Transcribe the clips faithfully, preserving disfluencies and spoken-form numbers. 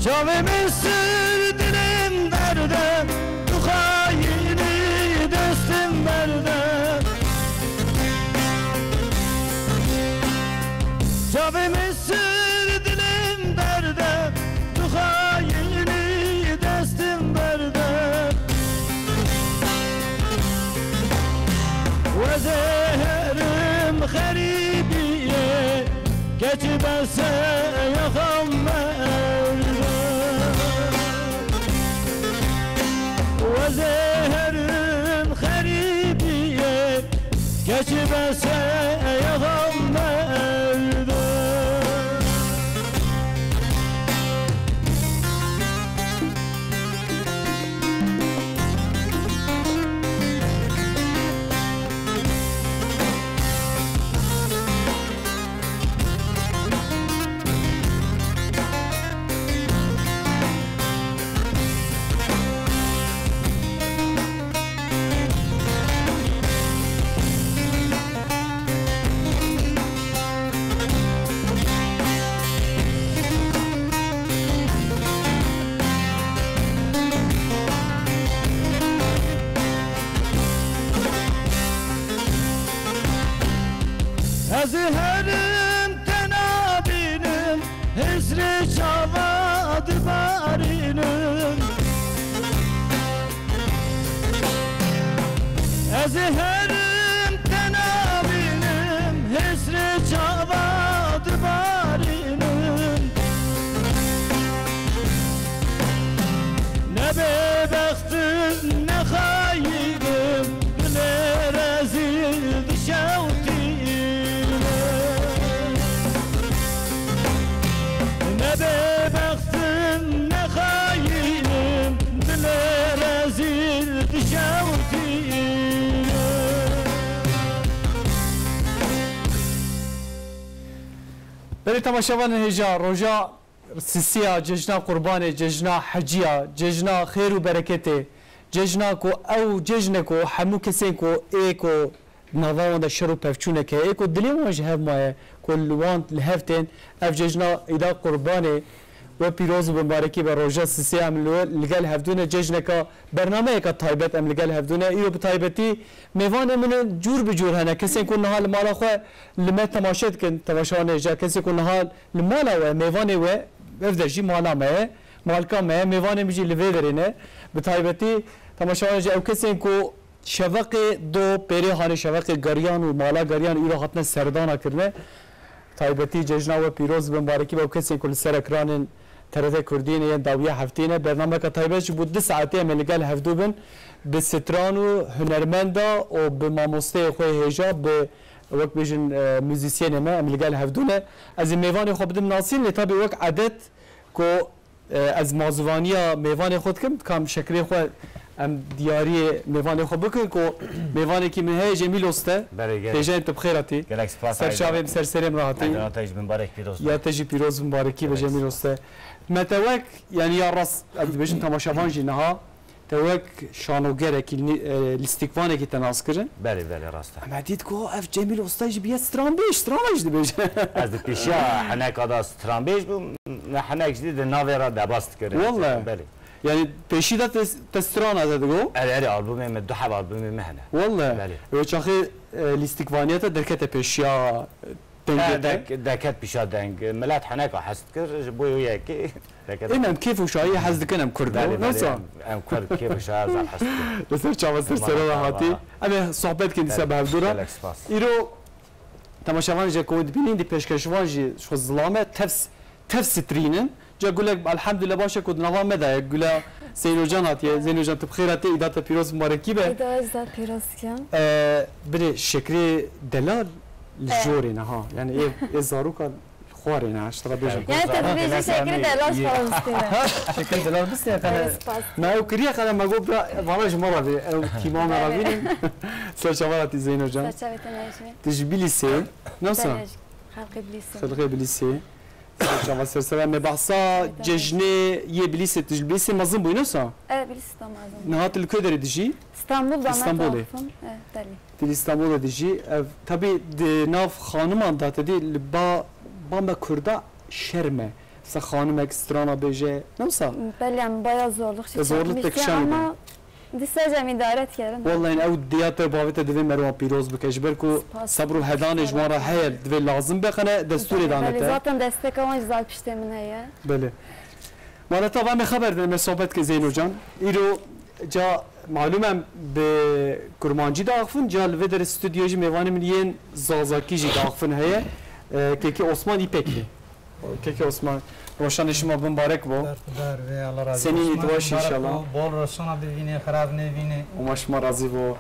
Çavê min sir, dilê min derde, tu xayînî destê min berde. Çavê min sir, dilê min derde, tu xayînî destê min berde. We zêherim xerîbiyê, keçi bese ya xwe merde. We zêherim xerîbiyê, keçi bese ya xwe merde. Ez ê herim te nabînim, hêsrê çava dibarînim. Ez ê herim te nabînim, hêsrê çava dibarînim. Ne bêbext im, ne xayîn im, dilê rezîl dişewtînim. Ne bêbext im, ne xayîn im, dilê rezîl dişewtînim. Belê temaşevanên hêja, roja sisiya, cejna Qurbanê, cejna Heciya, cejna xêr û bereketê, cejna ku ew cejne ku hemû kesên ku ê ku nava wan de şer û pevçûnek heye, ê ku dilê wan ji hev maye, ku li wan li hev tên, ev cejna Îda Qurbanê we pîroz û bi mubarekî be. Roja sisiya em li, li gel hevdû ne, cejneka, bernameyeka taybet em li gel hevdû ne. Îro bi taybetî mêvanê min in cûr bi cûr hene. Kesên ku niha li mala xwe li me temaşe dikin, temaşevanê hêja, kesê ku niha li mala we, mêvanê we, ev der jî mala me ye, malka me ye, mêvanê min jî li vê derê ne. Bi taybetî temaşevanê hêja, ew kesên ku şeveqê do pêrê hanê, şeveqê geriyan û mala geriyan îro hatine serdana kirine. Taybetî cejna we pîroz be, mubarekî be ew kesên ku li ser ekranên T R T Kurdî ne yên dawiya heftê ne. Bernameka taybet ji bo du saetê em ê li gel hevdû bin. Bi stran û hunermenda û bi mamosteyê xwe hêja, bi wek bêjin, e, muzîsyenê me, em li gel hevdû ne. Ez ê mêvanê xwe bidim nasîn, lê tabî wek edet ku, e, ez mazivaniya mêvanê xwe dikim, dikam şeklê xwe em diyariyê mêvanê xwe bikin ku mêvanekî min heye, Cemîl Oste. Berê gelek. Hêjayên tu bi xêr hatî. Gelek spas. Ser çavê min, ser serê min re hatî. Eyda te jî mibarek pîroz be. Ya te jî pîroz, mibarekî be, Cemîl Oste. Me te wek, yanî ya rast, ez dibêjim temaşevan jî niha, te wek şanogerekî, ni-, e, lîstikvanekî te nas kirin. Belê, belê, rast e. Em dît ku ev Cemîl Osta jî biye stranbêj, strana jî dibêje. Ez di pêşiya heneka de stranbêj bûm, me henek jî di navê re debas dikirin. Welle. Belê. Yanî pêşî de te, te strana te digot? Erê, erê, albûmê me, du heb albûmê me hene. Welle. Belê. Wê çaxê, e, lîstikvaniya te derkete pêşiya, e, dengê te? He, dek-, deket pêşiya deng. Milet heneka hez dikir, ji bo yekê deket. Ê, em kêf û şahiyê hez dikin, em Kurd in. Belê, belê, em, em Kurd kêf û şahiyê zaf hez dikin. Li ser çava ser sere re hatî. Em ê sohbet kin dîsa bi hevdû re. Gelek spas. Îro temaşevan jî ku dibînin, di pêşkeşvan jî ji xwe zilam e, tev s-, tev strîn in. Ca gulek, elhamdulillah, baş e ku di nava me de ye. Gula Zeyno Can hatiye. Zeyno Can, tu bi xêr hatî, îda te pîroz, mubarekî be. Îda ez de pîroz dikim. E, birê Şekrê Delal li jorê ne ha. Yani ê, ê zaroka xwarê ne, ji te re bêjim. Yani te dibêjî Şekrê Delal ji xwe bistîne. Şekrê Delal bistîne, qele. Evet, spas. Me ew kiriye, qele me got, bira, vana ji me re bê. Ew tîma me re bînin. Ser çava hatî Zeyno Can. Ser çavê te ne jî. Tu ji Bilîsê, nasıl? Belê, xelkê Bilîsê. Xelkê Bilîsê. Çava ser sere me behsa cejnê yê Bilîsê, tu ji Bilîsê mezin bûyî, ne wisa? Evet, Bilîsê de mezin. Niha tu li ku derê dijî? Stenbol'da, Stenbolê. Evet, belê. Tu li Stenbolê dijî. Ev, tabî di nav xaniman de te dî li ba, ba me Kurda şerm e. Mesela xanimek strana bêje, ne wisa? Belê, em baya zorluk çekmiştin ama dîsa jî em îdare dikerin. Wallahî ew diya te bavê te divê Merwan pîroz bike. Ji ber ku sebr û hedanê ji wan re heye, divê lazim be, xene destûrê dane te. Zaten desteka wan jî zal piştê min heye. Belê. Mala te va me xeber dine, me sohbet ke Zeyno can. Îro ca malûm em bi kurmancî diaxifin, ca li vê derê stûdyoyê jî mêvanê min yên zazakî jî diaxifin heye. E, Kekê Osman Îpekli. Kekê Osman, roşanê şima bi mibarek bo. Ber xwe ber vê, Allah razî bo. Senînî tu baş î înşallah. Bol roşana bivînê, xirab nevînê. Homa şima razî bo.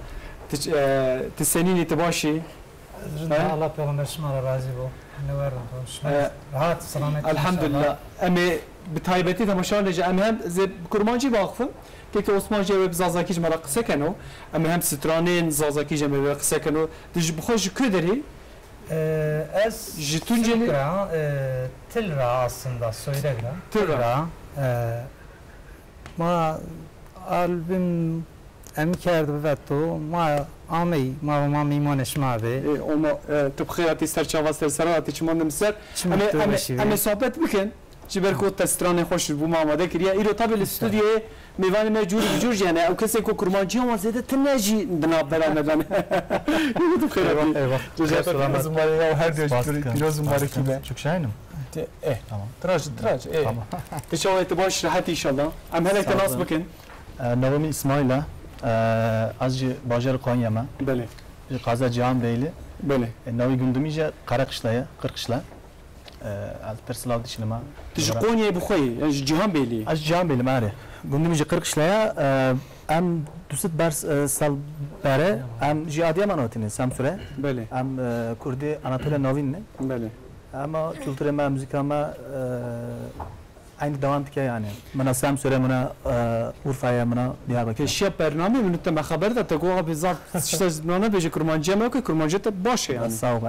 Tu, e, tu senînî tu baş î? Rinda Allah pêxember şima re razî bo. Ne wer bo. Şima rehat, selamet. Elhamdulillah. Em ê bi taybetî temaşevanê jî em hem zê bi kurmancî biaxifin. Kekê Osman jî ew ê bi zazakî ji me re qise keno. Em ê hem stranên zazakî jî em ê bi qise keno. Tu ji bi xwe ji ku derê? Ee, ez ji Tunceli ra, e, Til ra aslında, Soyreg ra. Til ra. Til ra, e, ma albüm em kerd bi veto, ma amey, ma, ma mîmanê şima bê. E, oma, e, tu bi xêr hatî ser çava ser sera hatî çiman min ser. Em ê, em ê, em ê sohbet bikin. Ji ber ku te stranê xweş ji bo me amade kiriye. Îro tabi li stûdyoyê mêvanê me cûr bi cûr jî hene. Ew kesên ku kurmanciya wan zêde tune jî di navbera me de ne. Yê tu bi xêr hatî. Eyvah, eyvah. Cejata pîroz û mubarek ya, her du pîroz û mubarekî be. Çok şahinim. Te, eh, tamam. Tiraj, tiraj, eh. Tamam. Tu çawa, tu baş, rehet înşallah. Em hinek te nas bikin. E, navê min Îsmaîl e. E, ez ji bajarê Konya me. Belê. Ji Qaza Cihan Beyli. Belê. E, navê gundimî jî Qereqişle ye, Qirqişle. E, ez pir silav dişînim. Tu ji Konyayê bi xwe yî, yani ji Cihan Bêlî yî? Ez ji Cihan Bêlî me, erê. Gundimî jî Qirqişle ye. E, em du sed ber, e, sal bere, em jî Adiyaman hatîne, Semsûre. Belê. Em, e, Kurdê Anatoliya Navîn ne. Belê. Ema kulturê me, muzîka me, e, Eynî dewam dike yani. Mina Semsûrê, mina, e, Urfayê, mina Diyarbekirê. Pêşiya bernameyê min te me xeber da, te got, "Abi zaf tişta ji mina nebêje, kurmanciya me ke, kurmanciya te baş e yani." Sağ ol.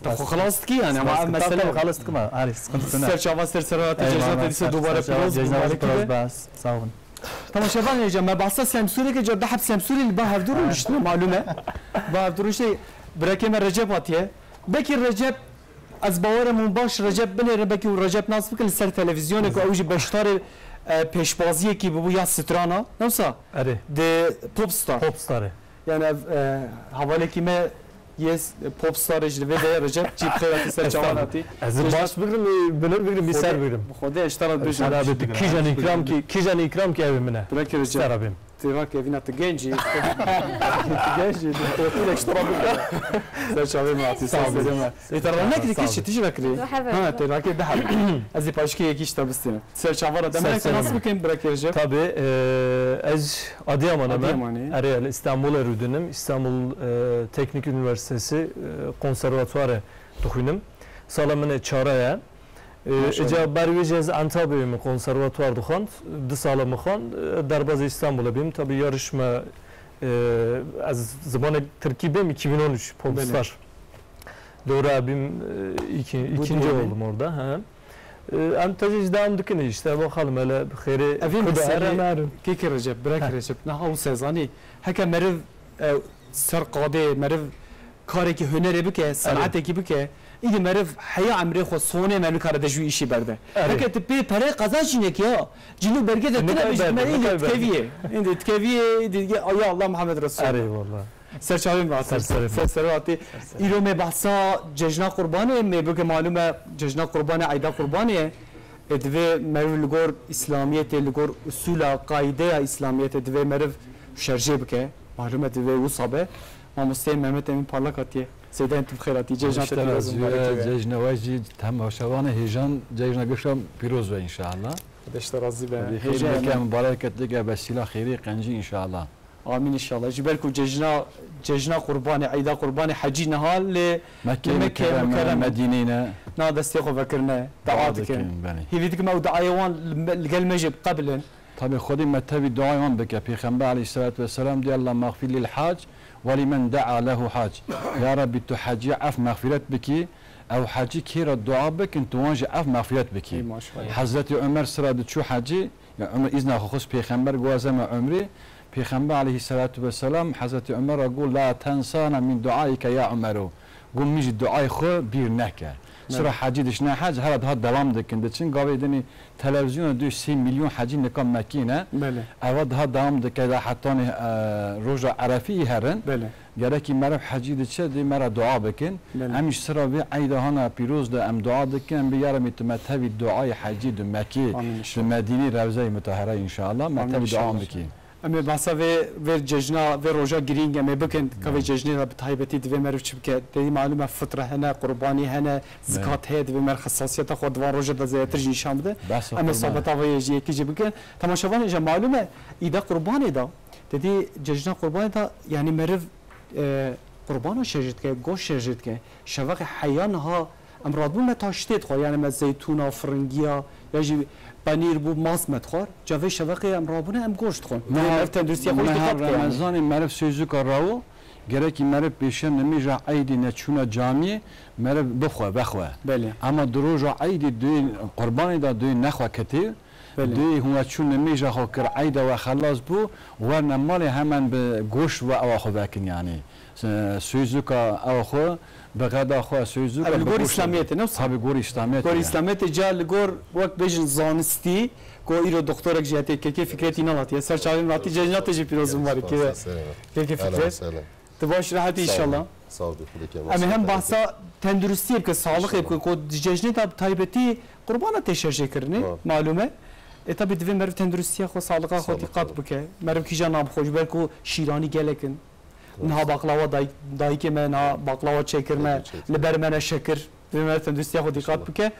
Te xwe xelas dikî yani, ama ev mesele xelas dikî me. Arê, sıkıntı ne? Ser çava, ser serata cejna te dîsa dubare pîroz, mubarek be. Sağ olun. Temaşevan hêja, me behsa Semsûrê ke, ca deheb Semsûrê li ba hevdu rûniştine, malûm e. Ba hevdu rûniştine, birekê me Recep hatiye. Belkî Recep Ez bawerim hûn baş Recep binêrin, belkî hûn Recep nas bikin li ser televîzyonê ku ew jî beşdarê, e, pêşbaziyekî bûbû ya strana. Ne wisa? Erê. Di Popstar. Popstarê. Yani ev, e, hevalekî me yê s-, Popstarê jî li vê de ye Recep. Cî bi xêr hatî, ser çavan hatî. Ez ê baş bigrim, ê binêr bigrim, ê ser bigrim. Xwedê eştera bêjim. Ser abê tu kîjan îkram kî, kîjan îkram kî ew ê min e. Birekî Recep. Ser abê min. Têra kevîna tu genc î. Tu genc î, tu kotî leş tira bû. Ser çavê me hatî, ser serê me. Ê, te rewnek dikî çi, tu jî vekirî? Ha, têra kê deheb. Ez ê paşkê yekî ji te bistînim. Ser çava re demê te nas bikin, birekê Recep. Tabii, e, ez Adıyaman'ım. Adıyaman'ı. Erê, li İstanbul'e rûdinim. İstanbul, e, Teknik Üniversitesi, e, konservatuarê dixwînim. Sala min ê çara ye. E, maşallah. Îca ber wê jî ez Antalya'yê min konservatuar dixwend, du sala min xwend, e, derbazê Îstanbulê bîm. Tabii yarışma, e, ez zimanê tirkî bêm, iki bin on üç Popstar. Belê. Dora bîm, e, iki, ikinci oldum orada. He. E, em tezî jî devam dikin işte, bakalım hele xêrê. Evîn kuda meselê, ere narin. Kekê Recep, birek Recep, niha ew sezanî, heke meriv e, ser qadê meriv karekî hunerê bike, senatekî bike, îdî meriv heya emrê xwe sonê me nikare de ji wî îşî berde. Erê. Heke tu pê perê qezancînek ya, cilû bergê de tune bêjî, me îdî dikeviyê. Îdî dikeviyê, îdî dike, ya Allah Muhammed Resulullah. Erê wallah. Ser çavê me hatî. Ser serê me. Ser serê hatî. Îro me behsa cejna Qurbanê, me bike malûm e, cejna Qurbanê, eyda Qurbanê ye. Ê, divê meriv li gor Îslamiyetê, li gor usûla, qaideya Îslamiyetê divê meriv şerjê bike. Malûm e divê wisa be. Mamosteyê Mehmet Emîn Parlak hatiye. Seyda, tu bi xêr hatî. Cejna te pîroz û mubarek be. Cejna we jî temaşevanê hêjan cejna gişa pîroz be înşallah. Xwedê ji te razî be. Xêr bike, mubareket bike, besîla xêrê qencî înşallah. Amîn înşallah. Ji ber ku cejna, cejna Qurbanê, eyda Qurbanê hecî niha li Mekkeyê Mekkeyê Mukerreme, Mukerreme, Medîneyê ne. Na destê xwe vekirine, dua dikin. Belê. Hêvî dikim ew duayê wan li me, li gel me jî biqebilin. Tabii Xwedê me tevî duayê wan bike. Pêxember aleyhisselatu vesselam dê, "Allahümme xfir lil hac ve limen da'a lehu hac." Ya Rabbî, tu hecî ef mexfîret bikî, ew hecî kê re dua bikin, tu wan jî ef mexfîret bikî. Ey maşallah. Hezretî Ömer sira diçû hecî, ya Ömer îzna xwe xwest pêxember, guwaze me Ömerî, Pêxember aleyhisselatu vesselam Hezretî Ömer re got, "La tensana min duaike ya Ömeru." Got, "Min ji duayê xwe bîr neke." Çira hecî diçine hec, hera daha devam dikin. Diçin gavê dinê televîzyona duyê sê milyon hecî nika Mekî ne. Belê. Eva daha devam dike, da hetanê, e, roja Erefî herin. Belê. Gerekî meriv hecî diçe, dê me re dua bikin. Belê. Em ji sira vê eyda hana pîroz de em dua dikin, em bi ya Rebî tu me tevî duayê hecî di Mekê, Amîn di inşallah. Medînê Rewzeyê Mutahera inşallah. Me Amîn tevî dua inşallah. bikî. Em ê behsa vê, vê cejna, vê roja girîng em ê bikin. Ka vê Belê. cejnê de bi taybetî divê meriv çi bike? Dê malûm e fitre hene, qurbanî hene, Belê. zikat heye, divê meriv xesasiyeta xwe di van roja de zêdetir jî nîşan bide. Behsa Em ê qurban. sohbeta vê yê jî yekî jî bikin. Temaşevanê, ji malûm e îda qurbanê de, dedî cejna qurbanê de, yanî meriv, e, qurbana şerjê dike, goşt şerjê dike. Şevaqê heya niha em radibûn me taştê dixwar, yanî me zeytûna, firingiya, ya jî penîr bû, mas me dixwar. Ca vê şevaqê em rabûne em goşt dixwin. Meha, Ev tenduristiya xwe jî meha dîqet bike yanî. Remezanê meriv sêzûka rawo, gerekî meriv pêşiya nimêja eydê neçûna camiyê meriv bixwe, vexwe. Belê. Ema di roja eydê duyê qurbanê de duyê nexwe ketê, Belê. Dê hûn we çûn nimêja xwe kir, eyda we xelas bû, werne malê hemen bi goşt ve ewa xwe vekin yanî. S-, sêzûka ewa xwe, bi xeda xwe sêzûka Ev li bi gor goşt ve. Îslamiyetê ne wisa? Tabi gor Îslamiyetê Gor ye. Îslamiyetê ca li gor wek bêjin zanistî, ku îro doktorek jî hetiye, kekê Fikretî Nal hatiye. Ser çavên hatî cejna te jî pîroz û mibarek. Spas, spas. Kekê Fikret. Sağ ol. Tu baş rehetî inşallah. Sağ ol, Fikretî. Em ê hem bahsa tenduristiyê bike, sağlixê bike, ku di cejnê de bi taybetî qurbana tê şerjê kirinê, malûm e. Ê, tabî divê meriv tenduristiya xwe, sağlixa xwe dîqat bike. Meriv kîja nabixwe, ji ber ku şîranî gelek in. Niha baklawa dayik-, dayikê me niha baklawa çêkirine, li ber me ne şekir. Divê meriv tenduristiya xwe dîqat bike.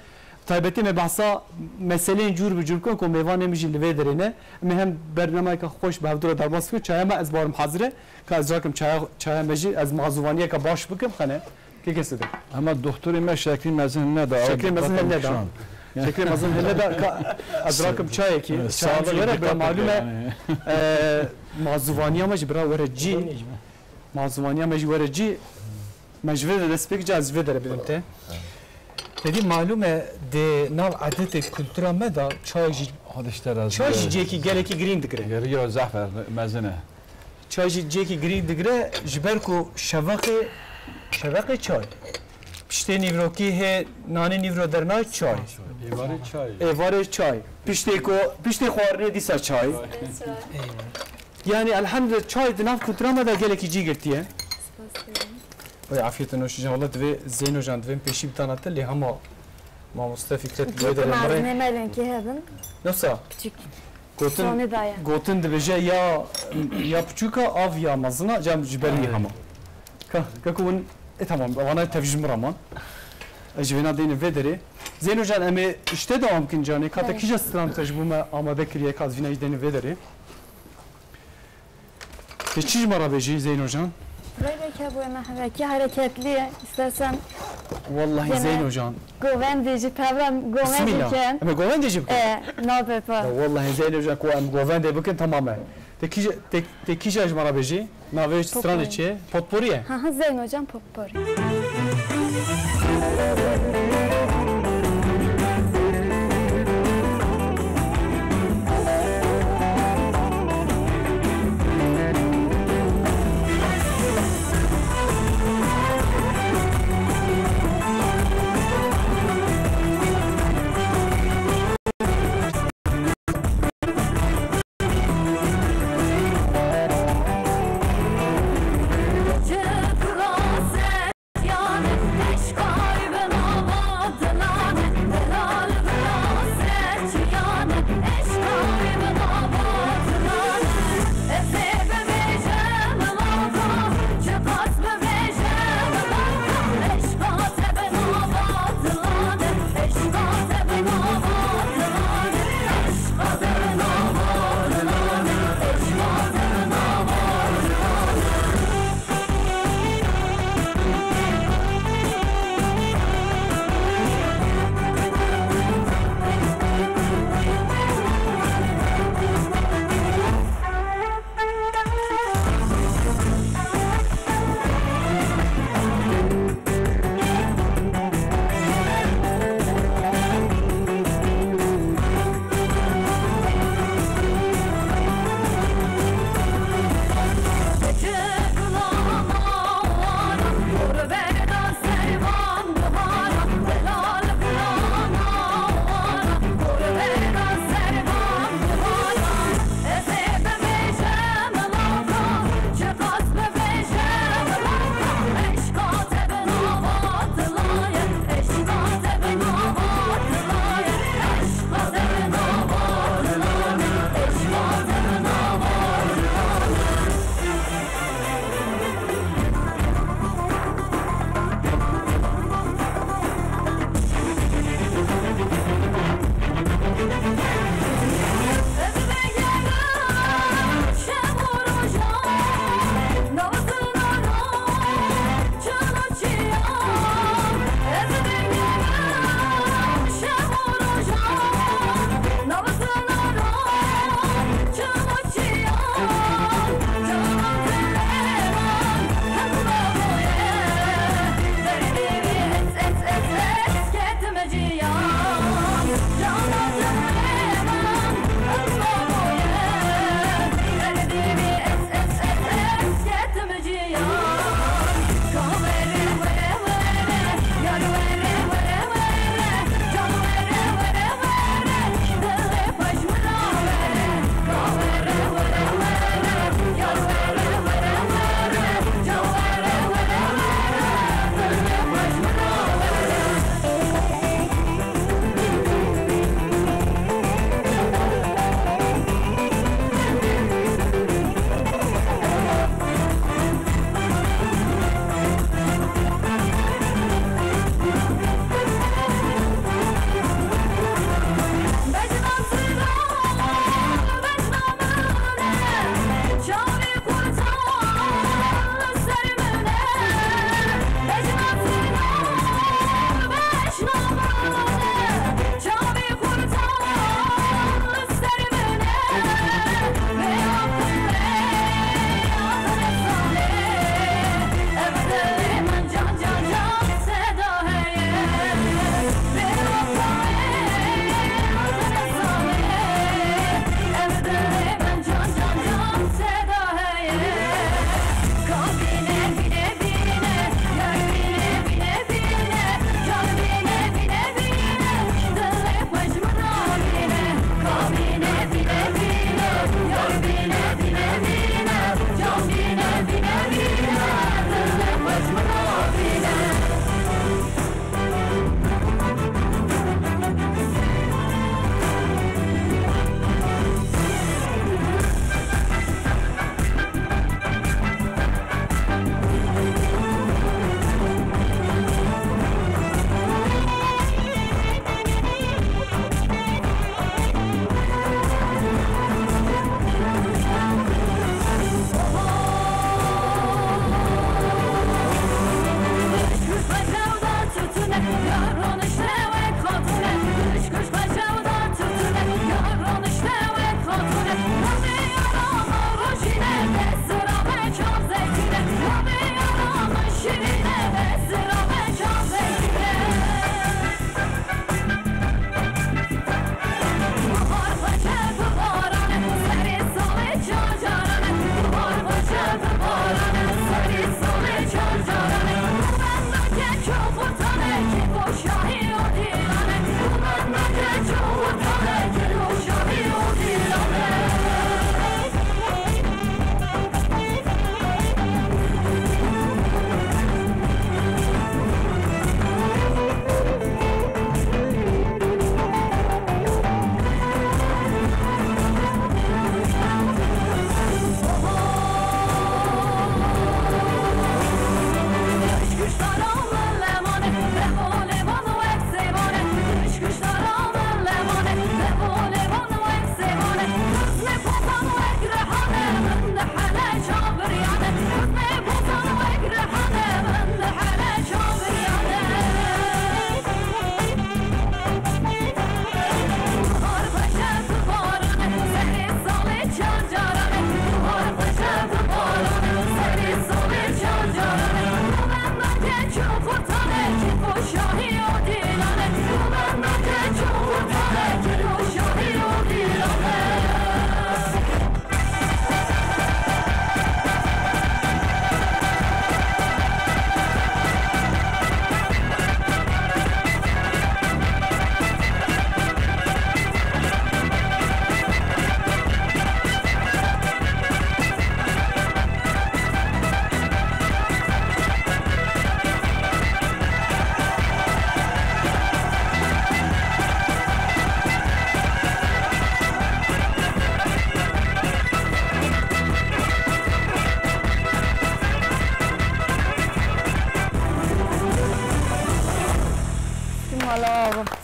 Taybetî me behsa meseleyên cûr bi cûr bikin ku mêvanê min jî li vê derê ne. Em ê hem bernameyeke xweş bi hevdû re derbas bikin. Çaya me ez barim hazir e. Ka ez rakim çaya, çaya me jî ez mazûvaniyeke baş bikim, xene. Kê kesê de. Ema doktorê me şeklî mezin hene da. Şeklê mezin hene da. Şeklê mezin hene da. Ka ez rakim çayekî. Çaya jî were bira malûm e. E, mazûvaniya me jî bira were cî. Mazûvaniya me jî were cî. Me ji vê de dest pê kir, ez ji vê dere bidim te. Tedî malûm e, di nav edetê kultura me de çay jî, çay jî cihekî gelekî girîng digire. Geriya zehf e, mezin e. Çay jî cihekî girîng digire, ji ber ku şevaqê, şevaqê çay. Piştê nîvrokî hê nanê nîvro derna çay. Êvarê çay. Êvarê çay. Piştê ku, piştê xwarinê dîsa çay. Yanî elhamdülillah çay di nav kultura me de gelekî cî girtiye. Spas dikim. Oy, afiyet noş can. Wala divê Zeyno can divê pêşî bitana te lê hema mamoste Fikret li wê derê mire. Malzeme me lênkî hebin. Nasıl? Küçük. Gotin, Sonê daye. Gotin dibêje ya, ya piçûka av ya mezina, cem ji ber wî hema. Ka, ka ku win, e, tamam, vana tev ji min re man. Ez ji vêna deynim vê derê. Zeyno can, em ê işte devam bikin canê. Ka te kîja stran te ji bo me amade kiriye, ka ez vîna jî deynim vê derê. Te çi ji me re bêjî, Zeyno can? Rêvek hebûye me hevekî hareketli ye. İstersen Wallahî Zeyno can. Govendê jî pevra govendê Bismillah. Em ê govendê jî bikin? E, nabe pa. Ya wallahî Zeyno can ku em govendê bikin tamam e. Te kîja, te, te kîja ji me re bêjî? Navê stranê çi ye? Potpourri ye? Ha ha, Zeyno can Potpourri.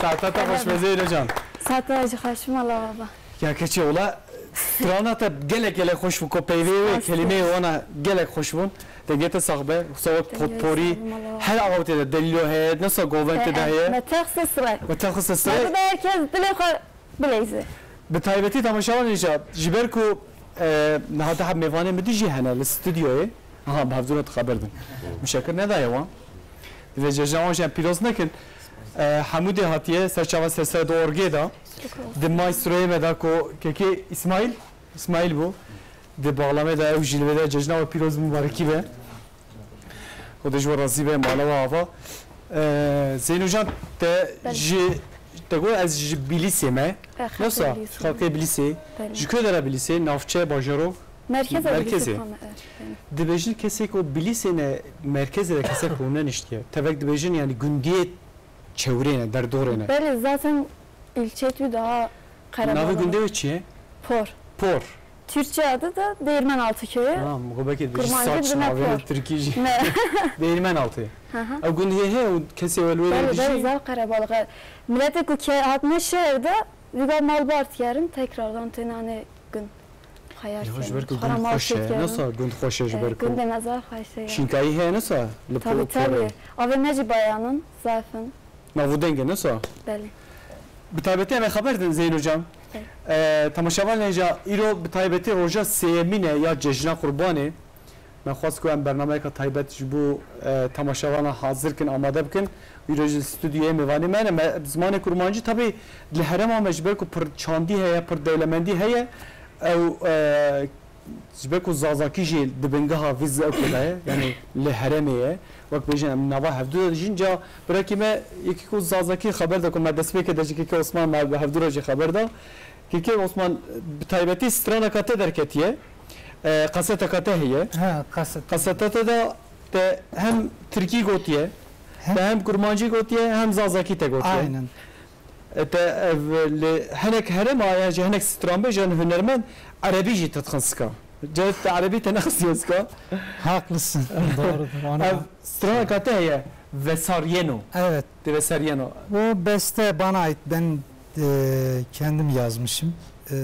Saeta te xweş be Zeyno can. Saeta jî xweş, mala baba. Ya keçê ola, strana te gelek gelek xweş bû, ku peyvê wê, Spas. Kelîmeyê wana gelek xweş bûn. Dengê te sax be, wisa wek potporî, sağ ol, mala baba. Her awtê de delîlo heye, nesa govend te de heye. Me texse sirek. Me texse sirek. Me herkes dilê xwe bileyze. Bi taybetî temaşevanê jî, ji ber ku, e, niha daha mêvanê min dijî hene li stûdyoyê. Aha, bi hevdû re dixebirin. Muşekir nedaye wan. Divê cejna wan jî em pîroz nekin. E, Hemûdê hatiye, ser çava ser ser di orgê de. Di maestroyê me de ku kekê Îsmaîl, Îsmaîl bû. Di bağlamê de ew jî li vê de cejna we pîroz, mubarekî be. Xwedê ji we razî be, mala we ava. Ee, Zeyno can, te Belê. Ji, te got ez ji Bîlîsê me. E, xelkê Nasa, Bîlîsê. Xelkê Bîlîsê. Belê. Ji ku dera Bîlîsê? Navçe, bajaro? Merkez Bîlîsê. Merkezê. Tamam, evet, belê. Dibêjin kesê ku Bîlîsê ne, merkezê de kesek rûne niştiye. Tevek dibêjin yani gundiyê çewrê ne, derdorê ne. Belê, zaten ilçe tu daha Navê karabalık. Gundê wê çi ye? Por. Por. Türkçe adı da Değirmenaltı köyü. Ha, min got belkî dibêjî Kurmancı saç dibine navê por. Tirkî jî. Ne. Değirmenaltı. Hı hı. Ew gund hê heye û kesê we li wê Belê, belê, dijî? Zaf qerebalix e. Miletê ku ke-, hatine şehirde, vîga malbart kerin, tekrardan tênane gund. Xeyar Ya, ji kerin. ber ku Xwara gund mal xweş e, çêkerin. Nasa gund xweş e ji E, ber ku. Gundê me zaf xweş e ya. Şînkayî heye nasa li Tabii, por, por tabii. e. Avê me jî bayanin, zaf in. Nav û dengê nasa? Belê. Bi taybetî em ê xeber din Zeyno can. Belê. E, temaşevanê ca îro bi taybetî roja sêyemîn e ya Cejna Qurbanê. Me xwest ku em bernameyeka taybet ji bo, e, temaşevana hazir kin, amade bikin. Îro ji stûdyoyê mêvanê me ne. Me bi zimanê kurmancî, tabî li herêma me ji ber ku pir çandî heye, pir dewlemendî heye. Ew, e, Ji ber ku zazakî jî di bingeha vî zewqê de ye, yanî li herêmê ye. Wek bêjin em nava hevdû de dijîn, ca birekî me yekî ku zazakî xeber da ku me destpêkê de ji Keke Osman me bi hevdû re jî xeber da. Keke Osman, bi taybetî straneka te derketiye, e, kaseteka te heye. Ha, kaset. Kaseta te de te hem tirkî gotiye, He? te hem kurmancî gotiye, hem zazakî te gotiye. Aynen. E, te ev li hinek herêma yan jî hinek stranbêj yan hunermend erebî jî te dixin sika. Ceret te erebî te nexistiye sika. Haklısın. Doğrudur. Ona Ev straneka te heye, Vesaryeno. Evet. Te Vesaryeno. Bu beste bana ait. Ben, e, kendim yazmışım. E,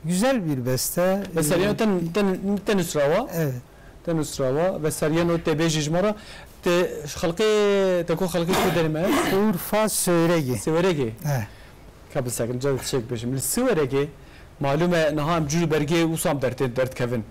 güzel bir beste. Vesaryeno E, te, te, te nusrawa? Evet. Te nusrawa, Vesaryeno, te bêjî ji me re, te xelkê, te ku xelkê ku derê me? Urfa Söğregi. Siweregê. He. Ka bisekin, ca çêk bêjim. Li Siweregê, malûm e, niha em cûr û bergê ûsam dertê, derdikevin.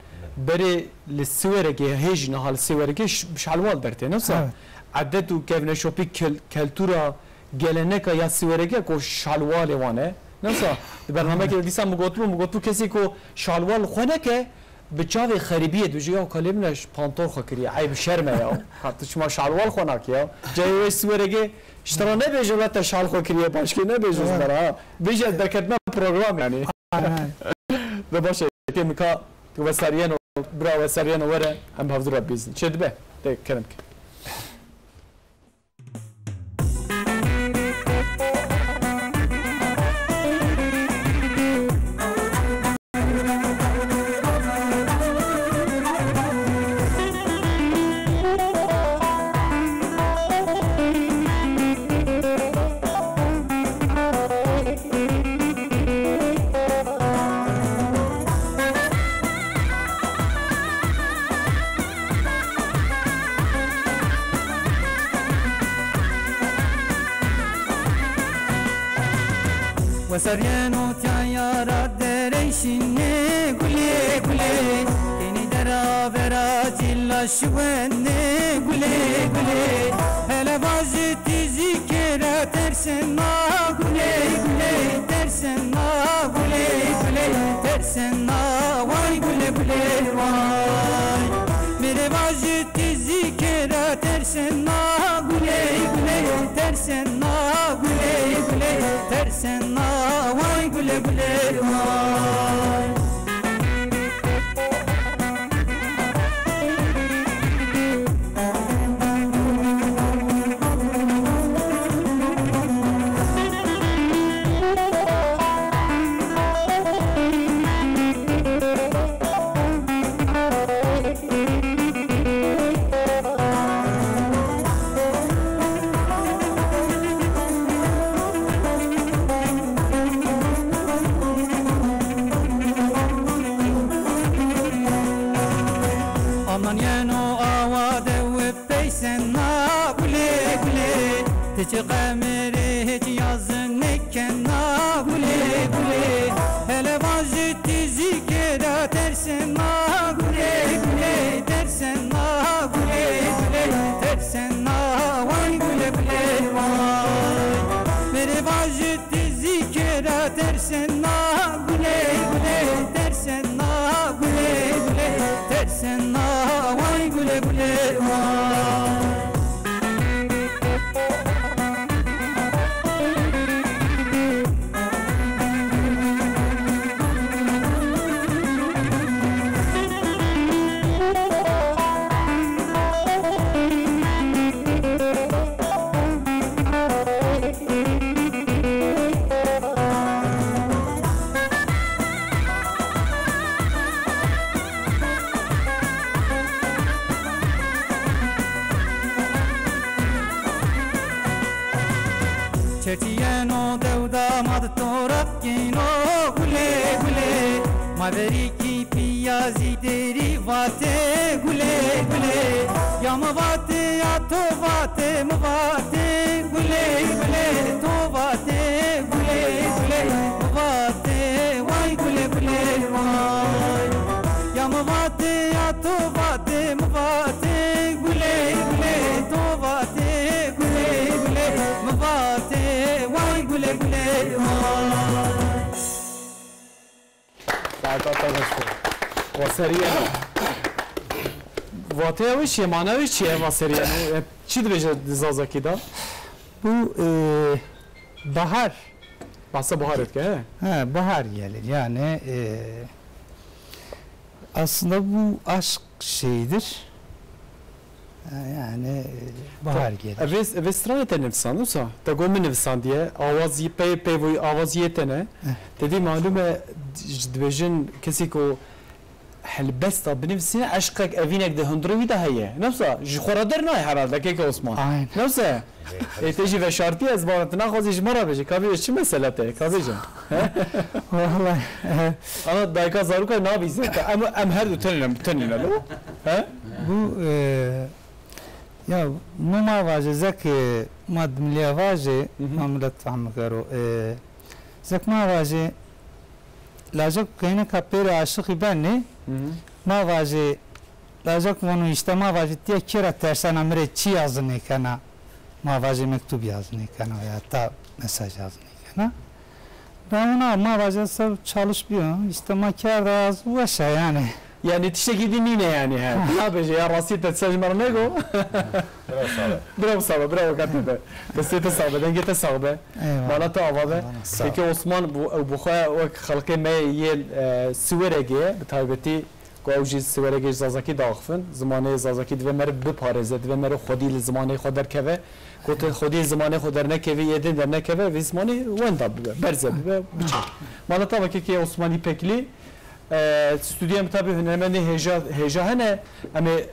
Berê li Siweregê, hê jî niha li Siweregê ş-, şalwal dertê, ne wisa? Evet. Edet û kevneşopî kel-, keltûra geleneka ya Siweregê ku şalwalê wan e. Ne wisa? Di bernamekê de dîsa min gotibû, min gotibû kesê ku şalwal xwe neke, bi çavê xerîbiyê dibêje, ya kalê min e, ji pantor xwe kiriye, eyb şerm e ya. Ha, tu çima şalwal xwe nakî ya? Cayê wê Siweregê ji te re nebêje, la te şal xwe kiriye, başkê nebêje ji te re, ha. Bêje ez derketime program yani. Aynen. De baş e, kê min ka Vesaryeno, bira Vesaryeno were, em hevdû re bîzin. Çê dibe? De kerem ke. Weseriyeno tiya yara dereyşîne gulê gulê. Kênî dera vera cîla şiwene gulê gulê. Hele vajî tî jî kêra tersena gulê gulê. Tersena gulê gulê. Tersena way gulê gulê way. Mêrê vajî tî jî kêra tersena gulê gulê. Tersena gulê gulê. Tersena way gulê gulê way. Ti çi qemerê hiç yazin nekena gulê gulê. Hele van ji tizî kira tersena gulê gulê. Tersena gulê gulê. Tersena way gulê gulê way. Merê van ji tizî kira tersena gulê gulê. Tersena gulê gulê. Tersena way gulê gulê way. Çerçiyeno dew damad torak kîno gulê gulê. Ma verî kî piyazî derî vate gulê gulê. Ya mi vate ya to vate mi vate gulê gulê. To vate gulê gulê. Mi vate way gulê gulê way. Ya mi vate ya to vate mi vate gulê gulê. To vate gulê gulê. Mi vate way gulê gulê way. Saeta te xweş be. Waseriye. Vateya wî çi ye? Mana wî çi ye? Vaseriye. Çi dibêje di zazakî de? Bu, e, bahar. Bahsa baharê dike, he? He, bahar gelir. Yani, e, aslında bu aşk şeyidir. E, yani, e, bahar gelir. Ev ê, ev ê stranê te nivîsand, wisa? Te got min nivîsandiye. Awaz yî pey, pey voy awaz yê te ne. Eh. Te dî malûm e, ji dibêjin kesê ku helbesta binivîsîne, eşqek, evînek di hundirê wî de heye. Ne wisa? Ji xwe re dernayê herhalde, keke Osman. Aynen. Ne wisa? Ê, te jî veşartî ez baran, tu naxwazî ji me re bêje. Ka bêje çi mesele te ye? Ka bêje. He? Vallahi, e, Ana dayika zaroka nabîze. Em, em her du tenê ne, tenê ne lo. He? Bu, e, ya, no ma vaje zek, e, ma dimliya vaje, Hı hı. ma millet fehme kero. E, zek ma vaje, lajek keyne ka pêre aşiqî benê, Hı hı. ma vaje, lajek vano işte ma vaje tiye kira tersana mire çi yazın kena, ma vaje mektub yazın kena ya ta mesaj yazın kena. Da ona ma vaje ser çalış bir işte ma kerda yaz weşe yani. Yani tiştekî din nîne yani he. Nabêje ya rastî te tiştek ji me re nego. Bravo Sabe. Bravo Sabe, bravo katî te. Destê te sax be, dengê te sax be. Eyvallah. Mala te ava be. Eyvallah. Sağ ol. Peki Osman, bu, bu xwe wek xelkê me yên, e, Siweregê, bi taybetî ku ew jî Siweregê ji Zazakî diaxivin, zimanê Zazakî divê meriv biparêze, divê meriv xwedî li zimanê xwe derkeve. Ku tu xwedî zimanê xwe dernekevî, yê din dernekeve, vê zimanê wenda bibe, berze bibe, biçe. Mala te ava kekê Osman Îpeklî, E, stûdyoyên bi tabî hunermendên hêja, hêja hene. Em ê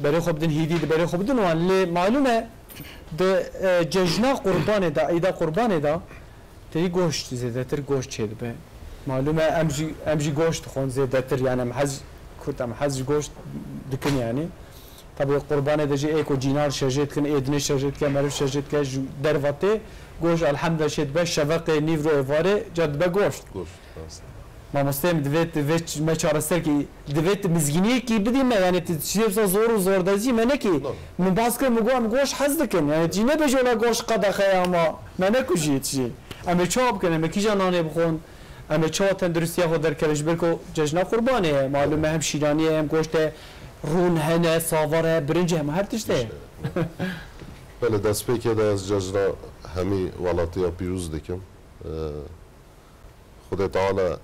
berê xwe bidin hêdî, di berê xwe bidin wan. Lê malûm e, di, e, cejna Qurbanê de, Îda Qurbanê de, têdî goşt, zêdetir goşt çêdibe. Malûm e, em jî, em jî goşt dixwin zêdetir, yani em hez, Kurd em hez ji goşt dikin yani. Tabî Qurbanê de jî ê ku cînar şejê dikin, ê dinê şejê dike, meriv şejê dike, ji derva tê, goşt elhemdulillah çêdibe, şeveqê, nîvro, êvarê, ca dibe goşt. Goşt, rast. Mamosteyê min divê, divê ç-, me çareser kî, divê tu mizgîniyekî bidî me, yani tu çi wisa zor û zordezî me nekî. Doğru. Min bas kir, min got, em goşt hez dikin. Yani tu jî nebêjî wela goşt qedexe ye ama me nekujî tu jî. Em ê çawa bikin, em ê kîja nanê bixwin, em ê çawa tenduristiya xwe derkevin, ji ber ku cejna Qurbanê ye. Malûm e hem şîranî ye, hem goşt e, rûn hene, savar e, birinc e, hema her tişt heye. Belê, destpêkê de ez cejna hemî welatiya pîroz dikim. Ee, Xwedê Teala,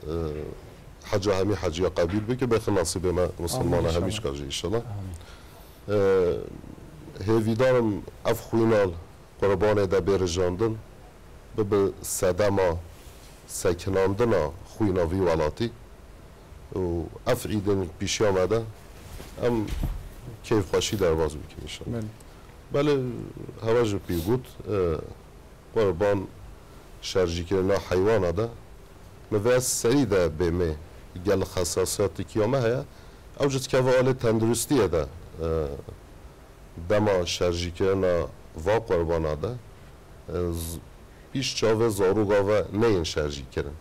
e, heca hemî heciya qebîl bike, bêxe nasîbê me misilmana hemî şka jî înşallah. Amîn. E, hêvîdar im ev xwîna li Qurbanê de bê rijandin, bibe sedema sekinandina xwîna vî welatî û ev îdên pîşiya me de em kêfxweşî derbas bikin înşallah. Belê. Belê, hewe jî pî got, e, Qurban şerjîkirina heywana de, mi vê serî de bê me gel xesasiyatikiya me heye. Ew jî dikeve alê tenduristiyê de, e, dema şerjîkirina va qurbana de, e, z-, pîş çavê zaroka ve neyên şerjîkirin.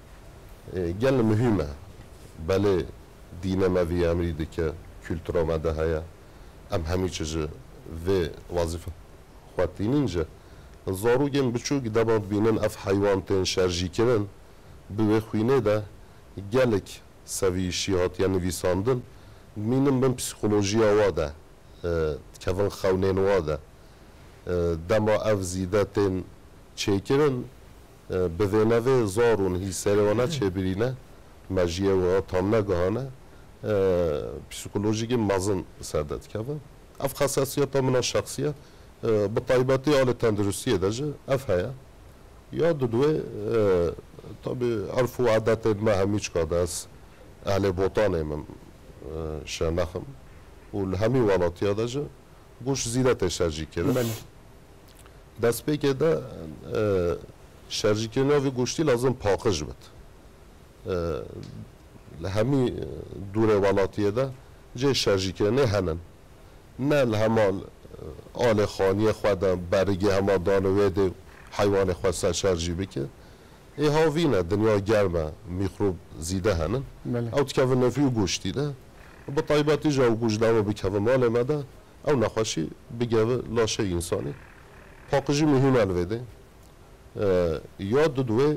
E, gel muhîm e. Belê dînê me vî emrî dike, kultura me de heye. Em hemî çi ji vê wezîfe xwe tînin jî. Zarokên biçûk dema dibînin ev heywan tên şerjîkirin, bi wê xwînê de gelek sevîşî hatiye nivîsandin, dimînin bin psîkolojiya wa de, e, dikevin xewnên wa de. E, dema ev zîde tên çêkirin, e, bi vê nevê zarûn hî serê wan ne çêbirîne, mejiyê wan tam negihane, e, psîkolojîkê mezin ser de dikeve. Ev xesasiyeta min a şexsî ye. E, bi taybetî alê tenduristiyê de jî ev heye. Ya dudwê, e, tabî erf û edetên me hemî çika de ez ehlê Botanê min, e, şenexim û li hemî welatiya de jî goşt zîde tê şerjîkirin. Belê. Destpêkê de, e, şerjîkirina vî goştî lazim paqij bit. E, li hemî dûrê welatiyê de cihê şerjîkirinê hene. Ne li hema, e, alê xaniyê xwe de berigê hema dane wê dê heywanê xwe ser şerjî bike. Ê havîn e, dinya germ e, mîkrob zîde hene. Belê. Ew dikevin nefî û goştî de. Bi taybetî jî ew goşt dema bikeve malê me de, ew nexweşî bigeve laşê însanî. Paqijî muhîm e li vê dê. E, ya dudwê, e,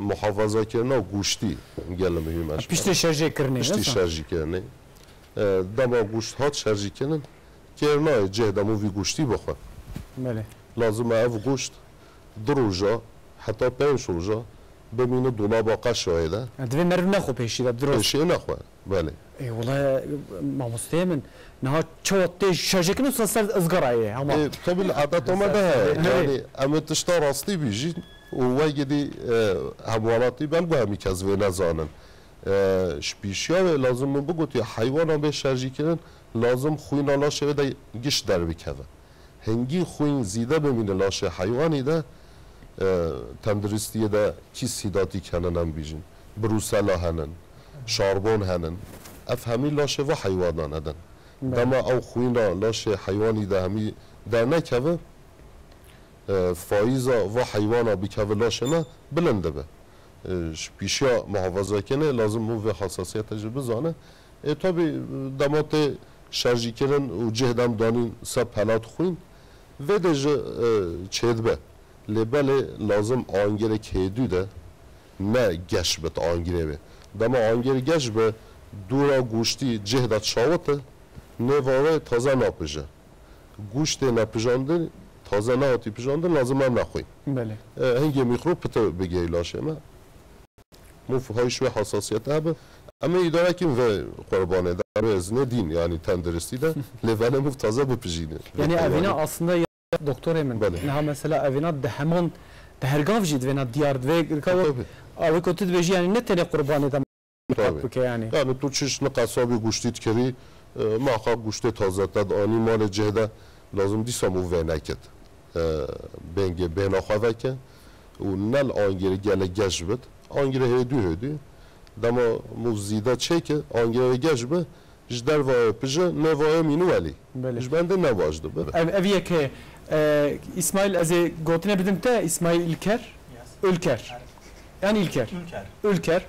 muhafazakirina goştî gelek muhîm e. Piştî şerjê kirinê, Piştî wisa? şerjî kirinê. E, dema goşt hat şerjî kirin, kêr nayê cih de mû vî goştî bixwe. Belê. Lazim e ev goşt du roja, heta pênc roja bimîne dolaba qeşayê de. Ha, divê meriv nexwe pêşî de, dirust. Pêşiyê nexwe, belê. Ê, wela, mamosteyê min, niha çawa tê şerjêkirin wisa ser izgarayê, hema. Ê, tabî li edeta me de heye. Belê. Yanî, em ê tişta rastî bîjîn û wegidî, e, hemwelatî belku hemî kes vê nezanin. E, ji pîşiya wê lazim min bigotî, heywana bê şerjîkirin, lazim xwîna laşê wê de giş derbikeve. Hingî xwîn zîde bimîne laşê heywanî de, e, tenduristiyê de kîsîdatîk henin em bîjin, brûsela henin, şarbon henin. Ev hemî laşê va heywanan hedin. Belê. Dema ew xwîna laşê heywanî de hemî dernekeve, e, fayîza va heywana bikeve laşê me bilind dibe. E, ji pîşiya muhafazakirinê lazim bû vê hesasiyete jî bizane. Ê, tabî, dema tê şerjîkirin û cih dem danîn ser pelat xwîn, vê de jî, e, çêdibe. Lê belê lazim angirek hêdû de ne geş bit angirê wê. Dema angir geş be, dûra goştî cih de çawite, nêva wê taze napije. Goşt tê nepijandin, taze nehatî pijandin, lazim em nexwîn. Belê. E, hingê mîkrob pite bigihî laşê me. Mûf hay ji wê hesasiyete hebe. Em ê îdare kîn vê qurbanê de, em ê izinê dîn, yanî tenduristî de, lê venê mûf taze bipijîne. Yanî Lê evîna yanî aslında ya doktorê min. Belê. Niha mesela evîna di heman, di hergav jî divêna diyar, divê ka Tabii. Ew ê ku tu dibêjî, yanî ne tenê qurbanê de Tabii. bike yanî. Yani tu çiş ne qasabî goştî dikirî, e, maqa goştê taze te de anî malê cih de, lazim dîsa mûf vê nekit. E, bêngê bêhna xwe veke û ne li angirê gelek geş bit. Angirê hêdû hêdû. Dema mûf zîde çêke, angirê wê geş be, ji derva wê pije, nêva wê mînû welî. Belê. Ji bendê ne baş dibe. Ev, ev yek e, e, Îsmaîl, ez ê gotinê bidim te, Îsmaîl Ülker. Yes. Ülker. Yan Ülker? Ülker. Ülker.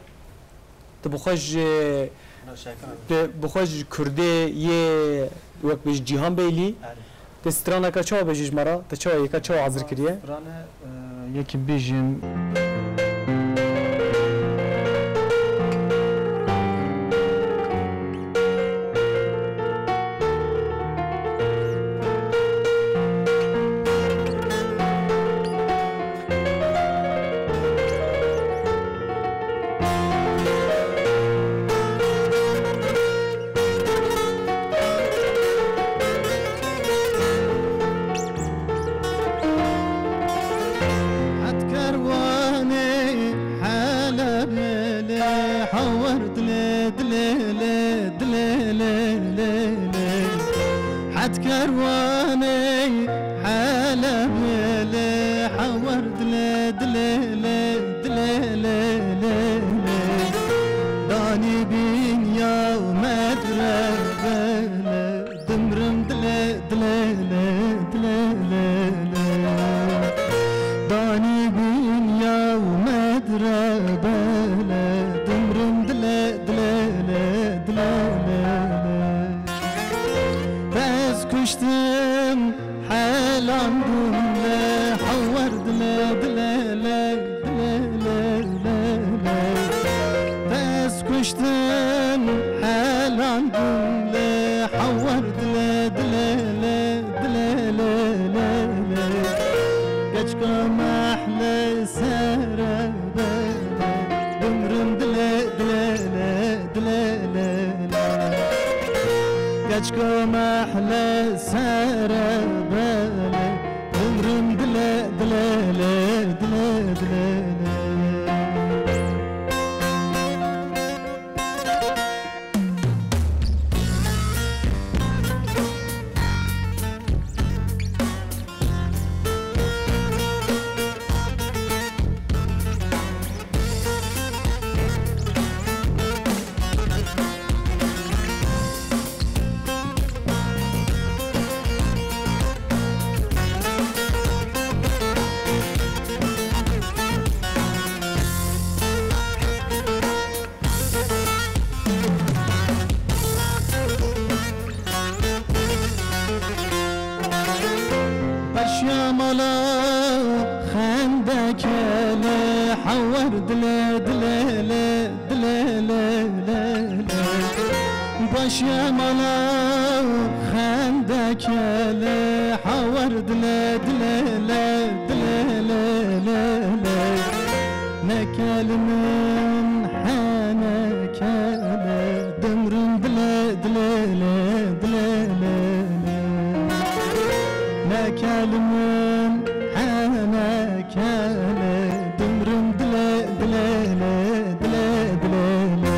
Tu bi xwe ji, Şeker. tu bi xwe ji Kurdê yê wek bi ji Cîhan Beylî. Erê. Te straneke çawa bêjî ji me re? Te çawa yeka çawa hazir kiriye? Strane, e, yekî bêjim. Het kerwanê Helebê lê hewar dilê, dilê lê, dilê lê, lê lê. Het kerwanê Helebê lê hewar dilê, dilê lê, dilê lê, lê lê. Danî bîn ya me dire bele, dimrim dilê, dilê lê, dilê lê. Dilele, dilele. Te ez kuştim, helandim le, hewar dile, dilele, dilele, lele. Te ez kuştim, helandim le, hewar dile, dilele, dilele, lele. Keçka mehle sere bele, dimrim dile, dilele, dilele, lele. Keçka mehle sere bele, dimrim dile, dilele, dilele, dilele. Paşya mala xendekele, hewar dile, dilele, dilele, lele. Paşya mala xendekele, hewar dile, dilele, dilele, lele. Ne kelimin hene kele, dimrim dile, dilele, dilele, lele. Ne kelimin hene kele, dimrim dile, dilele, dile, dilele.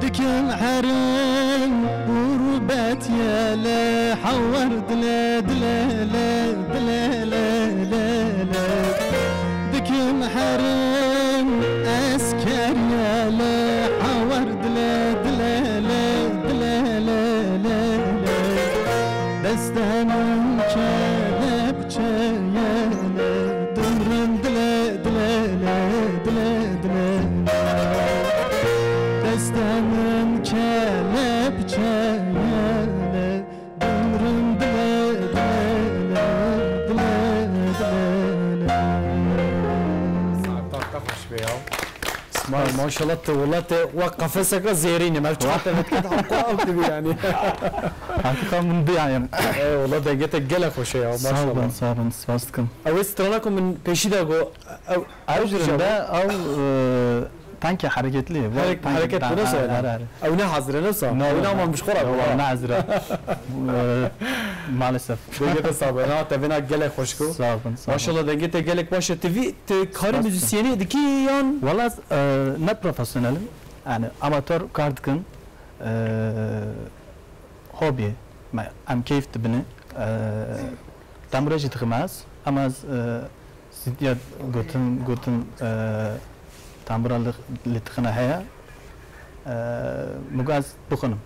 Dikim herim gurbet yele, hewar dile, dilele, dilele, lele. Dikim herim esker yele, hewar dile, dilele, dilele, lele. Destê min kelepçe yele, dimrim dile, dilele, dile, dile. Destê min kelepçe yele, dimrim dile, dile, dile, dile, dile. Saetan te xweş be ya. Ma-, maşallah te wela te wek qefeseka zêrîn e. Ev çiqas te vediket heqqa ew dibî yani. Heqîqa min biyayim. Ey wela dengê te gelek xweş e ya. Sağ olun, maşallah. Sağ olun, spas dikim. Ew ê strana ku min pêşî de got, ew, ew jî de, ew, e, tankê hereketlî ye. Herek-, tankê, hereket ha, bu nasıl ha, yani? Her, her. Ew ne hazire nasıl? Ne, ew ne, ne aman mişxora bu, ne ha? Hazire. E, maalesef. Dengê te sabe. Na, te vêna gelek xweşik o. Sağ olun, sağ olun. Maşallah dengê te gelek baş e. Ti vî, ti karê muzîsyenê dikî yan? Wala, e, ne profesyonel im. Yani amatör kar dikim. E, hobî. Me, em keyf dibine. E, tembure jî dixim ez. Ama ez, e, Stûdyo gotin, gotin, e, tembura li, li tixine heye. E, min got ez bixwînim.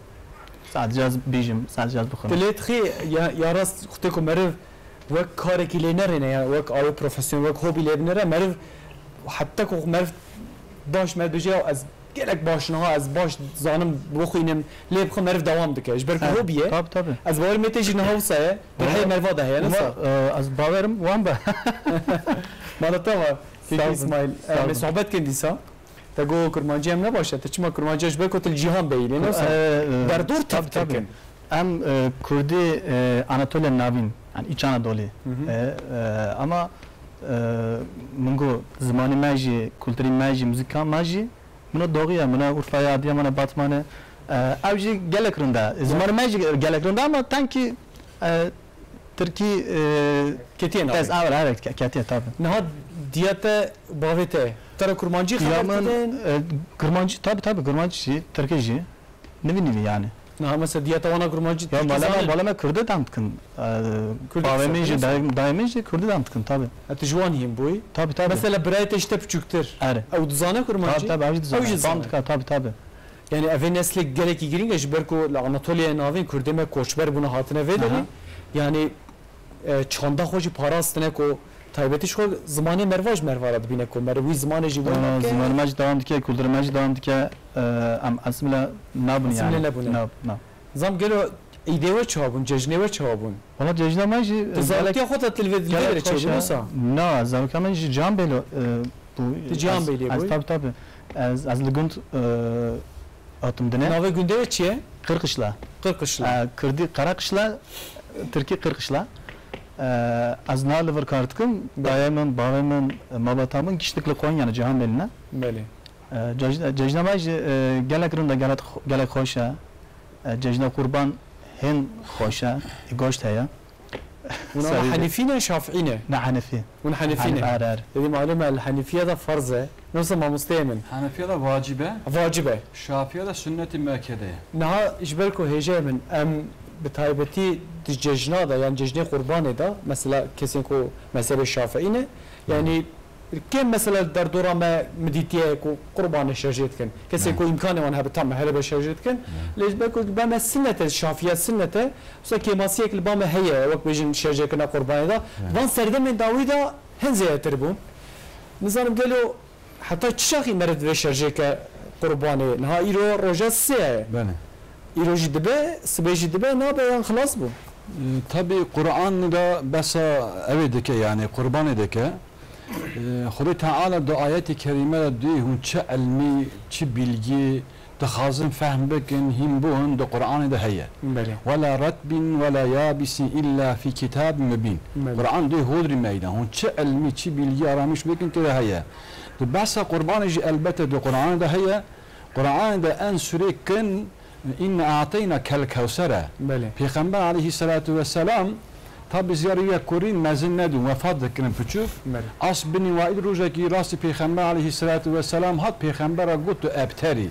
Sadece ez bêjim, sadece ez bixwînim. Tu lê dixî ya, ya rast xwedê ku meriv wek karekî lê nerêne ya, wek awê profesyonel, wek hobî lê binêre, meriv heta ku meriv baş meriv dibêje ya ez gelek baş niha ez baş zanim bixwînim, lê bixwe meriv dewam dike. Ji ber ku hobî ye. Tabii, tabii. Ez bawerim ê te jî niha wisa ye. Di rihê meriva de heye, ne sa? E, ez bawerim wan be. Mala te va, Kekî Îsmaîl. Sağ olun. Em ê sohbet kin dîsa. Te got kurmancî em ne baş e. Te çima kurmancî ji ber ku tu li cîhan beyî lê, ne sa? E, e, derdor tev kin. Em, e, kurdî, e, Anatoliya Navîn, yani Îç Anadolî. E, e, ama, e, min got zimanî me jî, kulturî me jî, muzîka me jî, Mine Doğuya, mine Urfaya, Adıyaman'a, Batman'e. E, ew jî gelek rind e. Zimanê me jî gelek rind e ama tankî, e, Tirkî, e, ketiye navê. Tez, evet, evet, ke-, ketiye tabi. Niha diya te bavê te. Te re kurmancî xeber didin? E, kurmancî, tabi, tabi, kurmancî jî, Tirkî jî. Nivî nivî yani. Niha mesela diya te wana kurmancî, ya, Tirkî zanin? Mala me, mala me Kurdî dem dikin. E, bavê min jî, dayê, dayê min jî Kurdî dem dikin tabi. E, tu ji wan hîn bûyî? Tabi, tabi. Mesela birayê te ji te piçûktir. Erê. Ew dizane kurmancî? Tabi, tabi, ew jî dizane. Ew jî dizane. Fam dika, tabi, tabi. Yani ev ê neslê gelekî girîng e ji ber ku li Anatoliya Navîn Kurdê me koçber bûne hatine vê derê. Aha. Yani, e, çanda xwe jî parastine ku Taybetî ji xwe zimanê merva ji merva re dibîne ku meriv wî zimanê jî wenda Aa, dike. Zimanê me jî dewam dike, kulturê me jî dewam dike. Ee, em asimile nabûne Asimile yani. Nebûne. Na, na. Zam gelo îdê we çawa bûn, cejnê we çawa bûn? Wala cejna me jî, Ti e, zarotiya gelek, xwe de li vê, li vê gelek derê çêbû xweş e. Wisa? Na, zaroka me jî Cihan Bêlo, e, bû. Ti Cihan Bêlê bûyî? Tabi, tabi. Ez, ez li gund, e, hatim dinê. Navê gundê we çi ye? Qirqişla. Qirqişla. E, Kirdî Qereqişla, Tirkî Qirqişla. E, ez niha li vir kar dikim. Belê. Dayê min, bavê min, e, malbata min giştik li Konya ne, Cihan Bêlî ne. Belê. E, cej-, cejna me jî, e, gelek rind e, gelek, gelek xweş e. E, cejna Qurban hên xweş e. E, goşt heye. Hûn ama Serî de. Henefî ne, Şafîî ne? Ne, Henefî. Hûn Henefî ne? Henefî, er, er. Devî malûm e, li Henefiya de ferz e. Nasıl mamosteyê min? Henefiya de vacib e. Vacib e. Şafiya de sünnetî muekkede ye. Niha ji ber ku hêjeyê min, em bi taybetî di cejna de, yan cejnê Qurbanê de, mesela kesên ku mezhebê Şafîî ne, yani kêm mesela derdora me min dîtiye ku Qurbanê şerjê dikin. Kesên Hı. ku îmkanê wan hebe tam helebe şerjê dikin. Hı. Lê ji ber ku be me sinnet e, Şafiya sinnet e, wisa kêmasiyek li ba me heye, wek bêjin şerjêkirina Qurbanê de. Hı. Van serdemên dawî de hin zêdetir bûn. Nizanim gelo heta çi çaxî meriv divê şerjêke Qurbanê? Niha îro roja sê ye. Belê. Îro jî dibe, sibê jî dibe, nabe yan xilas bû? E, tabi Qur'an de besa evê dike, yani Qurbanê dike. E, Xwedê Teala di ayetê kerîme de duyê hûn çi ilmî, çi bilgî dixwazin fehm bikin, hîn bûn, di Qur'anê de heye. Belê. Wela retbin wela yabisin illa fi kitabin mubin. Belê. Qur'an dê hodrî meydan. Hûn çi ilmî, çi bilgî aramîş bikin tê de heye. Di behsa Qurbanê jî elbette di Qur'anê de heye. Qur'anê de en sûrê kin, inna a'teyna kel kewsere. Belê. Pêxember aleyhisselatu vesselam, tabi ziyarê wî ya kurîn mezin nedûn, wefat dikirin piçûk. Belê. As binî Waîl rojekî rastî Pêxember aleyhisselatu vesselam hat, Pêxembera got, tu ebterî.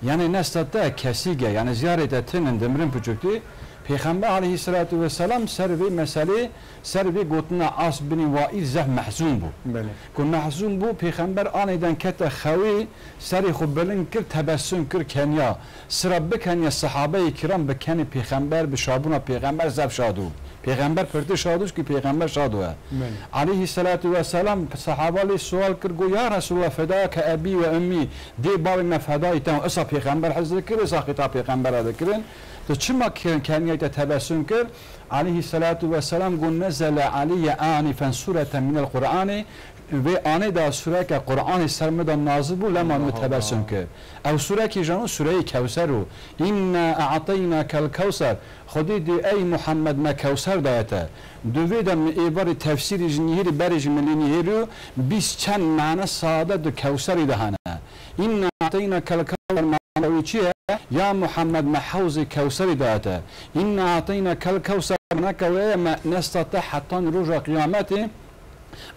Yani nesta te kesîg e, yani ziyarê te tinin dimirin piçûktî. Pêxember aleyhisselatu vesselam ser vê meselê, ser vê gotina As binî Waîl zehf mehzûn bû. Belê. Ku mehzûn bû, Pêxember anêden kete xewê, serê xwe bilind kir, tebessum kir, keniya. Sira bikeniya, sehabeyê kiram bi kenê Pêxember, bi şabûna Pêxember zehf şad û. Pêxember pirtir şad û, çikî Pêxember şad û e. Belê. Aleyhisselatu vesselam sehaba lê sual kir, got, Ya Resulallah, fedake ebî ve ummî, dê bavê me fedayî te, isa Pêxember hez dikir, isa xîtab Pêxembera dikirin. Tu çima ke-, keniyayî te tebessum kir? Aleyhisselatu vesselam got, nezele aleyye anifen sureten minel Qur'anê, vê anê de sureke Qur'anê ser min de nazil bû, lema min Allah tebessum Allah. kir. Ew surekî jano sureyê Kewser û, inna a'teynakel kewser. Xwedê dê, ey Muhammed, me Kewser daye te. Di vê de min êvarê tefsîrî ji nihêrî berê ji min lê nihêrî û bîst çend mane sade di Kewserî de hene. Inna a'teynakel kewser mana wî çi ye? Ya Muhammed, me hewzê Kewserî daye te. Inna a'teynakel kewser maneke wê ye, me nesta te hetanî roja qiyametê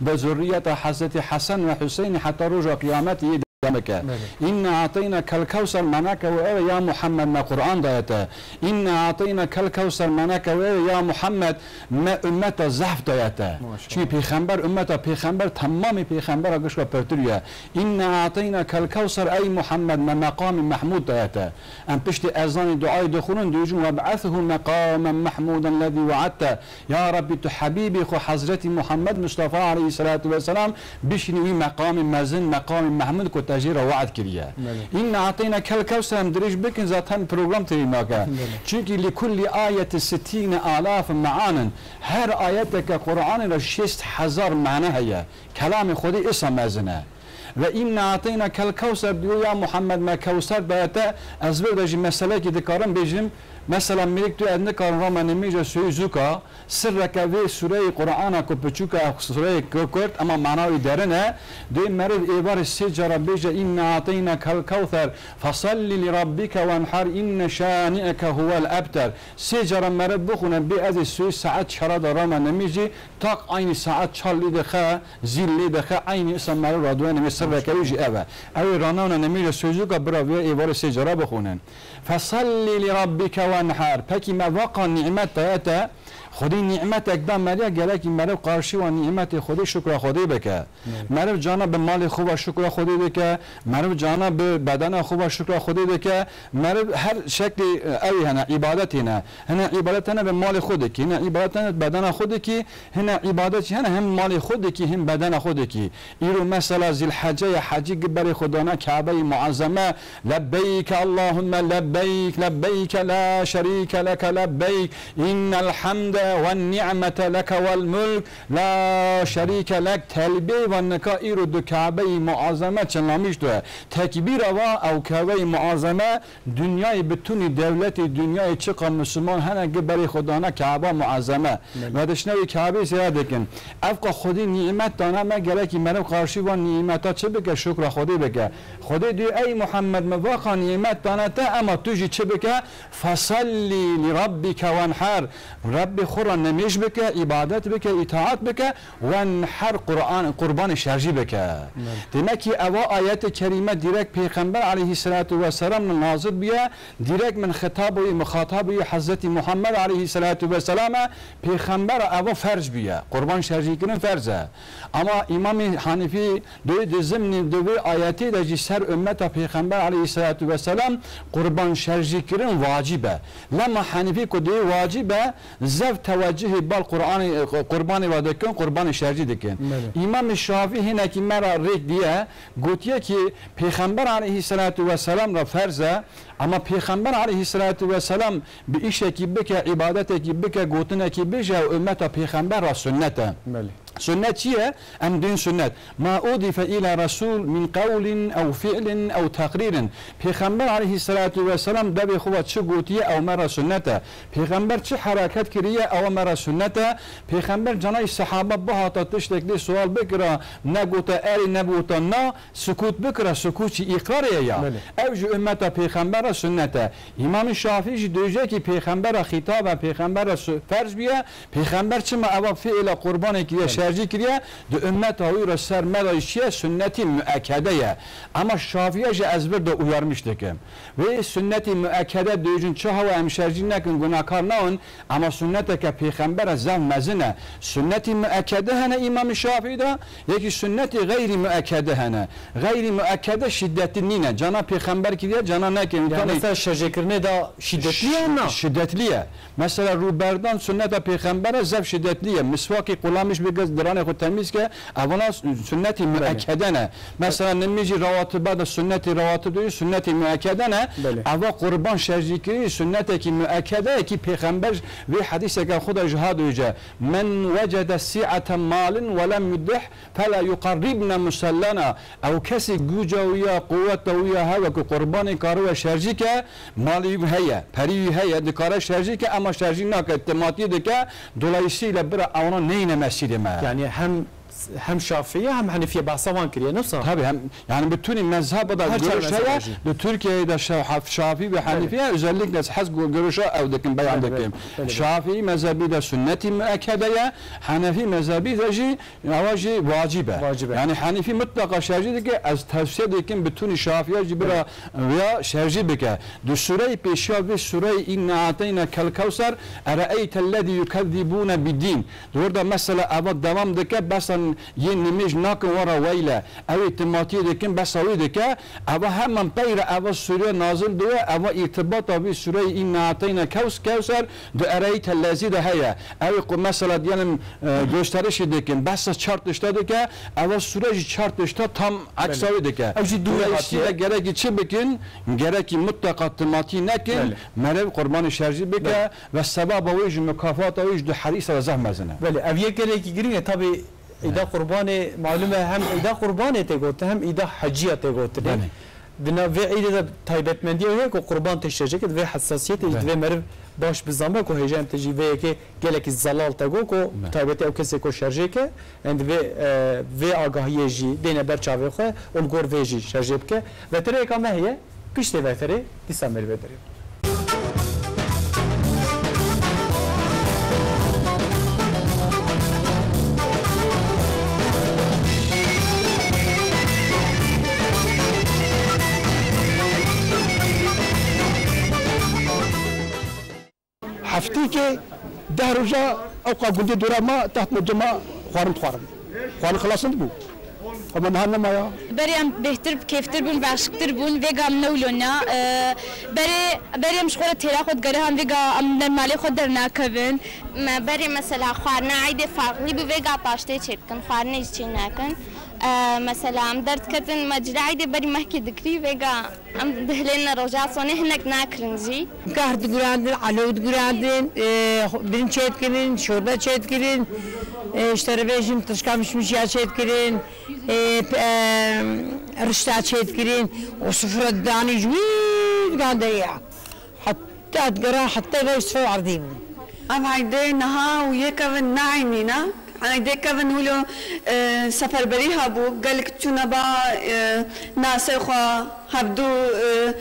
bi zurriyeta Hezretî Hesen ve Huseynî heta roja qiyametê yê dewam bike. Belê. Inna a'teynakel kewser maneke wê ye, ya Muhammed, me Qur'an daye te. Inna a'teynakel kewser maneke wê ye, ya Muhammed, me ummeta zehf daye te. Maşallah. Çi pêxember, ummeta pêxember, temamê pêxembera gişka pirtir ye. Inna a'teynakel kewser, ey Muhammed, me meqamê Mehmûd daye te. Em piştî ezanê duayê dixwînin, dibêjin, "Web'ethhu meqamen Mehmûden lezî we'edte." Ya Rabbî, tu Hebîbê xwe Hezretî Muhammed Mustafa aleyhisselatu vesselam bişînî wî meqamê mezin, meqamê Mehmûd ku te jê re we'd kiriye. Belê. Inna a'teynakel kewser, em dirêj bikin, zaten program têrî nake. Belê. Çunkî li kullî ayetin sittîne alaf me'anin. Her ayeteke Qur'anê re şêst hezar mane heye. Kelamê Xwedê îsa mezin e. Ve inna ateynakel kewser diyo, ya Muhammed, me kewser daye te. Ez vir de jî meselekî dikarim bêjim. Mesela mêrik tu ez nikarim rama nimêja soyî zûka, sirreke vê sureyê Qur'ana ku piçûk e, sureyê ku kurt, ema mana wî derin e. Dê meriv êvarê sê cara bêje, inna ateynakel kewser, fesellî li rabbike wenher, inne şani'eke huwel ebter. Sê cara meriv bixwine, bê ez ê soyî saet çara de rama nimêjî, tak aynî saet çar lê dixe, zîl lê dixe, eynî îsa meriv radûye nimêj, sirreke wî jî ev e. Ew ê ranewne nimêja soyî zûka bira vê êvarê sê cara bixwînin. Fesellî li rabbike wenher. Pekî me vaqa nîmet daye te, Xwedî nîmetek da meriya, gerekî meriv qarşî wan nîmetê Xwedî şukra Xwedî bike. Meriv cana bi malê xwe ve şukra Xwedî dike, meriv cana bi bedena xwe ve şukra Xwedî dike. Meriv her şeklê, e, ew hene, îbadetê ne. Hene îbadet hene bi malê xwe dikî, hene îbadet hene bi bedena xwe dikî, hene îbadet jî hene hem malê xwe dikî, hem bedena xwe dikî. Îro mesela Zîlhece ye, hecî gi berê xwe dana Kabeyi Muazzeme, Lebbeyke Allahümme lebbeyk, lebbeyke la şerîke leke lebbeyk, innel hamde wen ni'mete leke wel mulk, la şerîke lek. Telbiyê ve nika îro di Kabeyi Muazzeme çinlamîş tu ye. Tekbîra va ew Kabeyi Muazzeme, dinyayê bitunî, dewletê dinyayê çiqa Müslüman hene gi berê xwe dana Kaba Muazzeme. Belê. Ve dişnewê Kabê ziyare dikin. Evqa Xwedî nîmet dana me, gerekî meriv qarşî van nîmeta çi bike? Şukra Xwedî bike. Xwedê diyor, ey Muhammed, me vaqa nîmet dane te, ema tu jî çi bike? Fesellî li rabbike wenher. Rebbê xwe re nemêj bike, îbadet bike, îtaat bike, wenher, Qur'an, qurbanê şerjî bike. Belê. Demek ki eva ayet-i kerîme direkt Pêxember aleyhisselatu vesselam nazil bûye, direkt min xitaboyî, muxataboyî Hezretî Muhammed aleyhisselatu vesselam e, Pêxember eva ferz bûye. Qurban şerjîkirin ferz e. Ama Îmamê Hanîfî Doyê di zimnê di vê ayetê de jî ser ummeta Pêxember aleyhisselatu vesselam qurban şerjîkirin wacib e. Lema Henîfî ku dê wacib e, zef tewecihê bal Qur'anê, qurbanê ve dikin, qurbanê şerjî dikin. Belê. Îmamê Şafî hinekî me re rêk diye, gotiye ki Pêxember aleyhisselatu vesselam re ferz e, ama Pêxember aleyhisselatu vesselam bi îşekî bike, îbadetekî bike, gotinekî bije û ummeta Pêxember re sunnet e. Belê. Sunnet çi ye? Em duyun sunnet. Ma udife ila Resul min qewlin ew fi'lin ew teqrîrin. Pêxember aleyhisselatu vesselam devê xwe ve çi gotiye, ew me re sunnet e. Pêxember çi hereket kiriye, ew me re sunnet e. Pêxember canayî sehaba bihata tiştek lê sual bikira, ne gota erê, ne gota na, sukût bikira, sukût jî îqrarê ye ya. Belê. Ew ji ummeta Pêxember re sunnet e. Îmamê Şafî jî diyêje ki Pêxember re xîtab e, Pêxember re su-, ferz bûye, Pêxember çima eva fiila qurbanê kiriye, Belê. şerjî kiriye, di ummeta wî re ser me de çi ye? Sunnetî muekede ye. Ama Şafiye jî ez vir de uyarmış dikim. Wê sunnetî muekede diyêjin çi hewa em şerjî nekin, gunakar nawin, ama sunneteke Pêxember e zef mezin e. Sunnetî muekede hene Îmamê Şafî de, yekî sunnetî xeyrî muekede hene. Xeyrî muekede şiddetli nîne. Cana Pêxember kiriye, cana nekin. Yani Tanê mesela şerjêkirinê de şiddetli ye na? Şiddetli ye. Mesela rûberdan sunneta Pêxember e zef şiddetli ye. Miswakî qulamiş bike, diranê xwe temîz ke, evana sunnetî Belê. muekede ne. Mesela nimêjî rawatiba de sunnetî rawatib de sunnetî muekede ne. Belê. Eva qurban şerjîkirî sunnetekî muekede ye ki Pêxember vê hedîseke xwe de ji ha diyêje. Men wecede si'ete malin ve lem yuddih fela yuqarribne musellana. Ew kesî guca wî ya, quweta wî ya hebe ku qurbanê karibe şerjî ke, malê wî heye, perî wî heye, dikare şerjî ke, ema şerjî nake, timatiyê dike, dolayısıyla bira ewna neyne mescîdê me. Yani hem, hem Şafî ye, hem Henîfiye behsa wan kiriye, ne wisa? Tabii, hem, yani bitunî mezheba da Her çar görüş mezheba heye, jî. Li Türkiye'de Şa-, Haf-, Şafî ve Henîfiye özellikle hez gö-, görüşa ew dikin, beyan Belê, belê, dikin. belê, belê. Şafî mezhebî de sunnetî muekede ye, Henefî mezhebî de jî Ewa jî wacib e. Wacib e. Yani Henîfî mutlaka şerjî dike, ez tevsiye dikim bitunî Şafiya jî bira Belê. ya şerjî bike. Di sureyê pêşiya vê sureyê Inna ateyna kel kewser, ereeyte lezî yukezzibûne biddîn. Di wir de mesela eva devam dike, besan yê nimêj nakin wara weyle. Ew ê timatiyê dikin, besa wê dike. Eva hemen peyre eva sure nazil dibe, eva îrtibata vê sureyê Inna ateyna kews-, kewser di ereeyte lezî de heye. Ew ê ku mesela diyelim, e, gösterişî dikin, behsa çar tişta dike, eva sure jî çar tişta tam Belê. eksa wê dike. Ew jî dû Dolayısıyla hatiye. gerekî çi bikin? Gerekî mutlaka timatî nekin, Belê. merev qurbanê şerjî bike Belê. ve sevaba wê jî, mukafata wê jî di hedîsa de zehf mezin e. Belê, ev yek gelekî giring e. Tabî îda Belê. qurbanê, malum e, hem îda qurbanê tê gotin, hem îda heciya tê gotinê. Belê. Di nav vê îdê de taybetmendiya wê ye ku qurban tê şerjê ke, divê hesasiyetê jî Belê. divê meriv baş bizanbe ku hêja em tê jî vê yekê gelekî zelal te got ku Belê. taybetî ew kesê ku şerjê ke, em divê, e, vê agahiyê jî dêne ber çavê xwe û li gor vê jî şerjê bike. Vetereyeka me heye, piştê veterê dîsa merivê derê. Heftîkê Deh roja ewqa gundê dora ma, te hatine cema xwarin dixwarin. Xwarin xilas dibû. Ama niha nema ya. Berê em bêhtir, kêftir bûn, beşiktir bûn, vêga em ne wilo ne. Ee, berê, berê em ji xwe re têra xwe digere, em vêga em nermalê xwe dernakevin. Me berê mesela xwarina eydê farqlî bû, vêga paştê çêdikin, xwarinê jî çênakin. Ee, mesela em derdiketin, me cilê eydê berî mehkê dikirî, vêga Em dihilêne roja sonê hinek nakirin jî. Kar digurandin, alo digurandin, e, birin çêdikirin, şorbe çêdikirin, e, işte revêjin tişka mişmişiya çêdikirin, e, p-, e, rişta çêdikirin, o sifre danî ji wî digande ya. Heta digera, heta ve sifre erdî bû. Ev eydê niha û yê kevin ne eynî ne. Eydê kevin wilo, e, seferberî hebû, gelek çûne ba, e, nasê xwe, hevdû, e,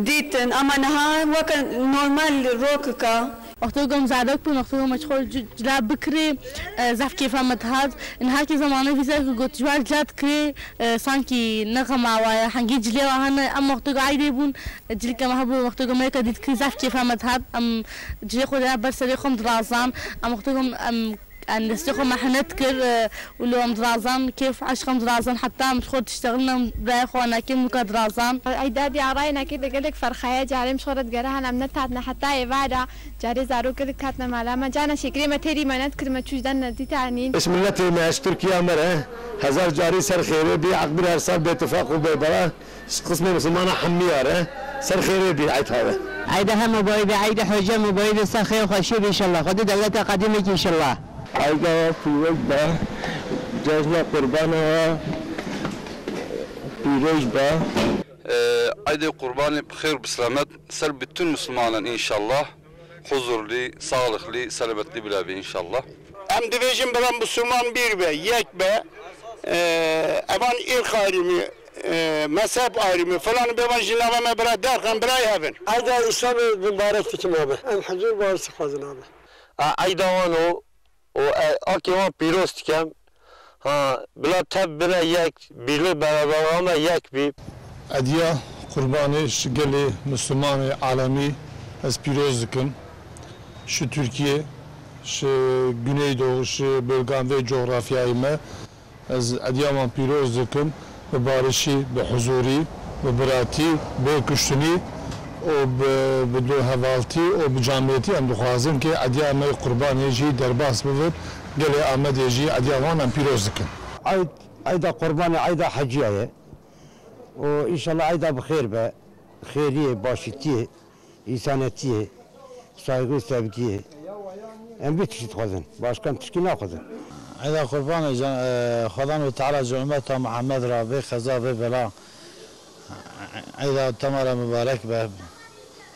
dîtin, ama niha weke normal rokika. Wextê ku em zarok bûn, wextê ku me ji xwe ci-, cila bikirê, e, zaf kêfa me dihat. Niha kê zemane vî ser ku got ji wan cila dikirê, e, sankî ne xema wa ye, hengî cilê wa hene. Em wextê ku eydê bûn, e, cilîka me hebû, wextê ku me yeka dît kirî zaf kêfa me dihat. Em cilê xwe de ber serê xwe em dirazan. Em wextê ku em Em destê xwe mehnet kir, e, û li em dirazan, kêf eşq em dirazan, heta em ji xwe diştexilin em birayê xwe nakin wika dirazan. Eyda diyarayê nakê de gelek ferxaye, carê em ji xwe re digere hene em netatne heta êvara, carê zarok gelek hatine mala me, carna şêkirê me têrî me nedikir me çû ji den nedî tanîn. Eş miletê me, eş Tirkiya me re, hezar carî ser xêrê bî, Aqbil her sal bêtifaq û bêbela. Ji qismê misilmana hemiya re ser xêrê bî, eyd have. Eyda he mubayî be, eyda hocê mubayî be, ser xêr xweşiyê be înşallah. Xwedê dewleta qedîmê kî înşallah. Eyda pîroz be, cejna qurbana pîroz be. Ee, Eydê Qurbanê bi xêr bi selamet ser bütün Müslümanın inşallah. Huzurlu, sağlıklı, selametli bile be inşallah. Em divêjin bila Müslüman bir be, yek be. Ee, evan ırk ayrımı, e, mezhep ayrımı falan bêvan ji nava me bira derxin, birayê hev in. Eyda Îslamê mubarek dikim abi. Em huzur barış dixwazin abi. A, eyda wan o, o, e, akê wan pîroz dikem. Ha, bila tev bine yek, birlik beraberliğe me yek bi. Ediya Qurbanê ji gelê Müslümanê alemî ez pîroz dikim. Ji Tirkiye, ji Güneydoğu, ji bölgan vê coğrafyayê me. Ez ediya wan pîroz dikim, bi barişî, bi huzurî, bi biratî, bê kuştinî û bi, bi duhevaltî û bi camêtî em dixwazin ke ediya me Qurbanê jî derbas bibin. Gelê Amedê jî ediya wan em pîroz dikin. Eyd, eyda Qurbanê eyda heciya ye. Û înşallah eyda bi xêr be. Xêriyê, başîtiyê. Însanetiyê, saygî û sevgiyê. Em vî tiştî dixwazin. Başka em tiştî naxwazin. Eyda Qurbanê can, e, Xwedan û Teala ji ummeta Muhammed re vê qeza, vê bela. Eyda tema re mubarek be.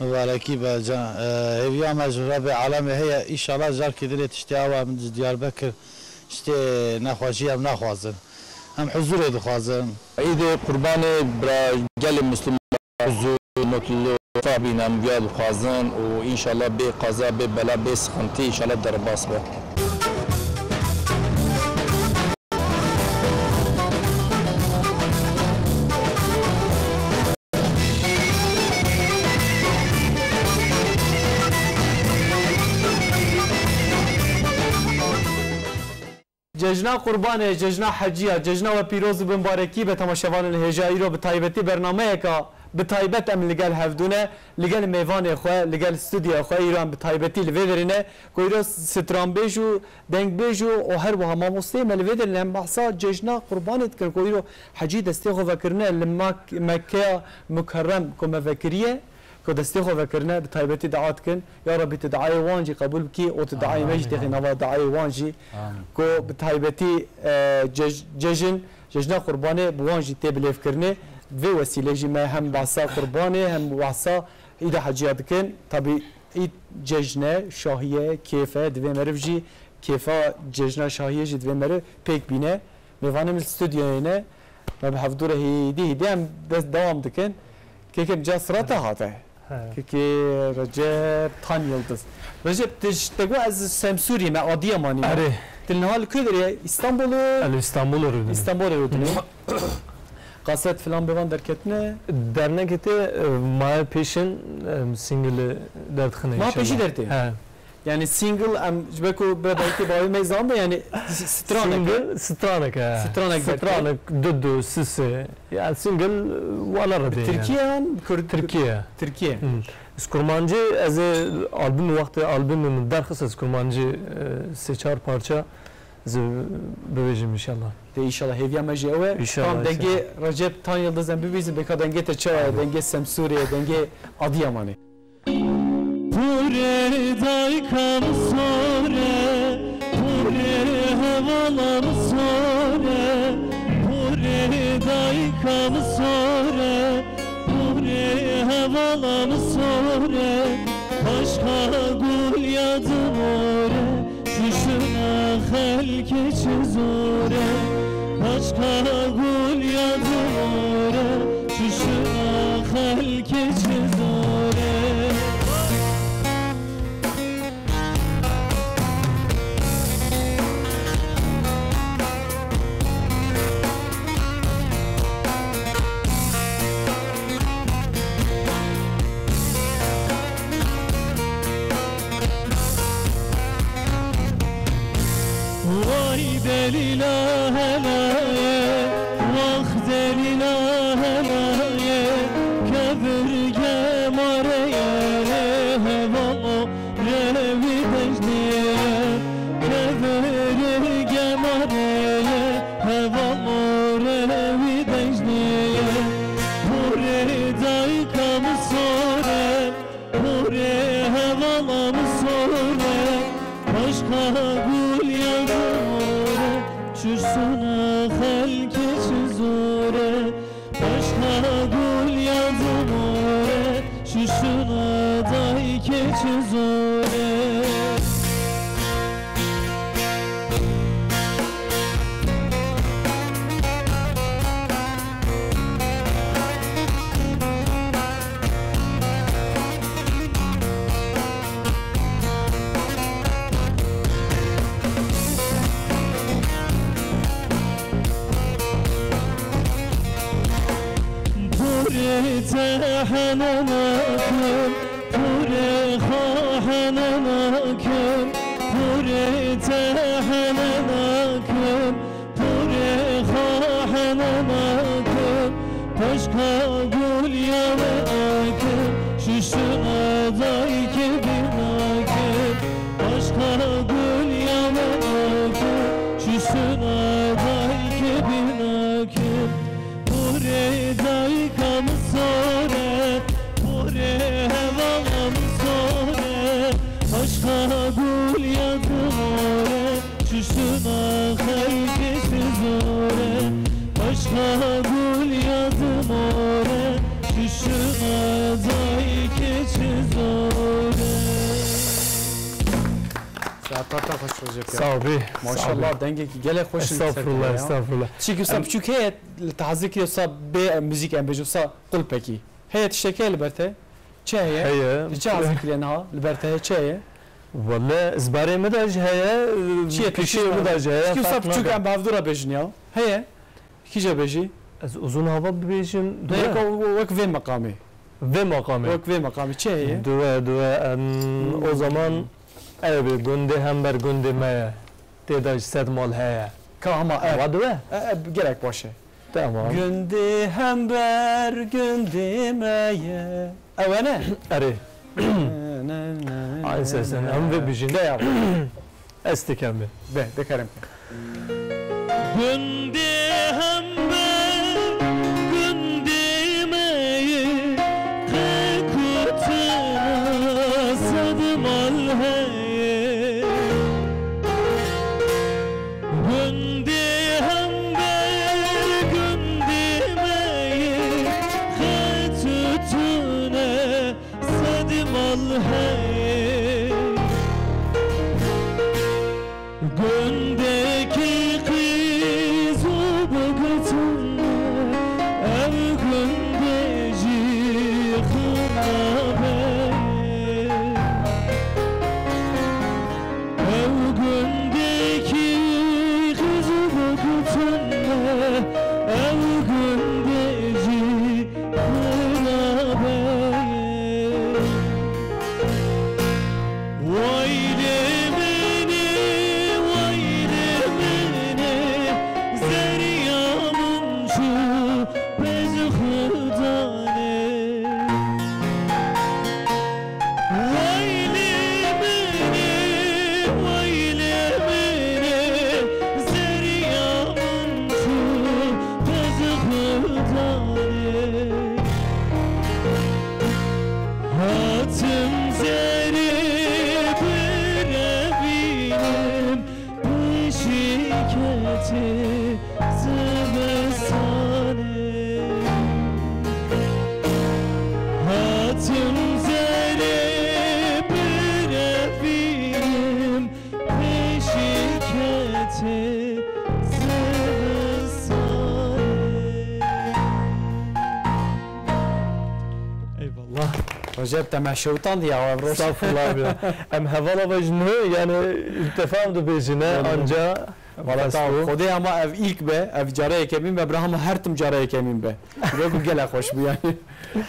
Mubarekî be can. E, hêviya me ji Rebbê alemê heye. Înşallah carkê dinê tiştê awa em ji Diyarbekir, tiştê nexweşî em naxwazin. Em huzurê dixwazin. Eydê Qurbanê bira gelê Müslüman. Huzur, mutluluk, sax bînin, em wiya dixwazin û înşallah bê qeza, bê bela, bê sıkıntı înşallah derbas be. Cejna Qurbanê, cejna Heciya, cejna we pîroz û bimbarekî be temaşevanên hêja. Îro bi taybetî bernameyeka bi taybet em li gel hevdû ne, li gel mêvanê xwe, li gel stûdyoya xwe îro em bi taybetî li vê derê ne, ku îro stranbêj û dengbêj û, û her wiha mamosteyê me li vê derê ne, em behsa cejna Qurbanê dikin, ku îro hecî destê xwe vekirine li Mak-, Mekkeya Mukerrem ku me vekiriye. Ku destê xwe vekirine, bi taybetî dua dikin, ya Rebbî tu duayê wan jî qebûl bikî û tu duayê me jî têxî nava duayê wan jî. Amin. Ku bi taybetî, e, cej-, cejin, cejna Qurbanê bi wan jî tê bilêvkirinê. Bi vê wesîlê jî me hem behsa Qurbanê hem behsa Îda Heciya dikin. Tabî Îd cejne, şahiye, kêfe, divê meriv jî kêfa cejna şahiyê jî divê meriv pêk bîne. Mêvanê min stûdyoyê ne. Me bi hevdû re hêdî hêdî em dest dewam dikin. Kêkê min ca sirata hate. He. Kêkê Recep Tan Yildiz. Recep, tu ji, te got ez Semsûrî me, Adiyamanî me. Erê. Tu niha li ku derê ye? Îstanbulê? Ez li Îstanbulê rûdinî. Îstanbulê rûdinî. Kaset filan bi van derketine? Dernekete, e, maye pêşin, e, single derdixine. Ma pêşî dertê? He. Yani single em ji ber ku bira dayikê bavê me zande yani s-, stranek e. Single stranek e. Stranek belki. Stranek, dudu, sisi. Yani single, e, wana re. Bi Tirkiye yan Kurd? Tirkiye. Tirkiye. Hı. Ez kurmancî, ez ê album, wextê albumê min derxist, ez kurmancî, e, sê çar parça ez ê bibêjim inşallah. De inşallah hêviya me jî ew e. İnşallah, tam dengê inşallah. Recep Tan Yıldız em bibîzin, beka dengê te çawa ye, dengê Semsûrê ye, dengê Adıyamanê. Porê dayika min sor e, porê hevala min sor e, porê dayika min sor e, porê hevala min sor e, paşka gul ya dimor e. Şuşuna xelkê çi zor e, paşka gul ya dimor e, şuşuna xelkê çi zor e. Vay delîla helaye, vax delîla helaye, kevir gemare ye, heval o rewî dejnê ye, kevir gemare ye, heval o rewî dejnê ye. Porê dayika min sor e, porê hevala min sor e, paşka gul ya dimor e, şuşuna xelkê çi zor e, paşka gul ya dimor e, şuşuna dayikê çi zor e. Porê te hene nakim, porê xwe hene nakim, porê te hene nakim, porê xwe hene nakim, paşka gul ya me nakim, şuşuna dayikê bîr nakim, paşka gul ya me nakim, şuşuna dayikê bîr nakim. Porê dayika min sor e, porê hevala min sor e, paşka gul ya dimor e, şuşuna xelkê çi zor e, paşka gul ya dimor e, şuşuna dayikê çi zor e. Saeta te xweş Recep ya. Sağ ol bî. Maşallah, dengekî gelek xweş in. Estağfurullah, estağfurullah. Tiştekî wisa biçûk heye, li te hazir kiriye wisa bê muzîk em bêjin, wisa qulpekî. Heye tiştekî heye li ber te? Çi heye? Heye. Li çi hazir kiriye niha? Li ber te heye çi heye? Wele ezberê min de jî heye, pêşiyê min de jî heye. Tiştekî wisa biçûk em bi hevdû re bêjin ya. Heye. Kîja bêjî? Ez uzun hava bibêjim, ne, duwe. Wek, wek vê meqamê. Vê meqamê. Wek vê meqamê. Çi heye? Duwe, duwe, em, hmm, o zaman ev ê, gundê hember gundê me ye. Tê de ji sed mal heye. Ka hema ev. Wa duwe? E, e, gelek baş e. Tamam. Gundê hember gundê me ye. Ew e ne? Erê. Aynı sesden. Em vê bijîn. De ya. Ez dikem bê. Be, dikarim ke. Gundê hember gundê me ye, qe ku tena sed mal heye. Gundê hember gundê me ye, qe tu tune sed mal heye. Gundekî qîz û bigotine, ew gundê jî xirabe. Ew gundekî qîz û bigotine, ew gundê jî xirabe. Way Zivistanê hatim zerê birevînim pêşî ketê zivistanê. Eyvallah. Recep, te me şewitandî ya, ev roj. Estağfurullah abi ya. Em hevala ve ji nû, yani, ilk defa em dibêjin, he, Öyle mi? Anca Valla tamam. Xwedê ama ev ilk be, ev cara yekemîn be, bira hema her tim cara yekemîn be. Wê ku gelek xweş bû yani.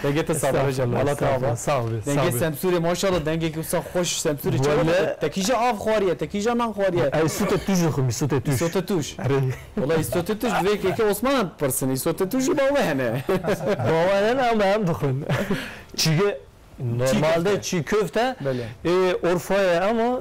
Dengê te sax be Recep. Estağfurullah, Valla tamam. Estağfurullah. Sağ ol, sağ ol. Dengê Semsûrê maşallah, dengekî wisa xweş Semsûrê çawa Welle- te kîja av xwariye, te kîja nan xwariye. Ay, îsotê tûj dixwim, îsotê tûj. Îsotê tûj. Erê. Wala îsotê tûj, divê keke Osman pirsin, îsotê tûj û bawe hene. Bawe hene ama em dixwin. Çîge Normalde çî köfte, Belê. e, Urfa'ya ama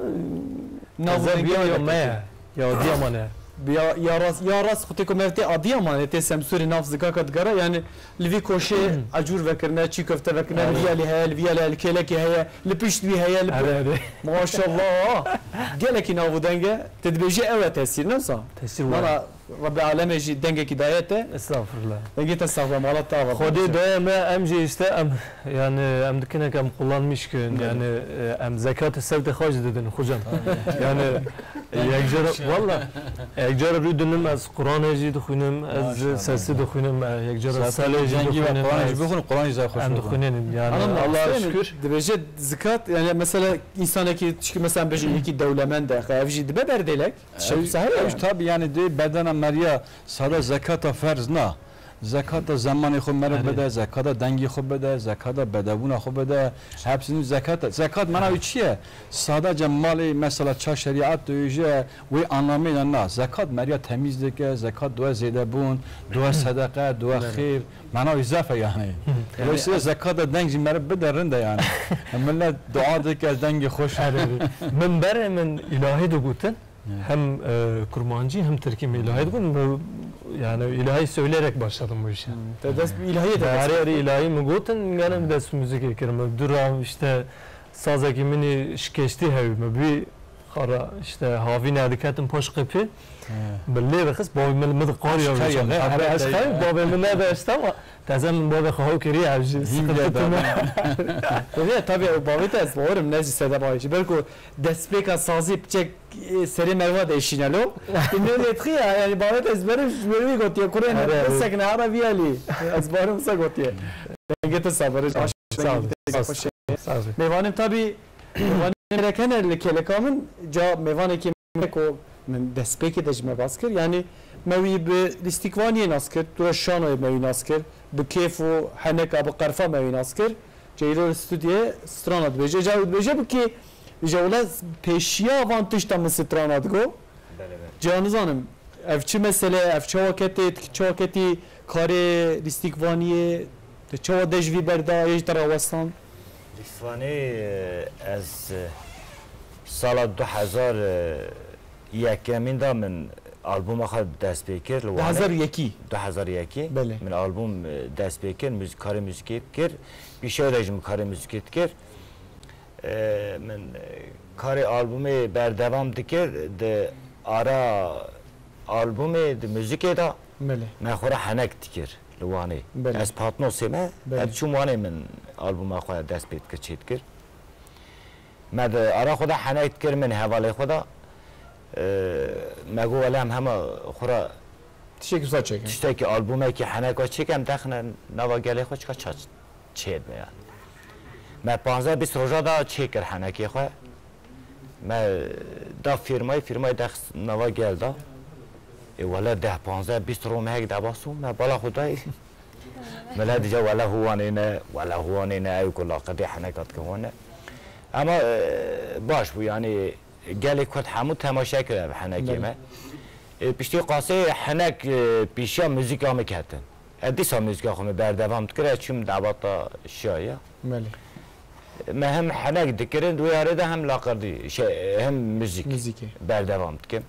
Nav taze dengê bir ya yok me peki. Ya Adıyaman'a. Ya, ya rast, ya rast xutê ku mevtê Adıyaman'ê tê Semsûrê nav zikaka digara, yani li vî koşê ecûr vekirine, çî köfte vekirine, Evet. li vî alî heye, li vî alî heye, li kêlekê heye, li pişt wî heye, li Evet, evet. Maşallah. Gelekî nav û denge, te dibêjî ew e tesîr, ne wisa? Tesîr var. Valla Rebbi alemê jî dengekî daye te. Estağfurullah. Dengê te sax be, mala te ava be. Xwedê daye me, em jî işte em, yani em dikinek em kullanmış ki, Evet. yani, e, em zekatê sewtê xwe jî didin, hocam. Yani, e, yek cara, valla, yek cara rû dinim ez Qur'anê jî dixwînim, ez Maşallah. sesî dixwînim, e, yek cara Zaten selê jî cengî ve dixwînim, Qur'anê jî ez, bixwin, Qur'anê jî xweş em bixwin. dixwînin, yani, Anam, Allah'a Hüseyin, şükür. Dibêje zikat, yani mesela insanekî, çünkü mesela bêjin yekî dewlemend e, ev jî dibe berdêlek. Tiştekî sahî ye. Ew jî tabi yani dê bedena meriya sada zekata ferz na. Zekata zemanê xwe meriv Erê. bide, zekata dengê xwe bide, zekata bedebûna xwe bide. Hepsini zekata. Zekat mana wî çi ye? Sadece malê mesela ça şerîat dibêje wê anlamê de na. Zekat meriya temîz dike, zekat dua zêdebûn, dua sedeqe, dua Erê. xêr. Mana wî zaf e yani. Dolayısıyla zekata deng jî meriv bide rind e yani. Millet dua dike, dengê xweş. Erê, erê. Min berê min îlahî digotin. Evet. Hem, e, kurmancî hem tirkî mi ilahî dibûn. Bu, yani ilahî söyleyerek başladım bu işe. Hmm. Te dest bi ilahiyê de Her dest yer ilahî mi gotin, yani dest müzik ekirim. Dura işte sazekî minî şikeştî hewî mi. Bir xara işte havîne diketim paş qepî. Evet. Bi lê dixist, bavê min, min de qar ya Aşk heye, muhebet heye. Bavê min ne de işte ama Teze min bavê xwe hew kiriye, ev jî Hîn sıkıntı bile tune. Tabii, tabii, ew bavê te ez bawerim ne jî sedem ayê jî. Belku destpêka sazî piçek, e, serê merva de eşîne lo. Tu ne lêtxî ya, yani bavê te ez berim, ji ber wî gotiye, kurê ne, Erê, erê. sekine, ara viyalî. Ez bawerim wisa gotiye. Dengê te sax be, Sağ ol, sağ ol. Mêvanên tabii, mêvanên gerek hene li kêleka min, ca mêvanekî min ku min destpêkê de ji me bas kir. Yani me wî bi lîstikvaniyê nas kir, tu re şanoyê me wî nas kir, bi kêf û heneka, bi qerfa me wî nas kir. Ceylo li stûdyoyê strana dibêje. Ca wî dibêje bikê, ji wile pêşiya van tişta min strana digo. Belê, belê. Ca nizanim, ev çi mesele ye, ev çawa ketê, tu çawa ketî karê lîstikvaniyê, tu çawa dej vî berda, yê ji te re westan? Lîstikvanê, ez, sala du hezar yekemîn de min albûma xwe dest pê kir li Wanê. Du hezar yekî? Du hezar yekî. Belê. Min albûm, e, dest pê kir, muz-, karê muzîkê dikir. Pîşew de jî min karê muzîkê dikir. E, min, e, karê albûmê berdewam dikir. Di ara albûmê, di muzîkê de Belê. me xwe re henek dikir li Wanê. Belê. Ez Patnosê me, Belê. ez çûm Wanê, min albûma xwe dest pê dikir, çê dikir. Me di ara xwe de henek dikir, min hevalê xwe de, e, me got, wele em hema xwe re Tiştekî wisa çêkin. tiştekî, albûmekî heneka çêkin, em dexine nava gelê xwe, çika ça çêdibe yani. Me panzdeh bîst roja de çêkir henekê xwe. Me da fîrmayê, fîrmayê dexist nava gel da. Ê wele deh, panzdeh, bîst ro mehek debas û me bala xwe dayê. Mele dîca wele huwanê ne, wele huwanê ne, ew ku laqedê heneka dike wan e. Ama, e, baş bû, yani gelê Kurd hemû temaşe kir ev henekê Belê. me. E, piştî qasê henek, e, pîşiya muzîka min ketin. E, dîsa muzîka xwe min berdewam dikir, e, çûm dawata şiya ya. Belê. Me hem henek dikirin, di wê arê de hem laqedî, şey, hem muzîk Muzîkê. berdewam dikim.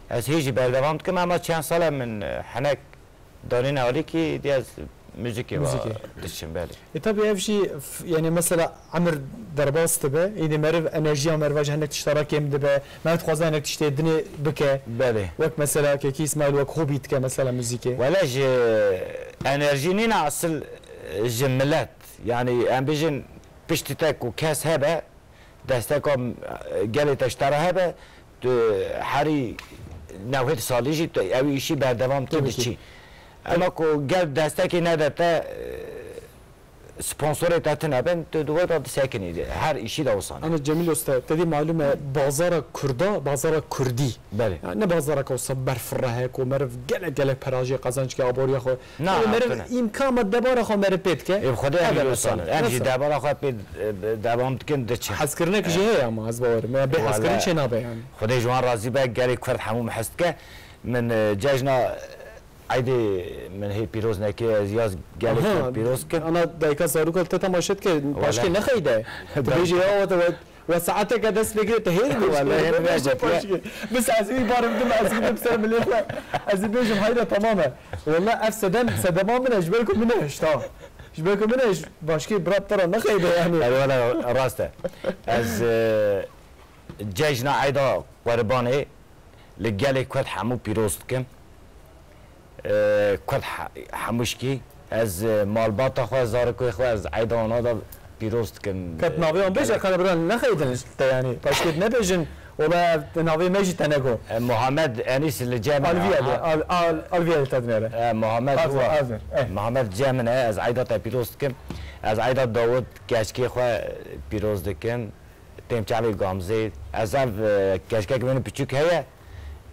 Ez hê jî berdewam dikim, ama çend sal e min, e, henek danîne alîkî, dê ez muzîkê ve Muzîkê. diçin, belê. E, tabii ev jî f-, yani mesela emir derbas dibe, îdî meriv enerjiya meriva ji hinek tişta re kêm dibe, meriv dixwaze hinek tiştê dinê bike. Belê. Wek mesela Kekî Îsmaîl wek hobî dike mesela muzîkê. Wele ji enerjî nîne asil, e, ji milet. Yani em bêjin piştî te ku kes hebe, desteka, e, gelê te ji te re hebe, tu herî newhêt salî jî tu ew îşî berdewam tu Tabii ki. diçî. Ema ku gel destekê nede te, e, sponsorê te tune bin, tu di we de disekinî. Her îşî de wisa ne. Ana Cemîl Usta, te dî malûm e, bazara Kurda, bazara Kurdî. Belê. Yani ne bazarek olsa berfirre heye ku meriv gelek gelek perajê qazanç ke aboriya xwe. Na, Yani meriv tune. îmkan me debara xwe meriv pê dike. Ê, Xwedê em Eve jî mesela. wisa ne. Em jî Mesela. debara xwe pê, e, devam dikin diçin. Hezkirinek jî heye ama ez bawerim. Yani bê Wala hezkirin çê nabe yani. Xwedê ji wan razî be, gelê Kurd hemû min hez dike. Min, e, cejna Eydê min hê pîroz neke, ez yaz gelê Aha, Kurd pîroz kim. Ana dayika zaroka te temaşe dike, Wala. paşkê nexeyde. Tu Dayika. bêjî ya we, we, we saeteke dest pê kiriye, te hê dibêjî. Wala, hê Bêjî dibêjî. paşkê. Biz ez wî bar bidim, ez bidim ser milê xwe. Ez ê bêjim, hayda, tamam e. Wala ev sedem, sedema min e, ji ber ku min e hişta. Ji ber ku min e, ji başkê bira te re nexeyde yani. Erê wala, rast e. Ez, e, cejna Eyda Qurbanê li gelê Kurd hemû pîroz dikim. E, Kurd he-, hemû şikî. Ez, e, malbata xwe, zarokê xwe, ez eyda wana da pîroz dikim. Ket navê wan bêje, Gelê qala bira nexeyidin te yani. Başkê nebêjin, ola ev navê me jî te nego. E, Muhammed Enîs li cem Alviyelê, al, al, Alviyelê te dinêre. E, Muhammed Aferin, wa. aferin, eh. Muhammed cem min e, ez eyda te pîroz dikim. Ez eyda Dawud keçkê xwe pîroz dikim. Têm çavê Gamzê. Ez ev, e, keçkek min piçûk heye,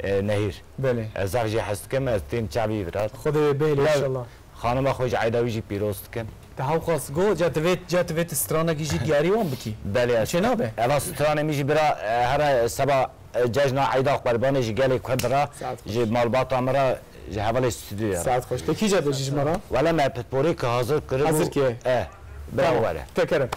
e, Nehîr. Belê. Ez ev jê hez dikim, ez têm çavî biraz. Xwedê wê bihêle Biraz inşallah. Xanima xwe ji eyda wî jî pîroz dikim. Te hewqas got, ca divê, ca divê tu stranekî jî diyarî wan bikî. Belê, ez Çê nabe? Eva stranê min jî bira, e, here seba, e, cejna eyda Qurbanê ji gelê Kurd ra, Saet xweş. ji malbata min ra, ji hevalê stûdyoya ra. Saet xweş. Te kîja dibêjî ji me ra? Wele me pitporê ki hazir kiribû. Hazir ki. E, bira Tamam. were. Te kerem.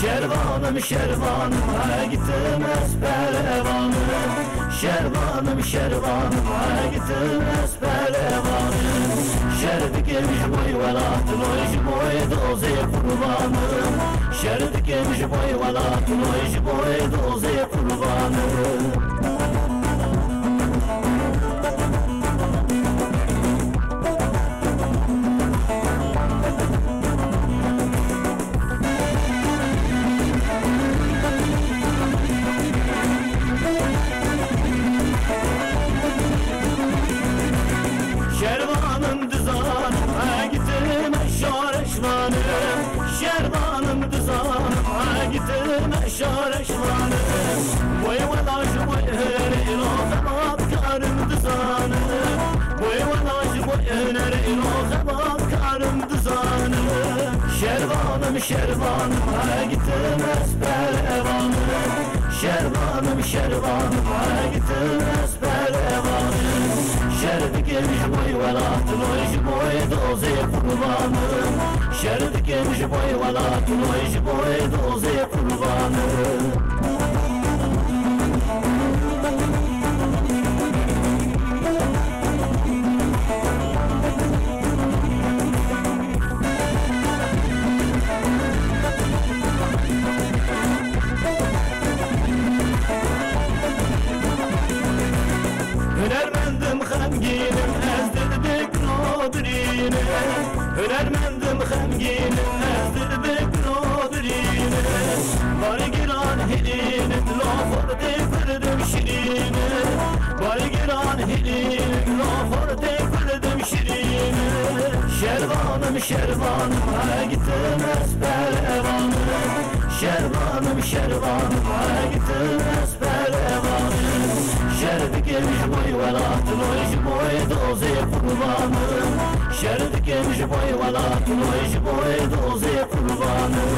Şervanim, şervanim, ha gitim ez pelevanim. Şervanim, şervanim, ha gitim ez pelevanim. Şer dikim ji bo welatino, ji bo dozê qurbanim. Şer dikim ji bo welatino, ji bo dozê qurbanim. Şervanim dizanim, egitime şareşvanim. Şervanim dizanim, egitime şareşvanim. Boy wela ji boy hunerê îro xebatkarim dizanim. Boy wela ji boy hunerê îro xebatkarim dizanim. Şervanim, şervanim, egitime ez pelevanim. Şervanim, şervanim, egitime ez pelevanim. Şer dikim ji bo welatino, ji bo dozê qurbanim. Şer dikim ji bo welatino, ji bo dozê qurbanim. Hunermendim xemgînim, ez dirbêk nadirînim. Hunermendim xemgînim, ez dirbêk nadirînim. Bargiran hilînim, laxor tê kurdim şirînim. Bargiran hilînim, laxor tê kurdim şirînim. Şervanim, şervanim, ha gitim ez pelevanim. Şervanim, şervanim, ha gitim ez pelevanim. Şer dikim ji bo welatino, ji bo dozê qurbanim. Şer dikim ji bo welatino, ji bo dozê qurbanim.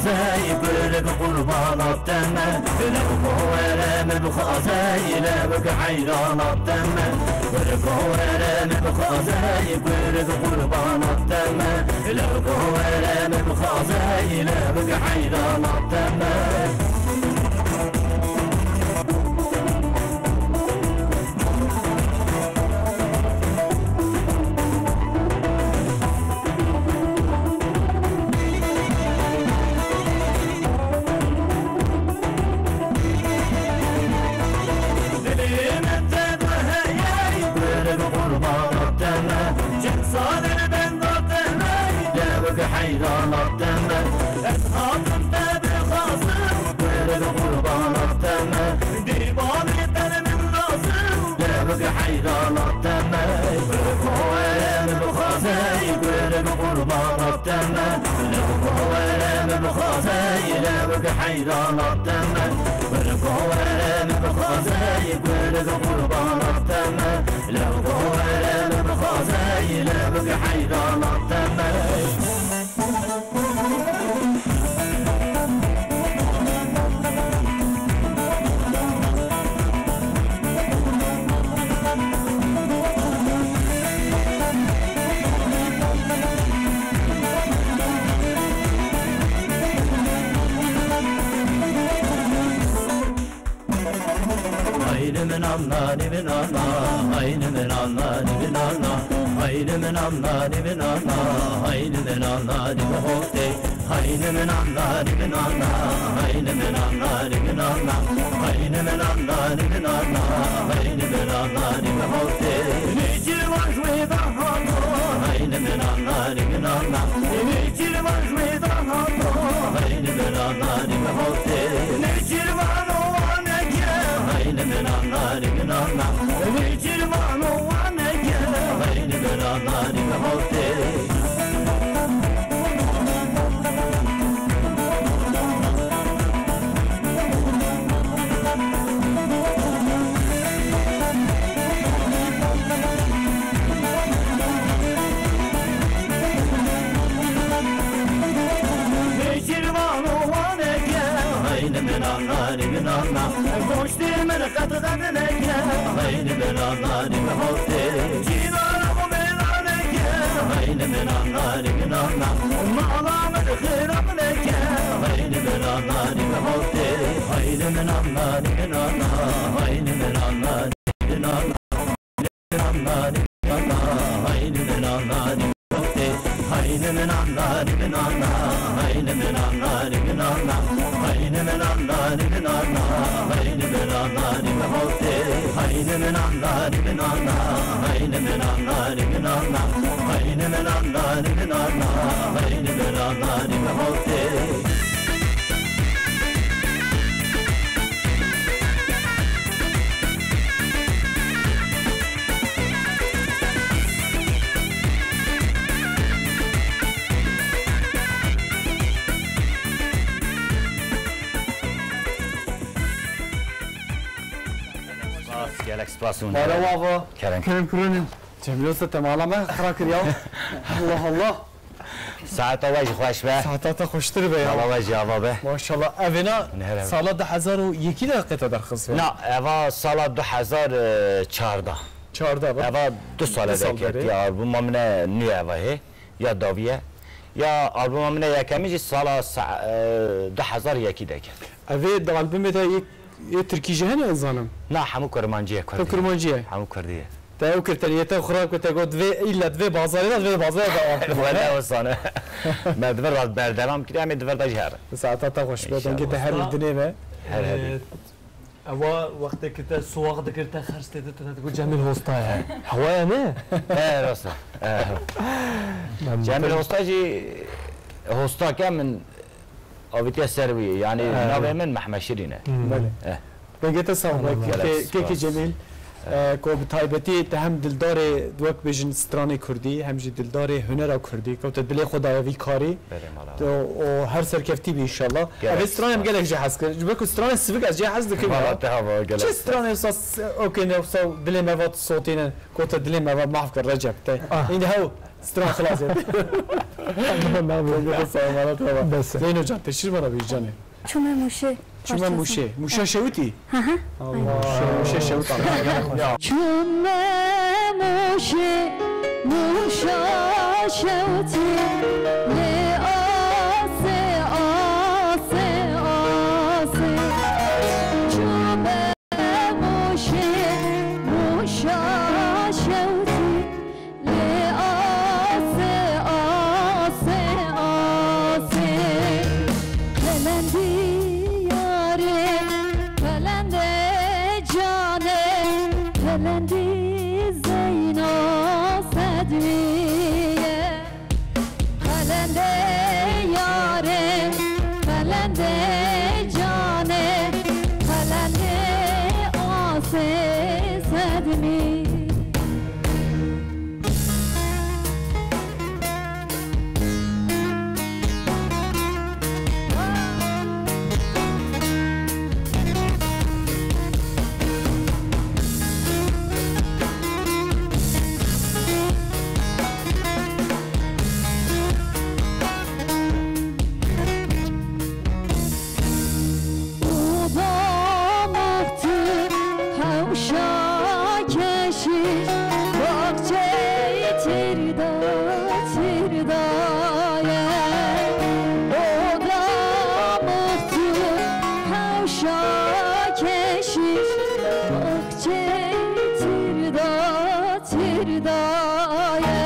Zey kurik qurbana te me, lew ko were min bixwaze, lew ke heyran te me. Kurik were min bixwaze, kurik qurbana te me, lew ko were min bixwaze, lew ke heyran te me. Dilê min te de heye, kurik qurbana te me. Çend sal e benda te me, lewik heyrana te me. Ez hatim te bixwazim, kurik qurbana te me. Dîvanê te li min lazim, lewik heyrana te me. Kurik were min bixwaze, kurik qurbana te me. Lew ko were min bixwaze, lew ke heyrana te me. Kurik were min bixwaze, kurik qurbana te me. Lew ko were min bixwaze, lew ke heyrana te me. Haydi min anna, ni min anna, haydi min anna, ni min anna, haydi min anna, ni min anna, haydi min anna, ni min hote. Hayni min anna, ni min anna, hayni min anna, ni min anna, hayni min anna, ni min anna, hayni min anna, ni min hote. Nêçîrvan ji wê de hato, hayni min anna, ni min anna, nêçîrvan ji wê de hato, hayni min anna, ni min hote. Nêçîrvan o waneke, hayni min anna, ni min anna, nêçîrvan o waneke, hayni min anna, ni min hote. Nêçîrvan û waneke, hayni min anna, ni min anna. Goştê min qet xet neke, hayni min anna, ni min hote. Cînara xwe mêlaneke, hayni min anna, ni min anna. Mala min xirab neke, hayni min anna, ni min hote. Hayni min anna, ni min anna, hayni min anna, ni min anna. Hayni min anna, ni min anna, hayni min anna, ni min hote. Hayni min anna, ni min anna, hayni min anna, ni min anna. Hayni min anna, ni min anna, hayni min anna, ni min hote. Hayni min anna, ni min anna, hayni min anna, ni min anna. Hayni min anna, ni min anna, hayni min anna, ni min hote. Spas, gelek spas hûn. Mala we ava. Kerem. Kerem kurunên. Cemîl Usta, te mala me xira kir ya. Allah Allah. Saeta we jî xweş be. Saeta te xweştir be ya. Mala we jî ava be. Maşallah. Evêna Nehre. Sala du hezar û yekî de qêta derxist be. Na, eva sala du hezar çardeh. Çardeh be. Eva du sale Du sal derê. Ketiye albuma min e nû eva hê. Ya dawiye. Ya albuma min e yekemî jî sala sa-, e, du hezar yekî de ket. Evê di albumê de yê, yê tirkî jî hene, ez zanim? Na, hemû kurmancî ye, Te kurdî ye. Kurmancî ye? Hemû kurdî ye. Te ew kir, tenê te xirab kir, te got, "Vê, îlle di vê bazarê de, di vê bazarê de dewam kir." Wele wisa ne. Me di vir re berdewam kiriye, em ê di vir de jî herin. Saeta te xweş be, dengê te her wî dinê be. Her hebî. Ee, ewa wextê ki te suwax dikir, te xers tê de, te digot, "Cemîl Hosta ye." Hewa ye ne? E, rast e. E. Cemîl Hosta jî hostake min Avîtiye ser wî, yanî He. Navê min Mehmet Şirîn e. Hmm. Belê. Eh. Dengê te sax be, Allah kekê, Allah. Kekê Cemîl. E, ku bi taybetî te hem dildarê, wek bêjin, stranê kurdî, hem jî dildarê hunera kurdî, kewte dilê xwe daye vî karî. Belê mala. Te û her serkeftî bî înşallah. Gerek. Ev stranê em gelek jê hez kir. Ji ber ku stranê sivik ez jê hez dikim ya. Mala te hava gelek. Çi stranê wisa s-, okê ne wisa dilê me va sotîne, kewte dilê me va mahv kir Recep te. Ah. Îndî hew stran xilas et. Sağ ol, mala te hava. Bes. Zeyno can, te şîr bana bêj canê. Çûme Mûşê. Çûme Mûşê. Mûşa Şewitî? Hı hı. Allah. Mûşa Şewitî. Çûme Mûşê, Mûşa Şewitî, lê asê, asê, asê. Çûme Mûşê, Mûşa Şewitî, lê asê, asê, asê. Qelendî yarê, qelendê canê, qelendî Zeyno Sedmiye. Qelendê yarê, qelendê canê, qelendê asê Sedmî. Oda muxtir hewşa keşîş, baxçeyê tîrda tîrda ye. Oda muxtir hewşa keşîş, çê tîrda tîrda ye.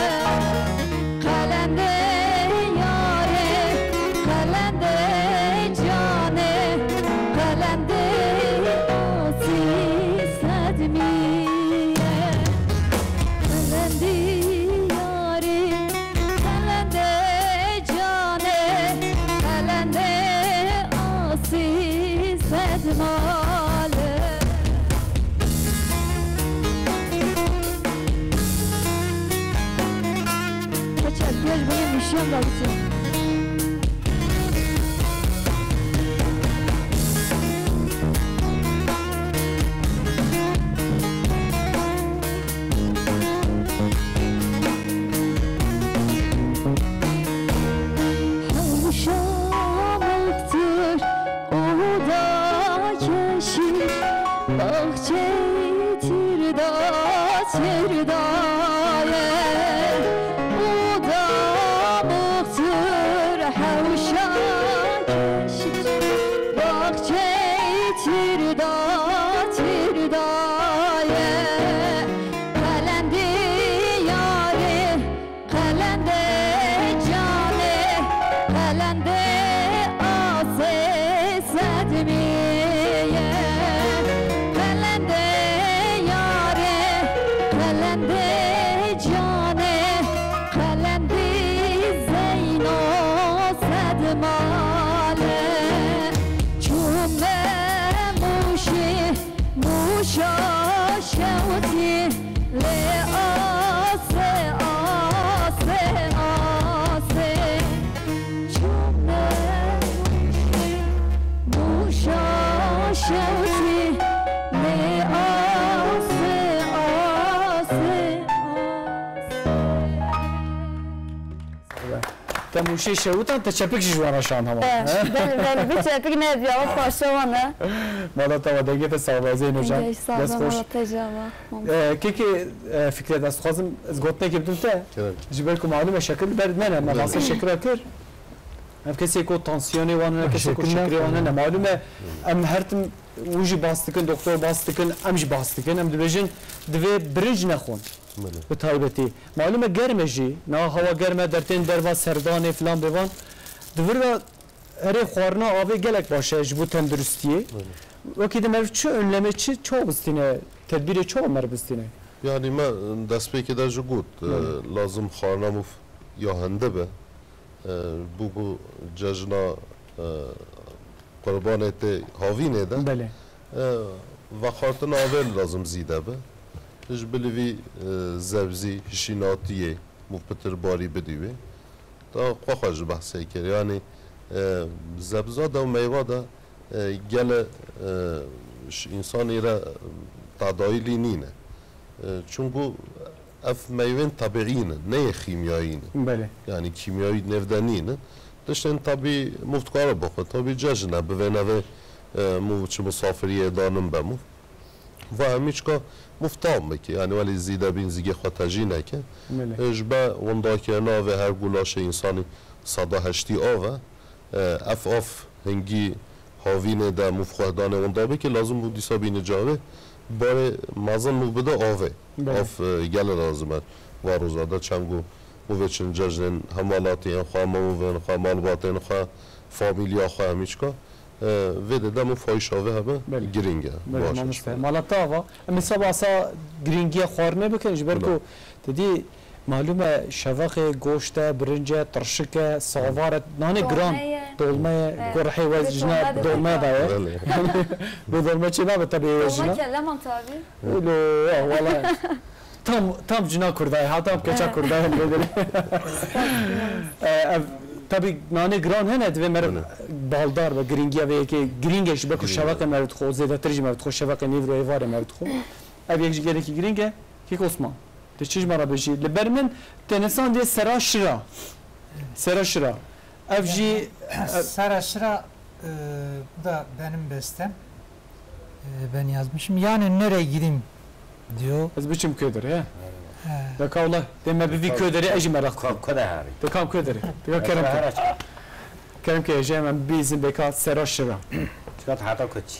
Qelendê yarê, qelendê canê, qelendê asî Sedmî ye. Qelendî yarê, qelendê canê, qelendê asî Sedmale. Keçer, gel beni müşem da bitir. Hewşa muxtir, oda keşîş, baxçeyê tîrda tîrda ye. Oda muxtir hewşa keşîş, baxçeyê tîrda tîrda ye. Qelendî yarê, qelendê canê, qelendê asê Sedmî ye. Qelendê yarê, qelendê canê, qelendî Zeyno Sedmale. Çûme Mûşê, Mûşa Şewitî, lê asê, asê, asê. Çûme Mûşê, Mûşa Şewitî, lê asê, asê, asê. Te Mûşê şewitan, te çepik jî ji wan re şand hema. Eh, belê, belê, bi çepik ne, ya, parça wan e. Mala te ava, dengê te sax be, Zeyno can. Dengê sax be, dest xweş. Mala te jî ava. Eh, kekê, eh, Fikret, ez dixwazim, ez gotinekê bidim te. Kerem. Ji ber ku malûm e, şekir li ber me ne, me bahsê şekira kir. Ev kesê ku tansiyonê wan hene, kesê ku şekirê wan hene, malûm e, em her tim wî jî bas dikin, doktor bas dikin, em jî bas dikin, em dibêjin, divê birinc nexwin. Belê. Bi taybetî. Malûm e germ e jî. Niha hewa germ e, dertên derva serdanê filan bêvan. Di vir de herê xwarina avê gelek baş e ji bo tenduristiyê. Belê. Wekî din meriv çi önlemê, çi çawa bistîne, tedbîrê çawa meriv bistîne? Yanî me destpêkê de jî got, e, Belê. lazim xwarina mûf ya hinde be. E, bû ku cejna, e, Qurbanê tê havînê de. Belê. E, veqartina avê lazim zîde be. Ji bilî vî, e, zebzî, hişînatiyê, mû pitir barî bidî wê. Da xwe xwe ji behsê kir. Yanî, e, zebza de û meyva de, e, gele, e, ji însanî re tedayîlî nîne. E, çunku ev meyvên tebîî ne, ne yê xîmyayî ne. Belê. Yanî kîmyayî nêv de nîne. Tiştên tebîî mû dikare bixwe. Tabî cejn e, bivê nevê, e, mû çi misafiriyê danin be mû. Va hemîçka mû tam bike. Yanî welî zîde bîn zîgê xwe tejî neke. Belê. E, ji be windakirina vê her gulaşê însanî seda heştî av e. E, ev av hingî havînê de mû xwehdanê winda bike, lazim bû dîsa bîne cavê barê mezin mû bide avê. Belê. Av, e, gele lazim e. Va roza de çend ku mû vê çin cejnên hemalatiyên xwe, mûvên xwe, malbatên xwe, famîlya xwe hemîçka. E, vê de dem û fayîşa vê hebe Belê. Girîng e. Belê, Baş e. Mamoste. Mala te ava. Em ê seba asa girîngiya xwarinê bikin, ji ber Bila. Ku te dî malûm e, şeveqê, goşt e, birinc e, tirşik e, savar e, nanê giran, Dolme ye. Dolme ye, He. Ku rihê we Ku jina dolme de dolme de ye. Belê. Bi dolme çê nabe tabii we Dolma jina. Kelle mantarı. Öyle, ya, vallahi. Tam, tam cina Kurdayê, ha, tam keça Kurdayê lê. E, ev, tabii nanê giran hene, divê meriv Hene. Baldar be, girîngiya vê yekê, girîng e ji ber ku Girîng e. Şeveqê meriv dixwe, zêdetir jî meriv dixwe, şeveqê nîvro êvarê meriv dixwe. Ev yek ji gelekî girîng e, kek Osman. Te çi ji me re bêjî? Li ber min te nisan dê sera şira. Sera şira. Ev jî, ev Sera şira, e, bu da benim bestem. E, ben yazmışım. Yani nereye gideyim diyor. Ez biçim kê derê, he? He. De ka wela, dê me bivî kê derê, ez jî meraq dikim. Ku de herî? De kam kê derê? De ka kerem ke. Kerem ke, jê me bîzin de ka sera şira. Çikat hata kuçî.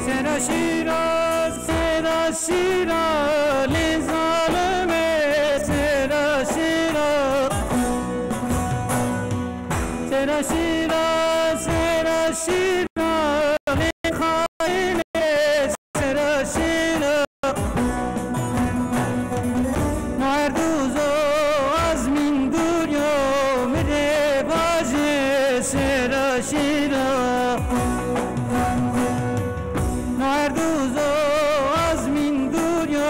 Sera şira, sera şira, lê zalime, sera şira. Sera şira, sera şira, lê xayine, sera şira. Merduzo azmin duryo, mi de vaje, sera şira. Merduzo azmin duryo,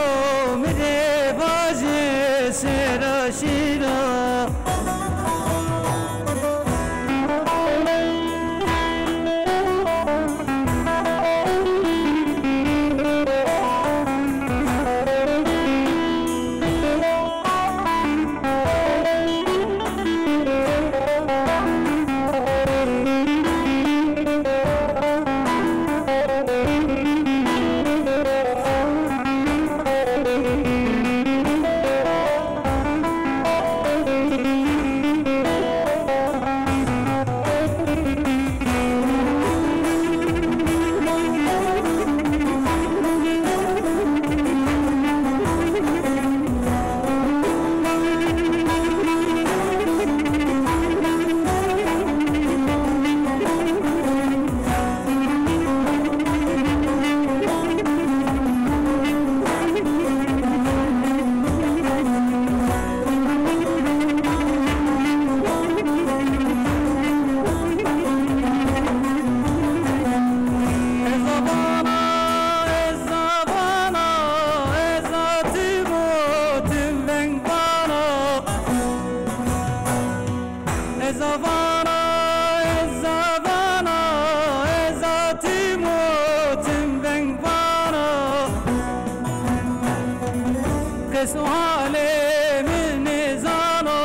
Keso halê min nêzano,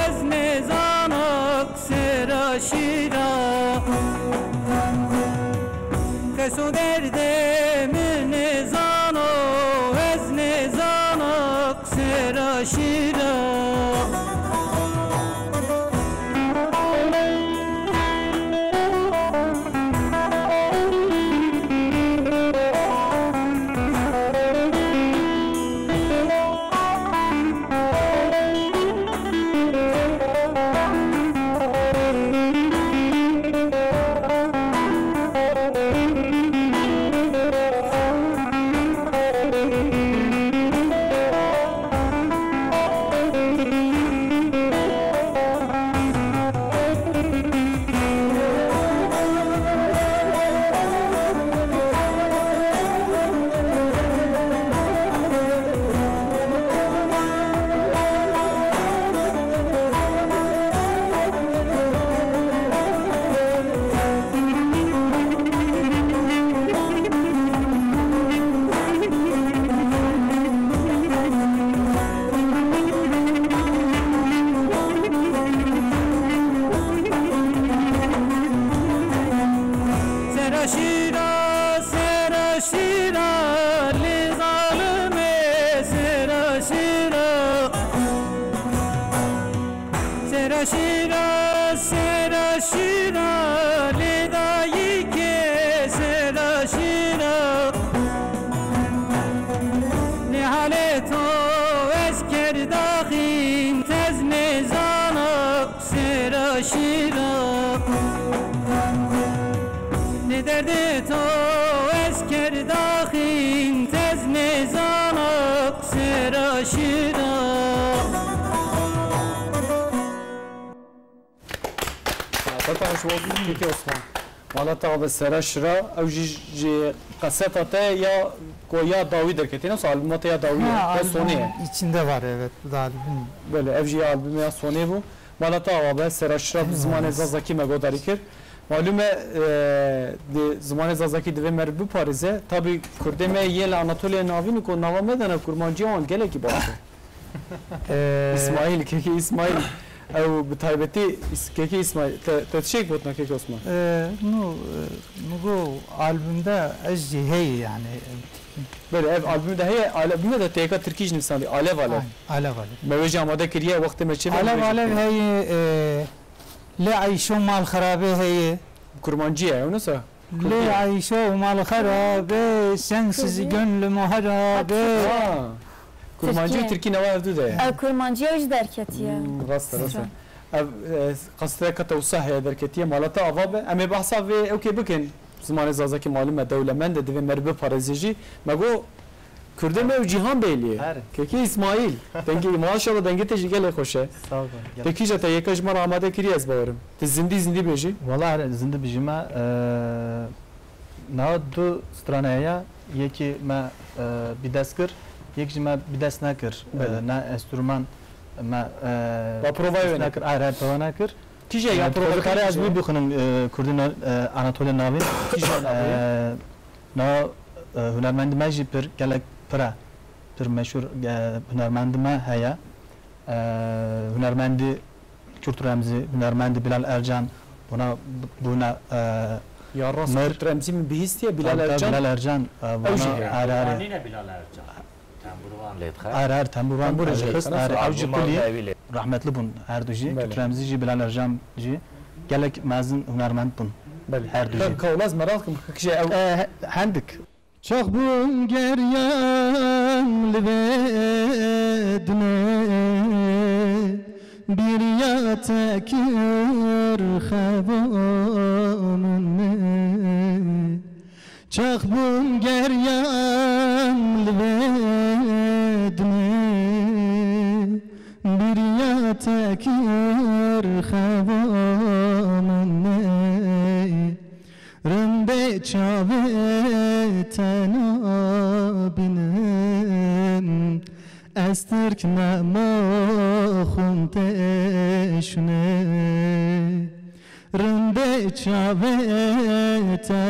ez nêzano qisê ra şîra. Keso derdê min nêzano, ez nêzano qisê ra şîra. Sera şîra, sera şîra, lê zalimê, sera şîra. Sera şîra, sera şîra, lê dayikê, sera şîra. Nê halê to ez kerdaxîn, tez nêzana sera şîra. Nê derdê to ez kerdaxîn, tez nêzana sera şîra. Selamet baş bû, Kekê Osman. Mala te abi sera şira, ew jî ji kaseta te ya ku ya dawî derketî, ne albuma te ya dawî ye, Ha, ya sonê ye. Albüm içinde var, evet, bu da albüm. Belê, ev jî ya albumê ya sonê bû. Mala te ava be, sera şira bi zimanê zazakî me godarî kir. Malûm e, e, di zimanê zazakî divê me re biparêze. Tabî kurdê me yê li Anatoliya Navîn ku nava me de ne, kurmanciya wan gelekî baş e. Ee, Îsmaîl, kekê Îsmaîl. Ew bi taybetî Îs-, kekê Îsmaîl. Te, te tiştek gotina kekê Osman? Ee, no, e, min got albumda ez jî heye yani. Belê, ev albumê de heye, albumê de têka tirkî jî nivîsandî, Alev Alev. Aynen, Alev Alev. Me wê jî amade kiriye, wextê me çê be, Alev me wê jî Alev kiriye. Heye, e, Lê Eyşo mal xerabê heye. Kurmancî ye, ew nisa? Lê Eyşo mal xerabe, sensiz gönlüm harabe. Ha. Kurmancî û Tirkî. Tirkî nava hevdû de ye. Ew kurmancî ew jî derketiye. Hmm, rast e, rast e. Ev, e, qasîdeka te wisa heye derketiye, mala te ava be. Em ê behsa vê ewkê bikin. Zimanê zazakî malûm e, dewlemend e, divê me re biparêze jî. Me got, Kurdê me û Cîhan Beyliye. Her. Kekê Îsmaîl. Dengê, maşallah, dengê te jî gelê xweş e. Sağ ol. Te kîja te yeka ji me re amade kiriye, ez bawerim. Tu zindî zindî bêjî. Wala her zindî bijîme, e, niha du strane heye, yekî me, e, bi dest kir, yek jî me bi dest nekir. Belê. E, ne enstrûman me, e, bi dest nekir. Ba provayê wê nekir. Her, her prova nekir. Kîje ya provayê kare ez wî bixwînim, e, Kurdî na-, e, Anatoliya Navîn. Kîje navê? E, Na, e, hunermendê me jî pir gelek pir e. Pir meşhûr, e, hunermendê me heye. E, hunermendî Kurt Remzî, hunermendî Bilal Ercan, bona b-, bûne, e, mir. Ya rast, Kurt Remzî min bihîstiye, Bilal Ercan. Tabii, tabii, Bilal Ercan, e, bona jî heye. Her, her. Nîne Bilal Ercan. Tembûrvan lê dixe. Her, her, tembûrvan lê dixist, her, ew jî kulî. Rehmetli bûn her du jî. Belê. Kurt Remzî jî, Bilal Ercan jî gelek mezin hunermend bûn. Belê. Her du jî. Ka-, ka wela ez meraq dikim, kîje ew. E, he-, hendik. Çax bûm geryan li vê dinê, bîriya te kir xeva min. Çax bûm geryan li vê dinê, bîriya te kir xeva min. Rindê çavê te nabînim, ez tirk nemaxum tê şûnê. Rindê çavê te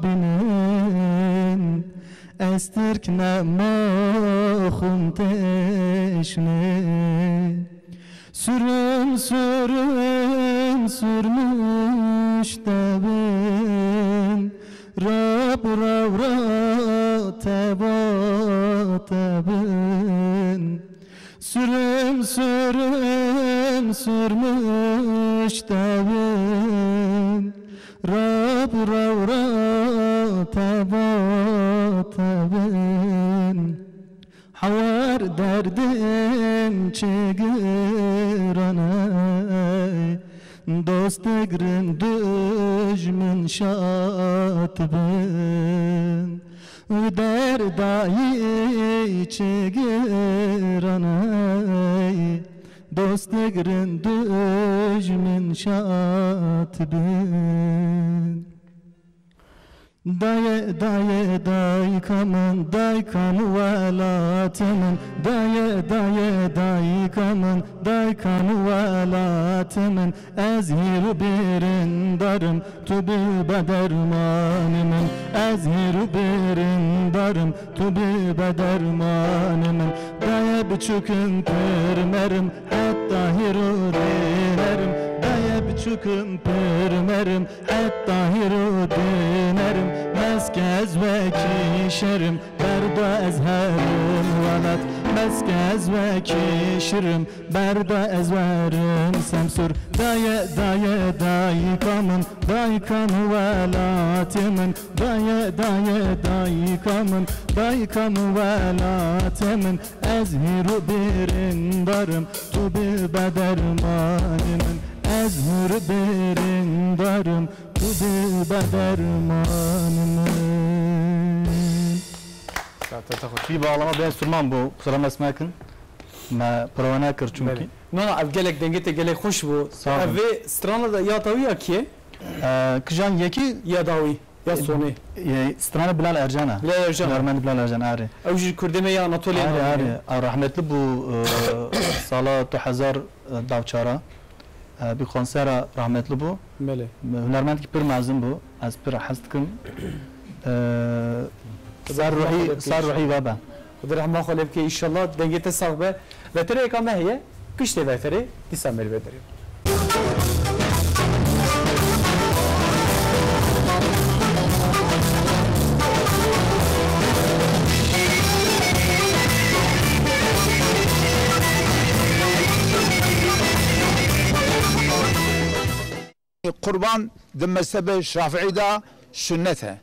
nabînim, Ez Tirk nema xum têşnê. Sürüm sürüm sürmüş tebin, rap rav ra teva tebin. Sürüm sürüm sürmüş tebin, rap rav ra teva tebin. Hawar derdim çi giran e, dost digrin, dijmin şat bin. Û derdayî çi giran e, dost digrin, dijmin şat bin. Dayê, dayê, dayka min, dayka min, welatê min. Dayê, dayê, dayka min, dayka min, welatê min. Ez hîr û birîndar im, tu bibe dermanê min. Ez hîr û birîndar im, tu bibe dermanê min. Dayê biçûk im, pir mer im, heta hîr û dîner im. Dayê biçûk im, pir mer im, heta hîr û dîner im. Bes ke ez wekî şer im, berda ez herim welat. Bes ke ez wekî şer im, berda ez werim Semsûr. Dayê, dayê, dayka min, dayka min, welatê min. Dayê, dayê, dayka min, dayka min, welatê min. Ez hîr û birîndar im, tu bibe dermanê min. Ez hûr birîndar im, tu bibe dermanê min. Saete te xweş. Vî bağlama bi enstrüman bû, kusura me smekin. Me prova nekir çünkü. Belê. Na, na, ev gelek dengê te gelek xweş bû. Sağ ol. Ev vê strana de ya tawî ya kî ye? Ee, kijan yekî? Ya dawî. Ya sonê. Ê, strana Bilal Ercan e. Bilal Ercan. Hunermend Bilal Ercan, arê. Ew jî kurdê me ya Anatoliya. Arê, arê. A, rahmetli bû, e, sala du hezar, e, dawçara. E, bi konsera rahmetli bû. Belê. Hunermendkî pir mezin bû. Ez pir hez dikim. E, ser ruhî, ser ruhî we be. Xwedê rehma xwe lê bike, înşallah dengê te sax be. Veterê êka me heye, piştê veterê dîsa mêr vê derê. Qurban di mezhebê Şafiî de sunnet e.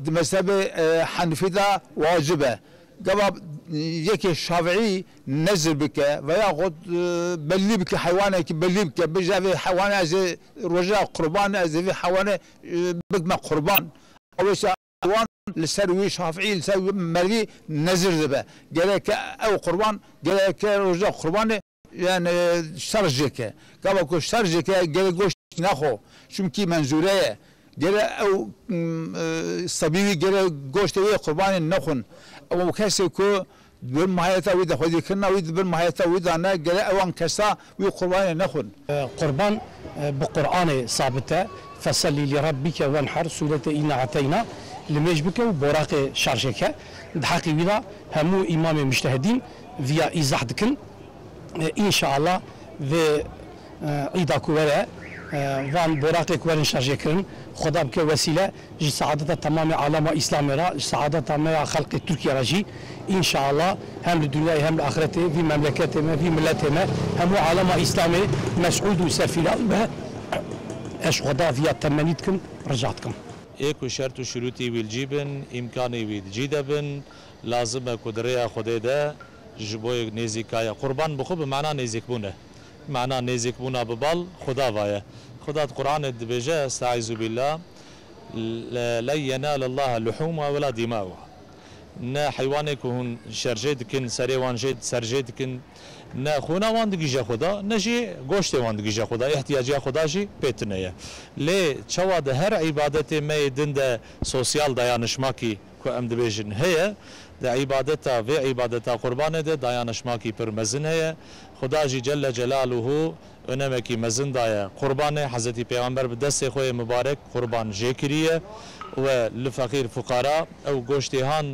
Di mezhebê, e, Henefî de wacib e. Gava, e, yekê Şafiî nezir bike veya xwe, e, bellî bike, heywanekî bellî bike, bije vê heywanê ez ê roja qurban, ez ê vê heywanê, e, bikme qurban. Ew ise wan li ser wî Şafiî, li ser wî merivî nezir dibe. Gereke ew qurban, gereke roja qurbanê, yani, şer jêke. Gava ku şer jêke, gere goşt nexwe. Çimkî menzûre ye. Gere ew, m, e, sebî wî gere goştê wê qurbanê nexwin. Ew kesê ku di bin mahiyeta wî de xwedîkirina wî, di bin mahiyeta wî de ne, gere ewan kesa wî qurbanê nexwin. E, qurban, e, bi Qur'anê sabit e. Fesellî li rabbike wenher, sûretê Îna Eteyna, limêj bike û boraqê şerjê ke. Di heqî wî de hemû îmamê mujtehidîn viya îzah dikin. E, înşallah vê, e, îda ku were, e, van boraqê ku werin şerjê kirin, Xweda bike wesîle ji saadeta temamê alema Îslamê re, ji saadeta me ya xelqê Tirkiye re jî, înşallah hem li dinyayê hem li axretê vî memleketê me, vî miletê me, hemû alema Îslamê mesûd û serfîraz be. Ez ji Xweda viya temennî dikim, rica dikim. Ê ku şert û şurûtî wî li cî bin, îmkanî wî di cî de bin, lazim e ku di rêya Xwedê de ji bo yek nêzîkaya qurban bi xwe bi mana nêzîkbûn e. Mana nêzîkbûna bi bal Xuda va ye. Xuda di Qur'anê dibêje, Estaizu billah, "Le-, len yenale Allahe luhûmuha wela dimauha." Ne heywanê ku hûn şerjê dikin, serê wan jê, serjê dikin, ne xûna wan digihîje Xuda, ne jî goştê wan digihîje Xuda. Îhtiyaciya Xuda jî pê tune ye. Lê çawa di her îbadetê me yê din de sosyal dayanışmakî ku em dibêjin heye, di îbadeta, vê îbadeta qurbanê de dayanışmakî pir mezin heye. Xuda jî Celle Celaluhu önemekî mezin daye qurbanê. Hezretî Pêxember bi destê xwe yê mibarek qurban jê kiriye we li feqîr fuqara ew goştê han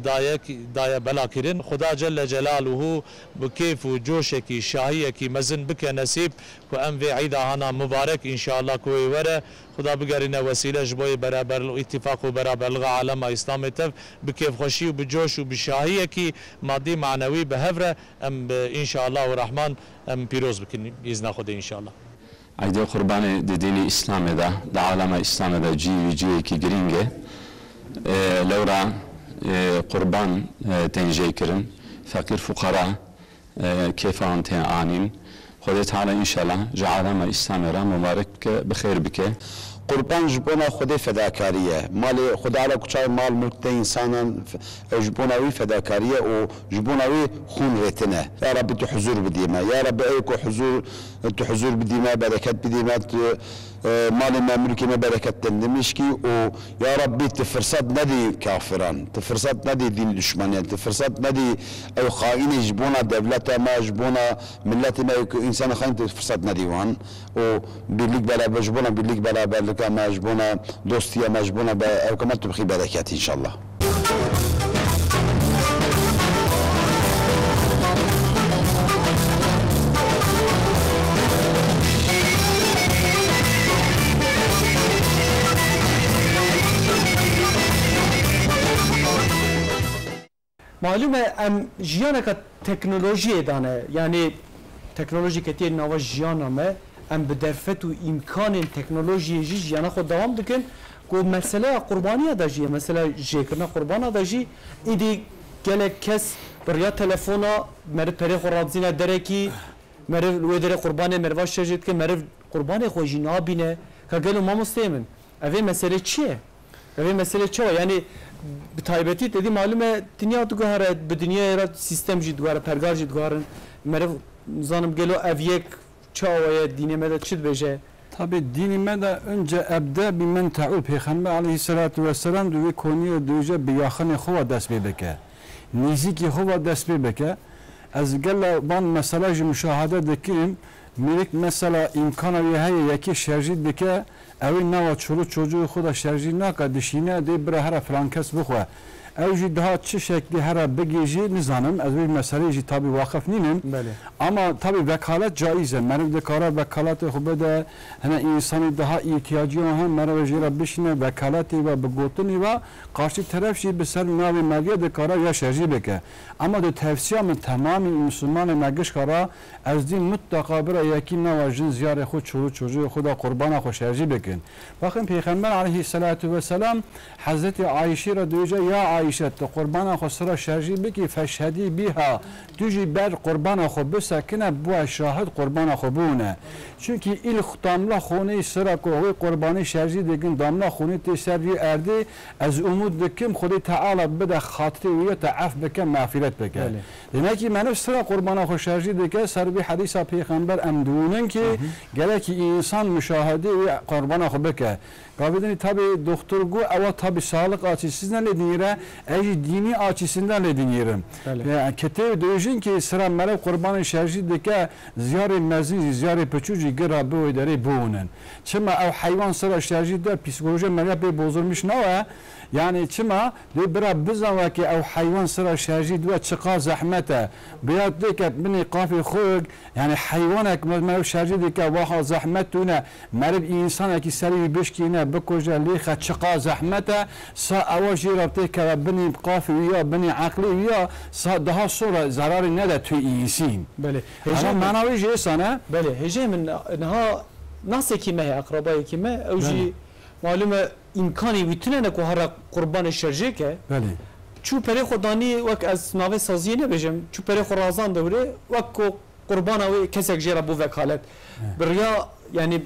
dayek, daye bela kirin. Xuda Celle Celaluhu bi kêf û coşekî, şahiyekî mezin bike nesîb ku em vê îda hana mubarek înşallah ku wê were, Xuda bigerîne wesîle ji bo yê beraber û îtîfaq û beraberliga alema Îslamê tev bi kêfxweşî û bi coş û bi şahiyekî madî manewî bi hev re em bi înşallahu Rahman em pîroz bikin bi îzna Xwedê înşallah. Eydê Qurbanê di dînê Îslamê de, di alema Îslamê de cî wî ciyekî girîng e. E, lewra, e, qurban, e, tên jê kirin, feqîr fuqara, e, kêfa wan tên anîn. Xwedê Teala înşallah ji alema Îslamê re mubarek bike, bi xêr bike. Qurban ji bona Xwedê fedakarî ye. Malê Xwedê Teala ku çawa mal mulk te însanan, f-, ew ji bona wî fedakarî ye û ji bona wî xûn rêtine. Ya Rabbî tu huzur bidî me. Ya Rabbî ew ku huzur, tu huzur bidî me, bereket bidî me, tu, e, malê me, mulkê me bereket din dimişkî û ya Rabbî tu firsat nedî kafiran. Tu firsat nedî dîn duşmaniyan. Tu firsat nedî ew xaînê ji bona dewleta me, ji bona milletê me, ew ku însanê xaîn tu firsat nedî wan. û birlik beraber, ji bona birlik beraberlika me, ji bona dostiya me, ji bona be-, ew kema tu bixî bereket înşallah. Malûm e, em jiyaneka teknolojiyê de ne, yanî teknolojî ketiye nava jiyana me, em bi derfet û îmkanên teknolojiyê jî jiyana xwe dewam dikin, ku meseleya qurbaniya de jî, mesela jêkirina qurbana de jî, îdî gelek kes bi riya telefona meriv perê xwe radizîne derekî, meriv li wê derê qurbanê meriva şerjê dike, meriv qurbanê xwe jî nabîne. Ka gelo mamosteyê min, evê mesele çi ye? Evê mesele çawa? Yanî bi taybetî te dî malûm e dinya diguhere, bi dinyayê re sîstem jî diguhere, pergar jî diguherin. Meriv nizanim gelo ev yek çawa ye, dînê me de çi dibêje? Tabi dînê me de önce ebde bi men teûl, Pêxember aleyhisselatu vesselam di wê koniyê dibêje bi yaxinê xwe ve dest pê bike. Nêzîkî xwe ve dest pê bike. Ez gele van mesela jî muşahede dikim. Mêrik mesela îmkana wê heye yekê şerjî dike, ew ê nava çolû çocuğê xwe de şerjî nake, dişîne dê bira here filan kes bixwe. Ew jî daha çi şeklî here bigê jî nizanim. Ez wê meseleyê jî tabî waqif nînim. Belê. Ama tabî vekalet caiz e. Meriv dikare vekaletê xwe bide hine însanê daha îhtiyacî wan hene, meriv jê re bişîne, vekaletê ve bi gotinê ve qarşî teref jî bi ser navê meriya dikare ya şerjî bike. Ama di tevsiya min temamî Mislimanê me gişka re ez dî mutlaka bira yekî nava jin ziyarê xwe, çolû çocuğê xwe de qurbana xwe şerjî bikin. Bakın Peyxember aleyhisselatu vesselam Hezretî Ayşê re dibêje, ya Ayşe, tu qurbana xwe sira şerjî bikî, feşhedî biha, tu jî ber qurbana xwe bisekine, biwe şahid qurbana xwe biwine. Çunkî îl damla xonê sira ku wê qurbanî şerjî dikin, damla xonê tê ser vî erdê, ez umûd dikim Xwedê Teala bide xatirê wî ya te ef bike, mexfîret bike. Belê. Demekî meriv sira qurbana xwe şerjî dike, ser vî hedîsa Pêxember em diwînin ki Hı hı. gelekî însan muşahedê wê qurbana xwe bike. Gavê dinê tabî doxtor got, ewa tabî sağlık açısından lê dinêre, ev jî dînî açısından lê dinêrim. Belê. E, ketê dibêjin ki sira meriv qurbanê şerjî dike, ziyarê mezin jî, ziyarê piçûk jî gira bi wê derê biwinin. Çima ew heywan sira şerjî de psîkolojiya meriya pê bozulmuş nawe? Yani çima? Dê bira bizan weke ew heywan sira şerjî dibe çiqa zehmet e. Biya dêke binê qafê xwe, yani heywanek me, meriv şerjî dike, waha zehmet tune, meriv însanekî serî wî bişkîne, bikuje, lêxe, çiqa zehmet e. Sa ewa jê re têkeve binê qafê wî ya, binê eqlê wî ya, sa daha sonra zerarê nede tu însîn. Belê. Ama Hêjê min, mana wî jê sane. Belê, hêjê min niha nasekî me heye, eqrabayekî me, ew Belê. jî malûm e, îmkanê wî tune ne ku here qurbanê şerjê ke. Belê. Çû perê xwe danî, wek ez navê saziyê nebêjim, çû perê xwe razan dewrê, wek ku qurbana wê kesek jê re bû vekalet. He. Bi riya, yanî,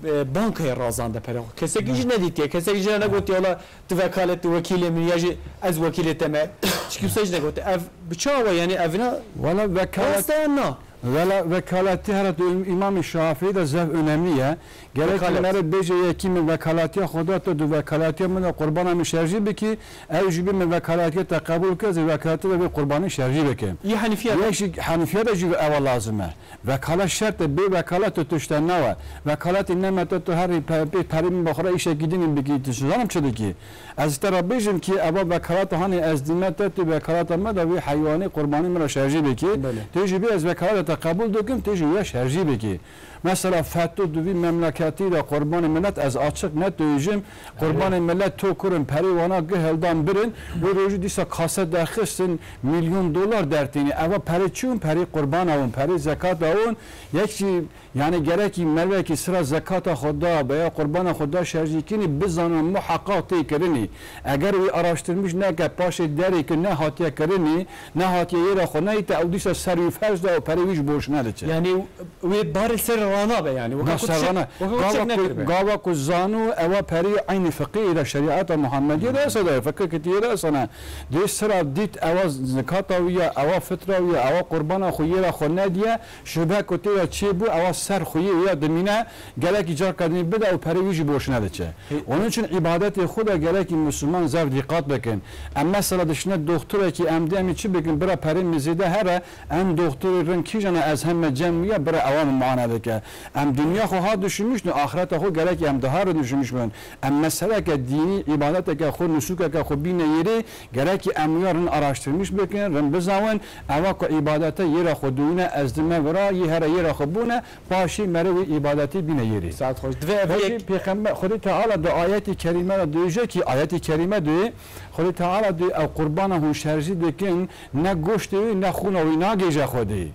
e, bankayê razan de perê xwe. Kesekî He. jî nedîtiye, kesekî jê re He. negotiye, wela tu vekalet, tu wekîlê min ya jî ez wekîlê te me. Çikî wisa jî negotiye. Ev bi çawa, yanî evina Wela vekalet raste yan na? Vela, vekaletî here tu Îmamê Şafîî de zef önemlî ye. Gerek Vekalet. Mere bêje yekî min vekalatiya xwe da, tu di vekalatiya min de qurbana min şerjî bikî, ew jî bi min vekalatiya te qebûl ke, ez ê vekalatiya de vê qurbanî şerjî bikim. Yê Henîfiya de? Yek jî Henîfiya de jî ewa lazim e. Vekalet şert e, bê vekalet tu tişte nawe. Vekaletê nemete tu herî pe-, pê perê min bixwe îşekî din bikî, tu zanim çi dikî? Ez te re bêjim kî eva vekaleta hanê ez dîme te, tu vekaleta me de vê heywanê qurbanî min re şerjî bikî. Belê. Tu jî bê ez vekaleta te qebûl dikim, tu jî wê şerjî bikî. Mesela fetu di vî memleketî de qurbanê milet ez açiq ne tu jim, qurbanê milet to kurin perê wana gi hildan birin, wê rojî dîsa kase derxistin milyon dolar dertînî. Eva perê çi win? Perê qurbana win, perê zekata win. Yek jî Yani gerekî mervekî sira zekata xwe da veya qurbana xwe da şerjî kinî bizana muheqaq tê kirinî. Eger wî araştirmiş neke paşê derê ki ne hatiye kirinî, ne hatiye yê re xwe neyte, ew dîsa ser wî ferz da û perê wî ji boş nediçe. Yani wê barê ser rana be yani. Weke Na ku ser çek, rana. weke ku Gava çek ku, nekiribe. gava ku zanu ewa perî eynî fiqî de şerîeta Muhammediyê de esa de, fiqî kitiyê de esa ne. Dê sira dît ewa zekata wî ya, ewa fitra wî ya, ewa qurbana xwe yê re xwe nediye, Şube ku tê de çêbû, ewa ser xweyê wê ya dimîne, gelekî carka dinê bide û perê wî jî boşine diçe. Onun için îbadetê xwe de gelekî Müslüman zef dîqat bikin. Em mesela dişine doxturekî em dê em ê çi bikin, bira perê min zêde here, em doxturê rin kîjan e ez heme cem wî ya, bira ewa min mane dike. Em dinya xwe ha düşünmüş, axireta xwe gelekî em daha rin düşünmüş bin. Em meseleke dînî, îbadeteke xwe, nusûkeke xwe bîne yêrê, Gerekî em wiya rin araştirmiş bikin, rin bizawin, eva ku îbadete yê re xwe dûne ez dime vira, yê here yê re xwe bûne, paşî mere wî îbadetî bîne yê rê. Saet xweş. Divê ev Pêşî yek Pêxember, Xwedê Teala di ayetî kerîme re dûje kî ayetî kerîme dû, Xwedê Teala dû ew qurbana hûn şerjî dikin, ne goştê wî, ne xûna wî nagêje Xwedê.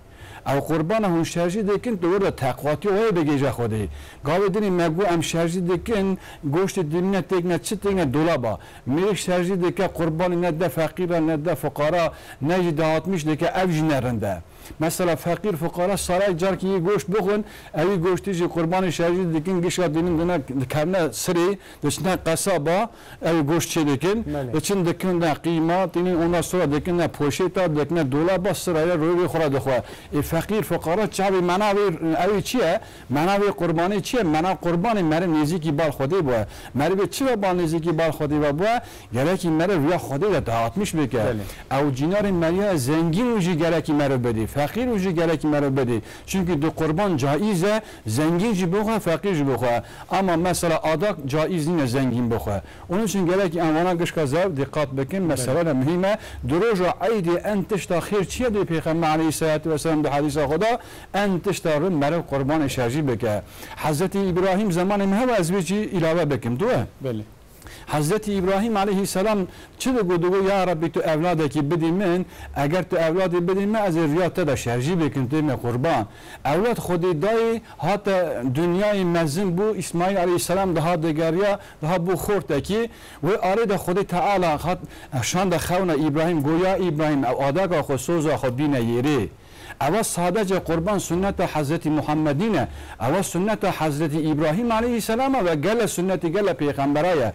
Ew qurbana hûn şerjî dikin, tu wir de teqwatiya wê bigêje Xwedê. Gavê dinê me got em şerjî dikin, goştê dimîne têkine çi têkine dolaba. Mêrik şerjî dike qurbanî ne de feqîra, ne de fuqara, ne jî dağıtmış dike, ev jî ne rind e. Mesela feqîr, fuqara saray carkî yê goşt bixwin, ewî goştî jî qurbanê şerjî dikin, gişka dînin dine dikevne sirê, diçine qesaba, ew goşt çê dikin, Belê. diçin dikin de qîma, tînin ondan sonra dikin de poşeta, dikine dolaba, sirayê royê xwe re dixwe. Ê feqîr, fuqara çavê mena wê, ew çi ye? Mena wê qurbanê çi ye? Mena qurbanê meriv nêzîkî bal Xwedê bûye. Merivê çi ve bal nêzîkî bal Xwedê ve bûye? Gerekî meriv riya Xwedê de dağıtmış bike. Belê. Ew cînarên meriya zengîn û jî gerekî meriv bidî, feqîr û jî gerekî meriv bidî. Çimkî di qurban caiz e, zengîn jî bixwe, feqîr jî bixwe. Ama mesela adak caiz nîne zengîn bixwe. Onun için gerekî em vana gişka zaf dîqat bikin. Belê. Mesele de muhîm e. Di roja eydê en tişta xêr çi ye dê Pêxember aleyhisselatu vesselam di hedîsa xwe de en tişta rin meriv qurbanê şerjî bike. Hezretî Îbrahîm zemanê me hewe ez vê jî îlave bikim. Duwe? Belê. Hezretî Îbrahîm aleyhisselam çi digo? Digo, ya Rebbî, tu evladekî bidî min, eger tu evladê bidî min, ez ê riya te de şerjî bikim, tê me qurban. Evlad Xwedê dayê hate dinyayê mezin bû, Îsmaîl aleyhisselam daha digeriya, daha bû xortekî. Wê arê de Xwedê Teala hat şande xewna Îbrahîm, go, ya Îbrahîm, ew adaka xwe, soza xwe bîne yêrê. Ewa sadece qurban sunneta Hezretî Muhammedî ne. Ewa sunneta Hezretî Îbrahîm aleyhisselam e ve gele sunnetî gele pêxembera ye.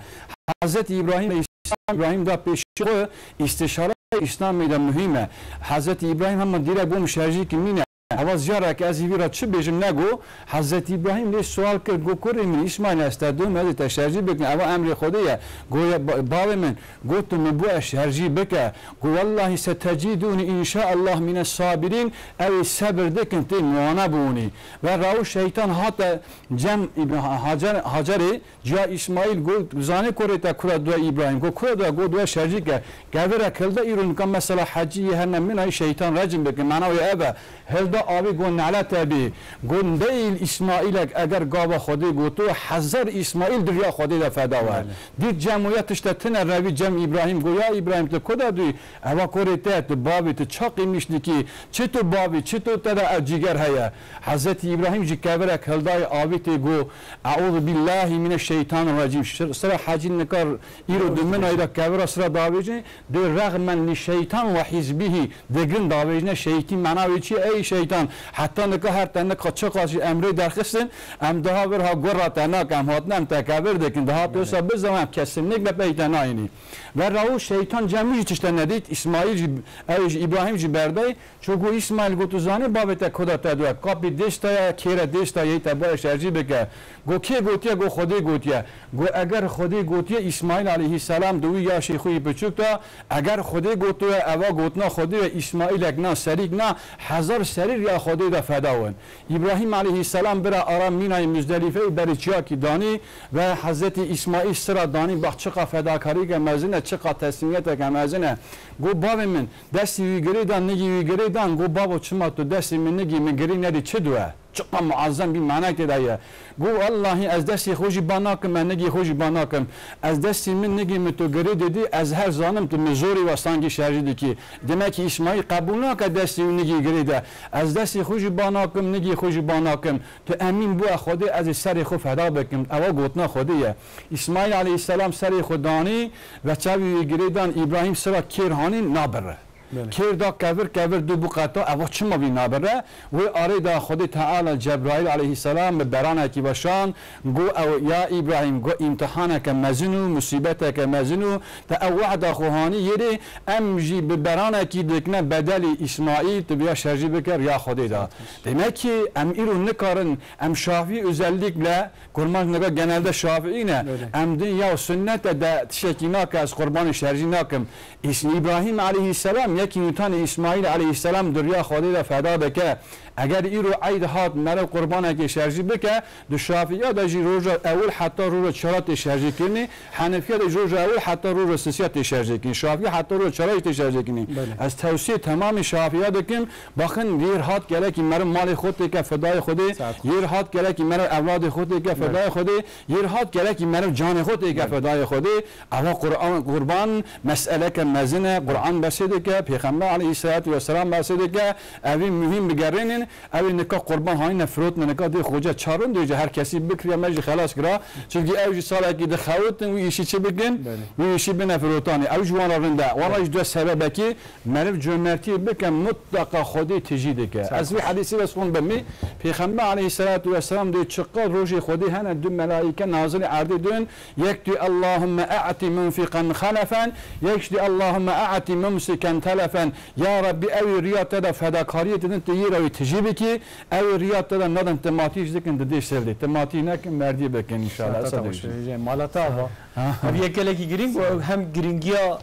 Hezretî Îbrahîm aleyhisselam, Îbrahîm da pêşî xwe, îstişare Îslamê de muhîm e. Hezretî Îbrahîm hema dîre bûm şerjî ki nîne. Ewa ziyareke ez ê vî re çi bêjim nego. Hezretî Îbrahîm lê sual kir, got, kurê min Îsmaîl, ez te dûm, ez ê te şerjî bikim. Ewa emrê Xwedê ye. Got, ya ba-, bavê min, Got, tu min bû ez şerjî bike. Got, wellahî setecîdûnî înşaallah mîne sabirîn, ew ê sebir dikin, tê miwane bûnî. Ve raw şeytan hate cem Îbra-, Hacer, Hacerê, ciya Îsmaîl, got, zanê kurê te kura dua Îbrahîm. Got, kura dua? Got, dua şerjî ke. Kevire kilde îro nika mesela hecî yê herne min ay şeytan recim bikin. Mena wê ev e. Hilda avê got, nalete bî. Got, ndeyîl Îsmaîlek eger gava Xwedê goto, hezar Îsmaîl di riya Xwedê de feda we. Belê. Dît cem û ya tişte tine revî cem Îbrahîm. Got, ya Îbrahîm, tu ku de dûyî? Ewa kurê te, tu bavî, tu çaqî miş dikî. Çi tu bavî, çi tu te de ev cîger heye? Hezretî Îbrahîm jî kevirek hildayê avî tê got, Eûzu bîllahî mîne şeytanir recîm. Şir-, sira hecî nikar îro di min ayda kevira sira davêjin. Dê rexmen li şeytan ve hizbihî digrin davêjine şeytî mena wê çi? Ey şeytan! şeytan. Heta nika her te nika çiqas jî em rê derxistin, em daha vir ha gura te nakin, em hatine em tekevir dikin. Daha tu wisa bizan em kesinlikle pey te nayînî. Ve rawu şeytan cem jî tişte nedît, Îsmaîl jî, ew jî Îbrahîm jî berdayî. Çuku Îsmaîl got, tu zanî bavê te koda te due. Kapî dêsta ye, kêre dêsta yê te baye şerjî bike. Got, kê gotiye? Got, Xwedê gotiye. Got, eger Xwedê gotiye, Îsmaîl aleyhisselam di wî yaşê xwe yî piçûk de, eger Xwedê gotiye, eva gotina Xwedê ye, Îsmaîlek na, serîk na, hezar serî riya Xwedê de feda win. Îbrahîm aleyhisselam bira ara mînayê Muzdelîfeyê berî çiyakî danî ve Hezretî Îsmaîl sira danî, bax çiqa fedakarîke mezin e, çiqa teslîmiyeteke mezin e. Got, bavê min, destî wî girê dan, nigî wî girê dan. Got, bavo, çima tu destî min nigî min girî nedî, çi due? Çiqa muazzem bî, manayê tê de ye. Got, wellahî ez destî xwe jî ba nakim, ez nigî xwe jî ba nakim. Ez destî min nigî min tu girê didî, ez her zanim tu min zorî ve sangî şerjî dikî. Demek ki Îsmaîl qebûl nake destî û nigî girê de. Ez destî xwe jî ba nakim, nigî xwe jî ba nakim. Tu emîn bû, ez Xwedê ez ê serê xwe feda bikim. Ewa gotina Xwedê ye. Îsmaîl aleyhisselam serê xwe danî ve çavî wî girê dan, Îbrahîm sira kêr hanî nabire. Belê. Kêr da kevir, kevir dû bû qeta, ewa çima vî nabire? Wê arê de Xwedê Teala Cebraîl aleyhisselam bi beranekî veşan, got, ew, ya Îbrahîm, got, îmtihaneke mezin û musîbeteke mezin û te ew wehda xwe hanî yê rê, em jî bi beranekî dikine bedelî Îsmaîl, tu biya şerjî bike riya Xwedê de. Demek ki em îro nikarin, em şafî özellikle Kurmanc nika genelde şafiî ne. Öyle. Em din ya sünnet e de tiştekî nake, ez qurbanê şerjî nakim. Îs-, Îbrahîm aleyhisselam yekî nûtanê Îsmaîl aleyhisselam di riya Xwedê de feda dike. Eger îro eyd hat merev qurbanekê şerjî bike, di şafiya de jî roja ewil heta roja çara tê şerjî kirinê, Henefiya de ji roja ewil heta roja sisiya tê şerjê kirin. Şafiya heta roja çara jî tê şerjê kirin. Belê. Ez tewsiyê temamê şafiya dikim. Baxin, yê rihat gerekî meriv malê xwe têke fedayê Xwedê. Saet. Yê rihat gerekî meriv evladê xwe têke Belê. fedayê Xwedê. Yê rihat gerekî meriv canê xwe têke Belê. fedayê Xwedê. Eva Qur'an, qurban meseleke mezin e. Qur'an behsê dike. Pêxember aleyhisselatu vesselam behsê dike. Evî muhîm bigerînin. Ew ê nika qurban hanîne firotine, nika dê xoce çarin dêje her kesî bikiriya me jî xelas kira. Çimkî ew jî salekî dixewitin wî îşî çi bikin? Belê. Wî îşî bine firotanê. Ew ji wan re rind e. Wala Belê. ji dua sebebekî meriv cömertiyê bike, mutleqa Xwedê tijî dike. Sax Ez wî ol. hedîsî ve sixon bimî. Pêxember aleyhisselatu vesselam dê çiqa rojê Xwedê hene du melaîke nazilê erdê dön. Yek dê Allahümme e'ti munfiqan halefen, yek dê Allahümme e'ti mumsiken telefen. Ya Rabbî, ew ê riya te de fedakariyê didin, tu yê re wê tijî bikî, ew ê riya te de nadin, tu matî ji dikin, didê ser dê. Tu matî nekin, merdî bikin înşallah. Saeta Esad te xweş Hocam. be, Hocam. Mala te ava. Ha. Ev yek gelekî girîng, û ew hem girîngiya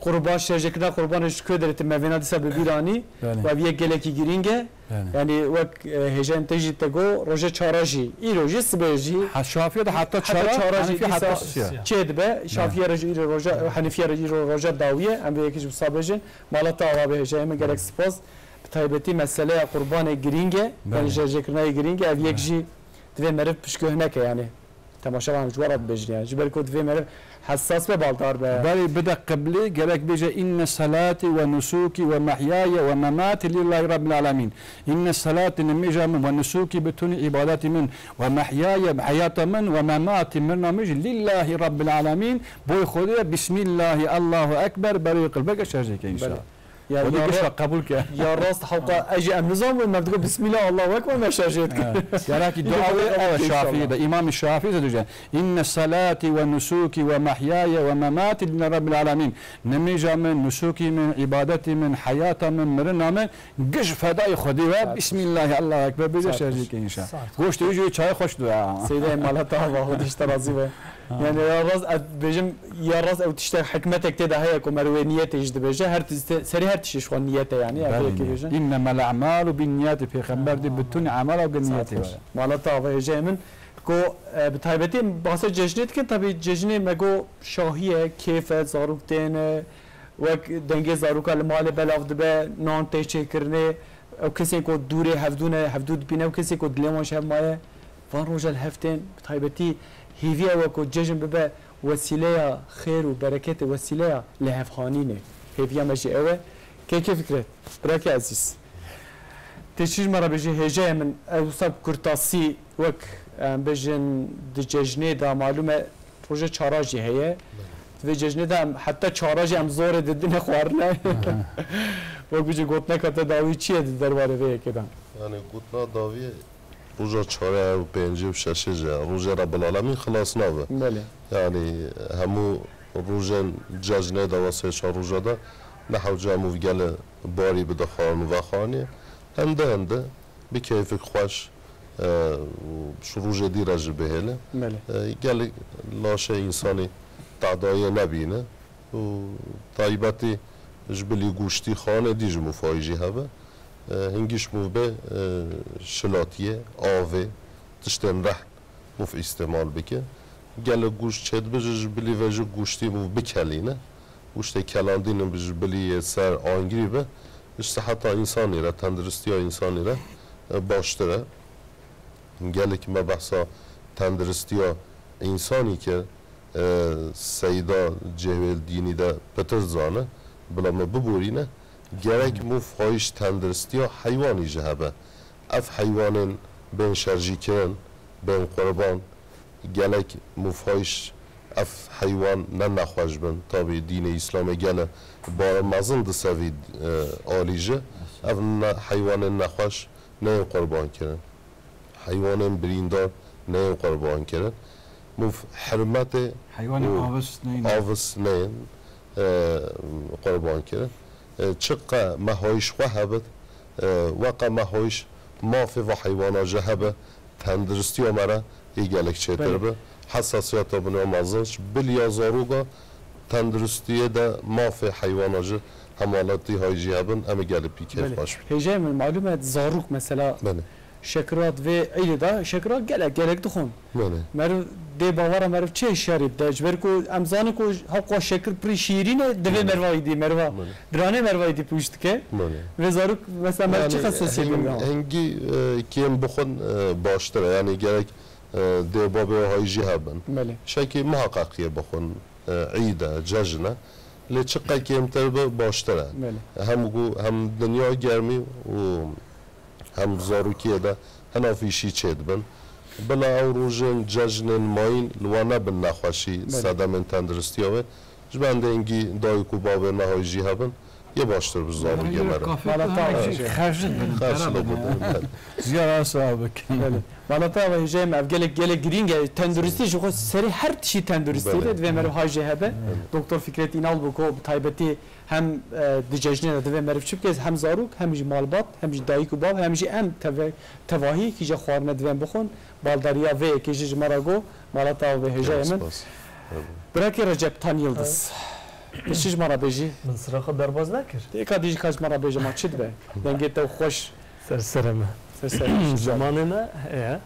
qurban, şerjekirina qurbanê ji ku derê tu mevêna dîsa bi bîr anî, Belê. û ev yek gelekî girîng e. Belê. Yanî wek, e, hêjayên te jî te got, roja çara jî, îro jî, sibê jî, Ha, Şafiye de heta heta çara, çara jî Hanefiye dîsa heta sisiya. çê dibe. Şafiye re jî îro roja, Henefiye re îro roja dawî ye. Em vê yekê jî wisa bêjin. Mala te ava be hêjayê min, gelek spas. Bi taybetî meseleya qurbanê girîng e. Belê. Yanî şerjekirina yê girîng e. Ev yek Belê. jî divê meriv piştguh neke yanî. Temaşevan ji we re dibêjin yanî. Ji ber ku divê meriv hessas be, baldar be. Berê bide qiblê, gerek bêje, inne salati ve nusuki ve mehyaya ve memati lillahi rabbil alemin. Inne salati, nimêja min, ve nusuki, bitunî îbadetî min, ve mehyaya, heyata min, ve memati, mirina min jî, lillahi rabbil alemin, boy Xwedê ye, bismillahi, Allahu ekber, berê qilbeke şerjeke înşallah. Belê. Ya, Xwedê ya gişa ra-, qebûl ke. Ya rast hewqa, ez jî em nizam bû, me digo, "Bismillah, Allahu Ekber", me şerjê dike. Evet. Yarakî dua wê, evet, Şafî de, Îmamê Şafî de dije, "Inne salati ve nusuki ve mehyaya ve memati lillahi rabbil alemin." Nimêja min, nusukî min, îbadetî min, heyata min, mirina min, giş fedayê Xwedê we, Bismillah, Allahu Ekber, bêje şerjê ke înşallah. Goştê wî jî çayê xweş dua. Seyda Emala Tava, Xwedê ji te razî be. Yanî ya rast, ez bêjim, ya rast ew tiştek hikmetek tê de heye ku meriv wê niyetê jî dibêje. Her tişt-, serê her tiştê ji xwe niyet e yanî. Ev Belê yekê niyet. bêjin. Înnemel a'malu bin niyeti. Pêxember dê bi tunî emala ge niyetê Saet xweş. Were. Mala te ava hêjayê min. Ku, e, bi taybetî bahsa cejnê dikin, tabî cejnê me got şahî ye, kêf e, zarok têne, wek dengê zaroka li malê belav dibe, nan tê çêkirinê, ew kesên ku dûrê hevdû ne, hevdû dibîne, ew kesên ku dilê wan ji hev maye, van roja li hev tên, bi taybetî hêvî ew e ku cejn bibe wesîleya xêr û bereketê, wesîleya lihevhanînê. Hêviya me jî ew e. Kekê Fikret, birakê ezîz. Tê çi ji me re bêjî, hêjayê min, ew wisa bi kurtasî wek, em bêjin, di cejnê de malûm e, roja çara jî heye. Di vê cejnê de em heta çara jî em zorê didine xwarine. Wek bijî gotineka te dawî çi ye di derbarê vê yekê de? Yani gotina dawiyê roja çarê û pêncê û şeşê jî, rojê Rebbil Alemîn xilas nabe. Belê. Yani hemû rojên cejnê de, wa sê çar roja de ne hewce hemû gelê barî bide xwarin û vexwaniye. Hende hende bi keyfik xweş, e, û ji rojê dî re jî bihêle. Belê. E, gelek laşê însanî tedayê nebîne û taybetî ji bilî goştî xanê dî ji mûfayî jî hebe. E, hingî ji mûf bê, e, şilatiyê, avê, tiştên rehn mûf îstemal bike. Gelek goşt çêdibe jî ji bilî vê jî goştî mûf bikelîne. Goştê kelandînin bi ji bilî yê ser angirî be. Ji siheta însanî re, tenduristiya însanî re, e, baştir e. Gelek me behsa tenduristiya însanî kir, e, Seyda cihê wê li dînî de pitir zane, bila me biborîne. Gerek mûfayîş tenduristiya heywanî jî hebe. Ev heywanên bên şerjîkirin, bên qurban, gelek mûfayîş ev heywan ne nexweş bin. Tabî dînê Îslamê gele bara mezin di sevî, e, alî jî. Ev ne, heywanên nexweş neyên qurban kirin. Heywanên birîndar neyên qurban kirin. Mûf hirmetê Heywanên û avis neyên. avis neyên, e, qurban kirin. E, çiqe mehayîş xwe hebit, e, weqe mehayîş mafê va heywana jî hebe, tenduristiya me re yê gelek çêtir Belê. be. Hesasiyeta binê mezin ji bilî ya zaroka tenduristiyê de mafê heywana jî hemaletî hay jî hebin, em ê gelek pî kêf Belê. xweş bin. Hêjayê min, malûm e, zarok mesela Belê. Şekira di vê îdê de şekira gelek, gelek dixwin. Belê. Meriv dê bavara meriv çi hişyarî bide? Ji ber ku em zanin ku hewqa şekir pirî şîrîn e, divê Belê. merva îdî, merva Belê. diranê merva îdî pûç dike. Belê. Vê zarok mesela meriv çi Yani xesasiyetê hing-, bide? hingî, e, kêm bixwin, e, baştir e. Yani gerek, e, dê bavê hay jî hebin. Belê. Şekî muheqeqiyê bixwin, e, îd e, cejn e. Lê çiqe kêmtir be baştir e. Belê. Hem ku hem dinya germî û hem zarokiyê de hinek îşî çêdibin. Bila ew rojên cejnên mayîn li wan nebin nexweşî, Belê. sedemên tenduristiya wê. Ji bendê hingî dayik û bavê me hay jî hebin, yê baştir bi zarokê me re. Mala te ava hêjayê. Xercin bin, Xercin para bin, bin. Ziyara sawa bikin. Belê. Mala te ava hêjayê me, ev gelek, gelek girîng e. Tenduristî ji xwe serê her tişî tenduristî Belê. de divê meriv hay jî hebe. Belê. Doktor Fikret Înal bû ku bi taybetî hem, e, di cejnê de divê meriv çi bike, hem zarok, hem jî malbat, hem jî dayik û bav, hem jî em teve-, tevahî kîje xwarine divên bixwin. Baldariya vê yekê jî ji me re got, mala te ava hêjayê min. Spas. Birakê Recep Tan Yildiz. Tu çi ji me re bêjî? Min sira xwe derbaz nekir. Têka dî jî ka ji me re bêje, ma çi dibe? Dengê te xweş. Ser serê me. Ser serê me. Zimanê me heye.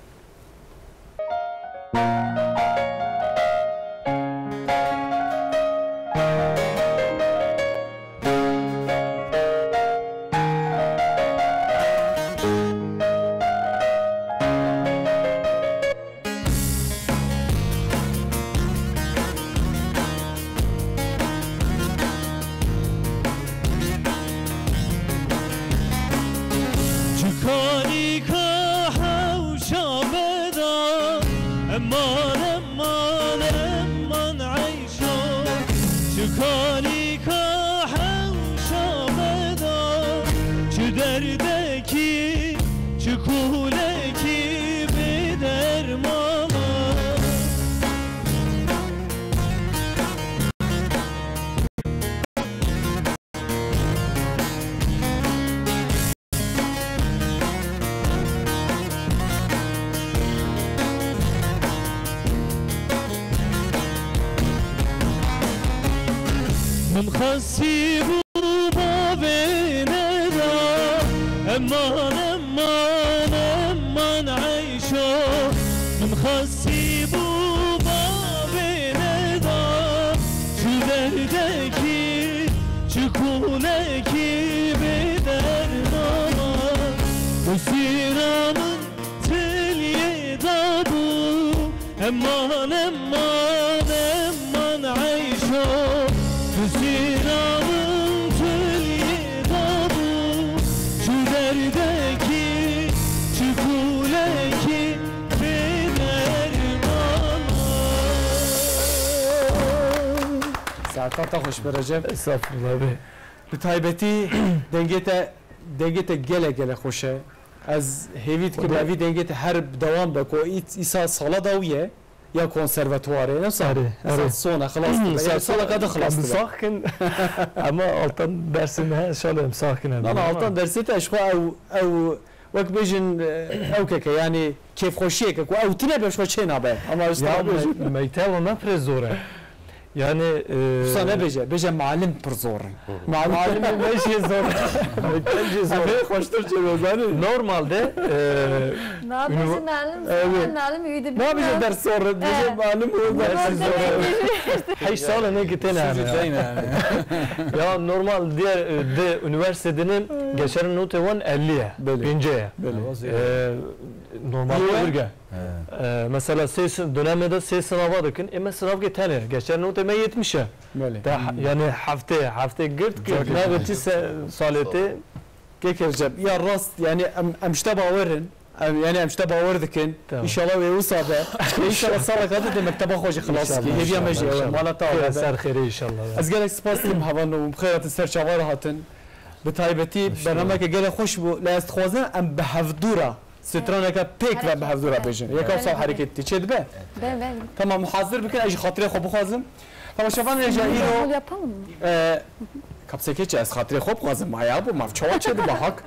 Çikanî ka hewşa veda, eman, eman, eman eyşo. Çikanî ka hewşa veda, çi derdekî, çi kulekî bi dermana. Min xwestî bû bavê neda, eman, eman, eman eyşo. Min xwestî bû bavê neda, çi derdekî, çi kulekî bi dermana. Husîna min tiliyê dabû, eman, eman, eman eyşo. Husîna min tiliyê dabû, çi derdekî, çi kulekî bi dermana. Saeta te xweş be Recep. Estağfurullah be. Bi taybetî dengê te, dengê te gelek gelek xweş e. Ez hêvî dikim Xwedê evî dengê te her bi dewam be ku î-, îsa sala dawî ye ya konservatuwarê. Ne sa, Erê, sa erê. sona xilas dibe. Sa Yani salaka da xilas em dibe. Sax kin. Ama altan dersê me şalê em sax kin. Na, na, altan dersê te ji xwe ew, ew wek bêjin, e, ew keke, yani kêfxweşiyeke ku ew tine be ji xwe çê nabe. Ama ji Ya te bêjin. me-, meyteva me pir zor e. Yani, e, Usta nebêje, bêje malim pir zor in. Malim. Malimê me jê zor. Meytev jê zor. Em hê xweştir çêbe, zanî. Normalde, e, Nabêje ünivers-, malim, Evet. malim wî dibe. Nabêje ders zor in, bêje Evet. malim û ders Normalde zor. bêje. Heşt sal ne ki têne Sizi yani. têne yani. Ya normal diğer, e, de üniversitedinin geçerli notê wan elli ye. Belê. Pêncî ye. Belê. E, normalde Niye? virge. He. E, mesela sê sin-, dönemê de sê sınava dikin. E, me sınavkê tenê. Geçer notê me yetmiş e. Belê. Te ha-, Hmm. yani heftê, heftê girt ki Cakê navê me. çi se-, salê tê. Kek Recep, ya rast, yani em, em ji te bawer in. Em, yani em ji te bawer dikin. Tamam. İnşallah wê wisa be. Ve inşallah salek hate te mekteba xwe jî xilas ki. İnşallah, Hêviya me jî inşallah, ew e. inşallah. Mala te Xêr ava be. ser xêrê inşallah ya. Ez gelek spas dikim hevalno û bi xêr hatin ser çava re hatin. Bi taybetî bernameke gelek xweş bû. Lê ez dixwazim em bi hevdûra Straneke pêk ve bi hevdû re bêjin. Yeka sal hereketî çê dibe? Be, be. Tamam, hazir bikin, ez ji xatirê xwe bixwazim. Temaşevanên hêja îro, Kabul yapalım mı? e, kapseke çi ez xatirê xwe bixwazim, maya bû, mav çawa çê dibe hak.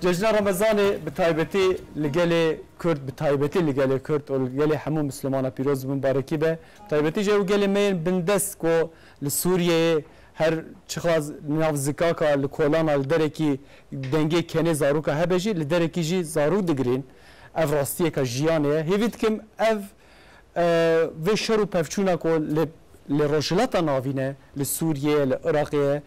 Cejna Remezanê bi taybetî li gelê Kurd, bi taybetî li gelê Kurd û li gelê hemû Mislimana pîroz û mibarekî be. Bi taybetî jî ew gelê me yên bindest ku li Sûriyeyê her çiqas nav zikaka li kolana li derekî dengê kenê zaroka hebe jî, li derekî jî zarok digirîn. Ev rastiyeka jiyanê ye. Hêvî dikim ev, e, vê şer û pevçûna ku li, li Rojhilata Navîn e, li Sûriyê, li Iraqê ye,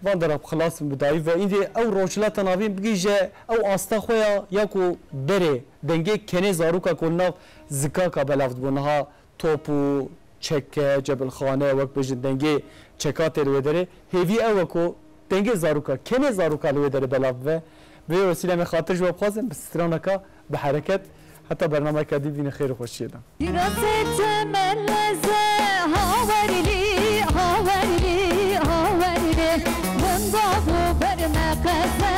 van dera bi xilas bin bi dayî ve îndî ew Rojhilata Navîn bigihîje ew asta xwe ya, ya ku berê dengê kenê zaroka ku li nav zikaka belav dibû niha top û çeke, cebilxane, wek bêjin dengê çeka tê li wê derê. Hêvî ew e ku dengê zaroka, kenê zaroka li wê derê belav bibe. Bi vê wesîle me xatir ji we bixwazin, bi straneka, bi hereket, heta bernameyeka dî bînin xêr û xweşiyê de. Kirasê te meleze, hawerlî, hawerlî, hawerlî. Wenda bû ber me qeze,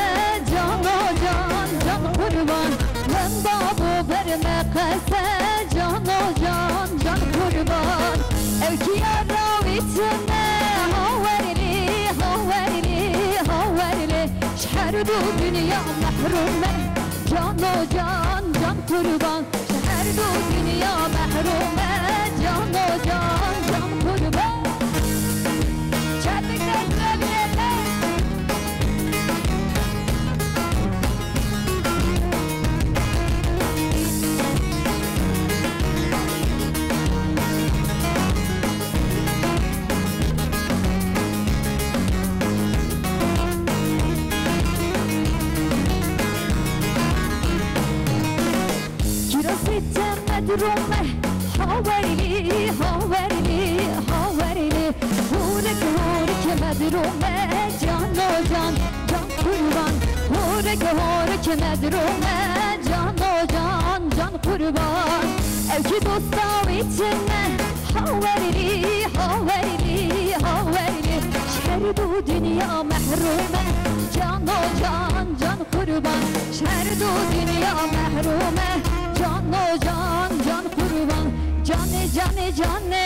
cano can, can qurban. Wenda bû ber me qeze, cano can, can qurban. Ew ki yara wî tune, hawerlî, hawerlî, hawerlî. Ji her du dinya mehrum e, cano can, can qurban. Ji her du dinya mehrum e, cano can, can qurban. Çepik dest ve bilete. Kirasê te medrûm e, hawerlî, hawerlî, hawerlî. Hûrik, hûrik medrûm e, cano can, can qurban. Hûrik, hûrik medrûm e, cano can, can qurban. Ew ki dosta wî tune, hawerlî, hawerlî, hawerlî. Ji her du dinya mehrum e, cano can, can qurban. Ji her du dinya mehrum e, cano can, can qurban. Canê, canê, canê,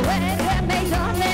were meydanê.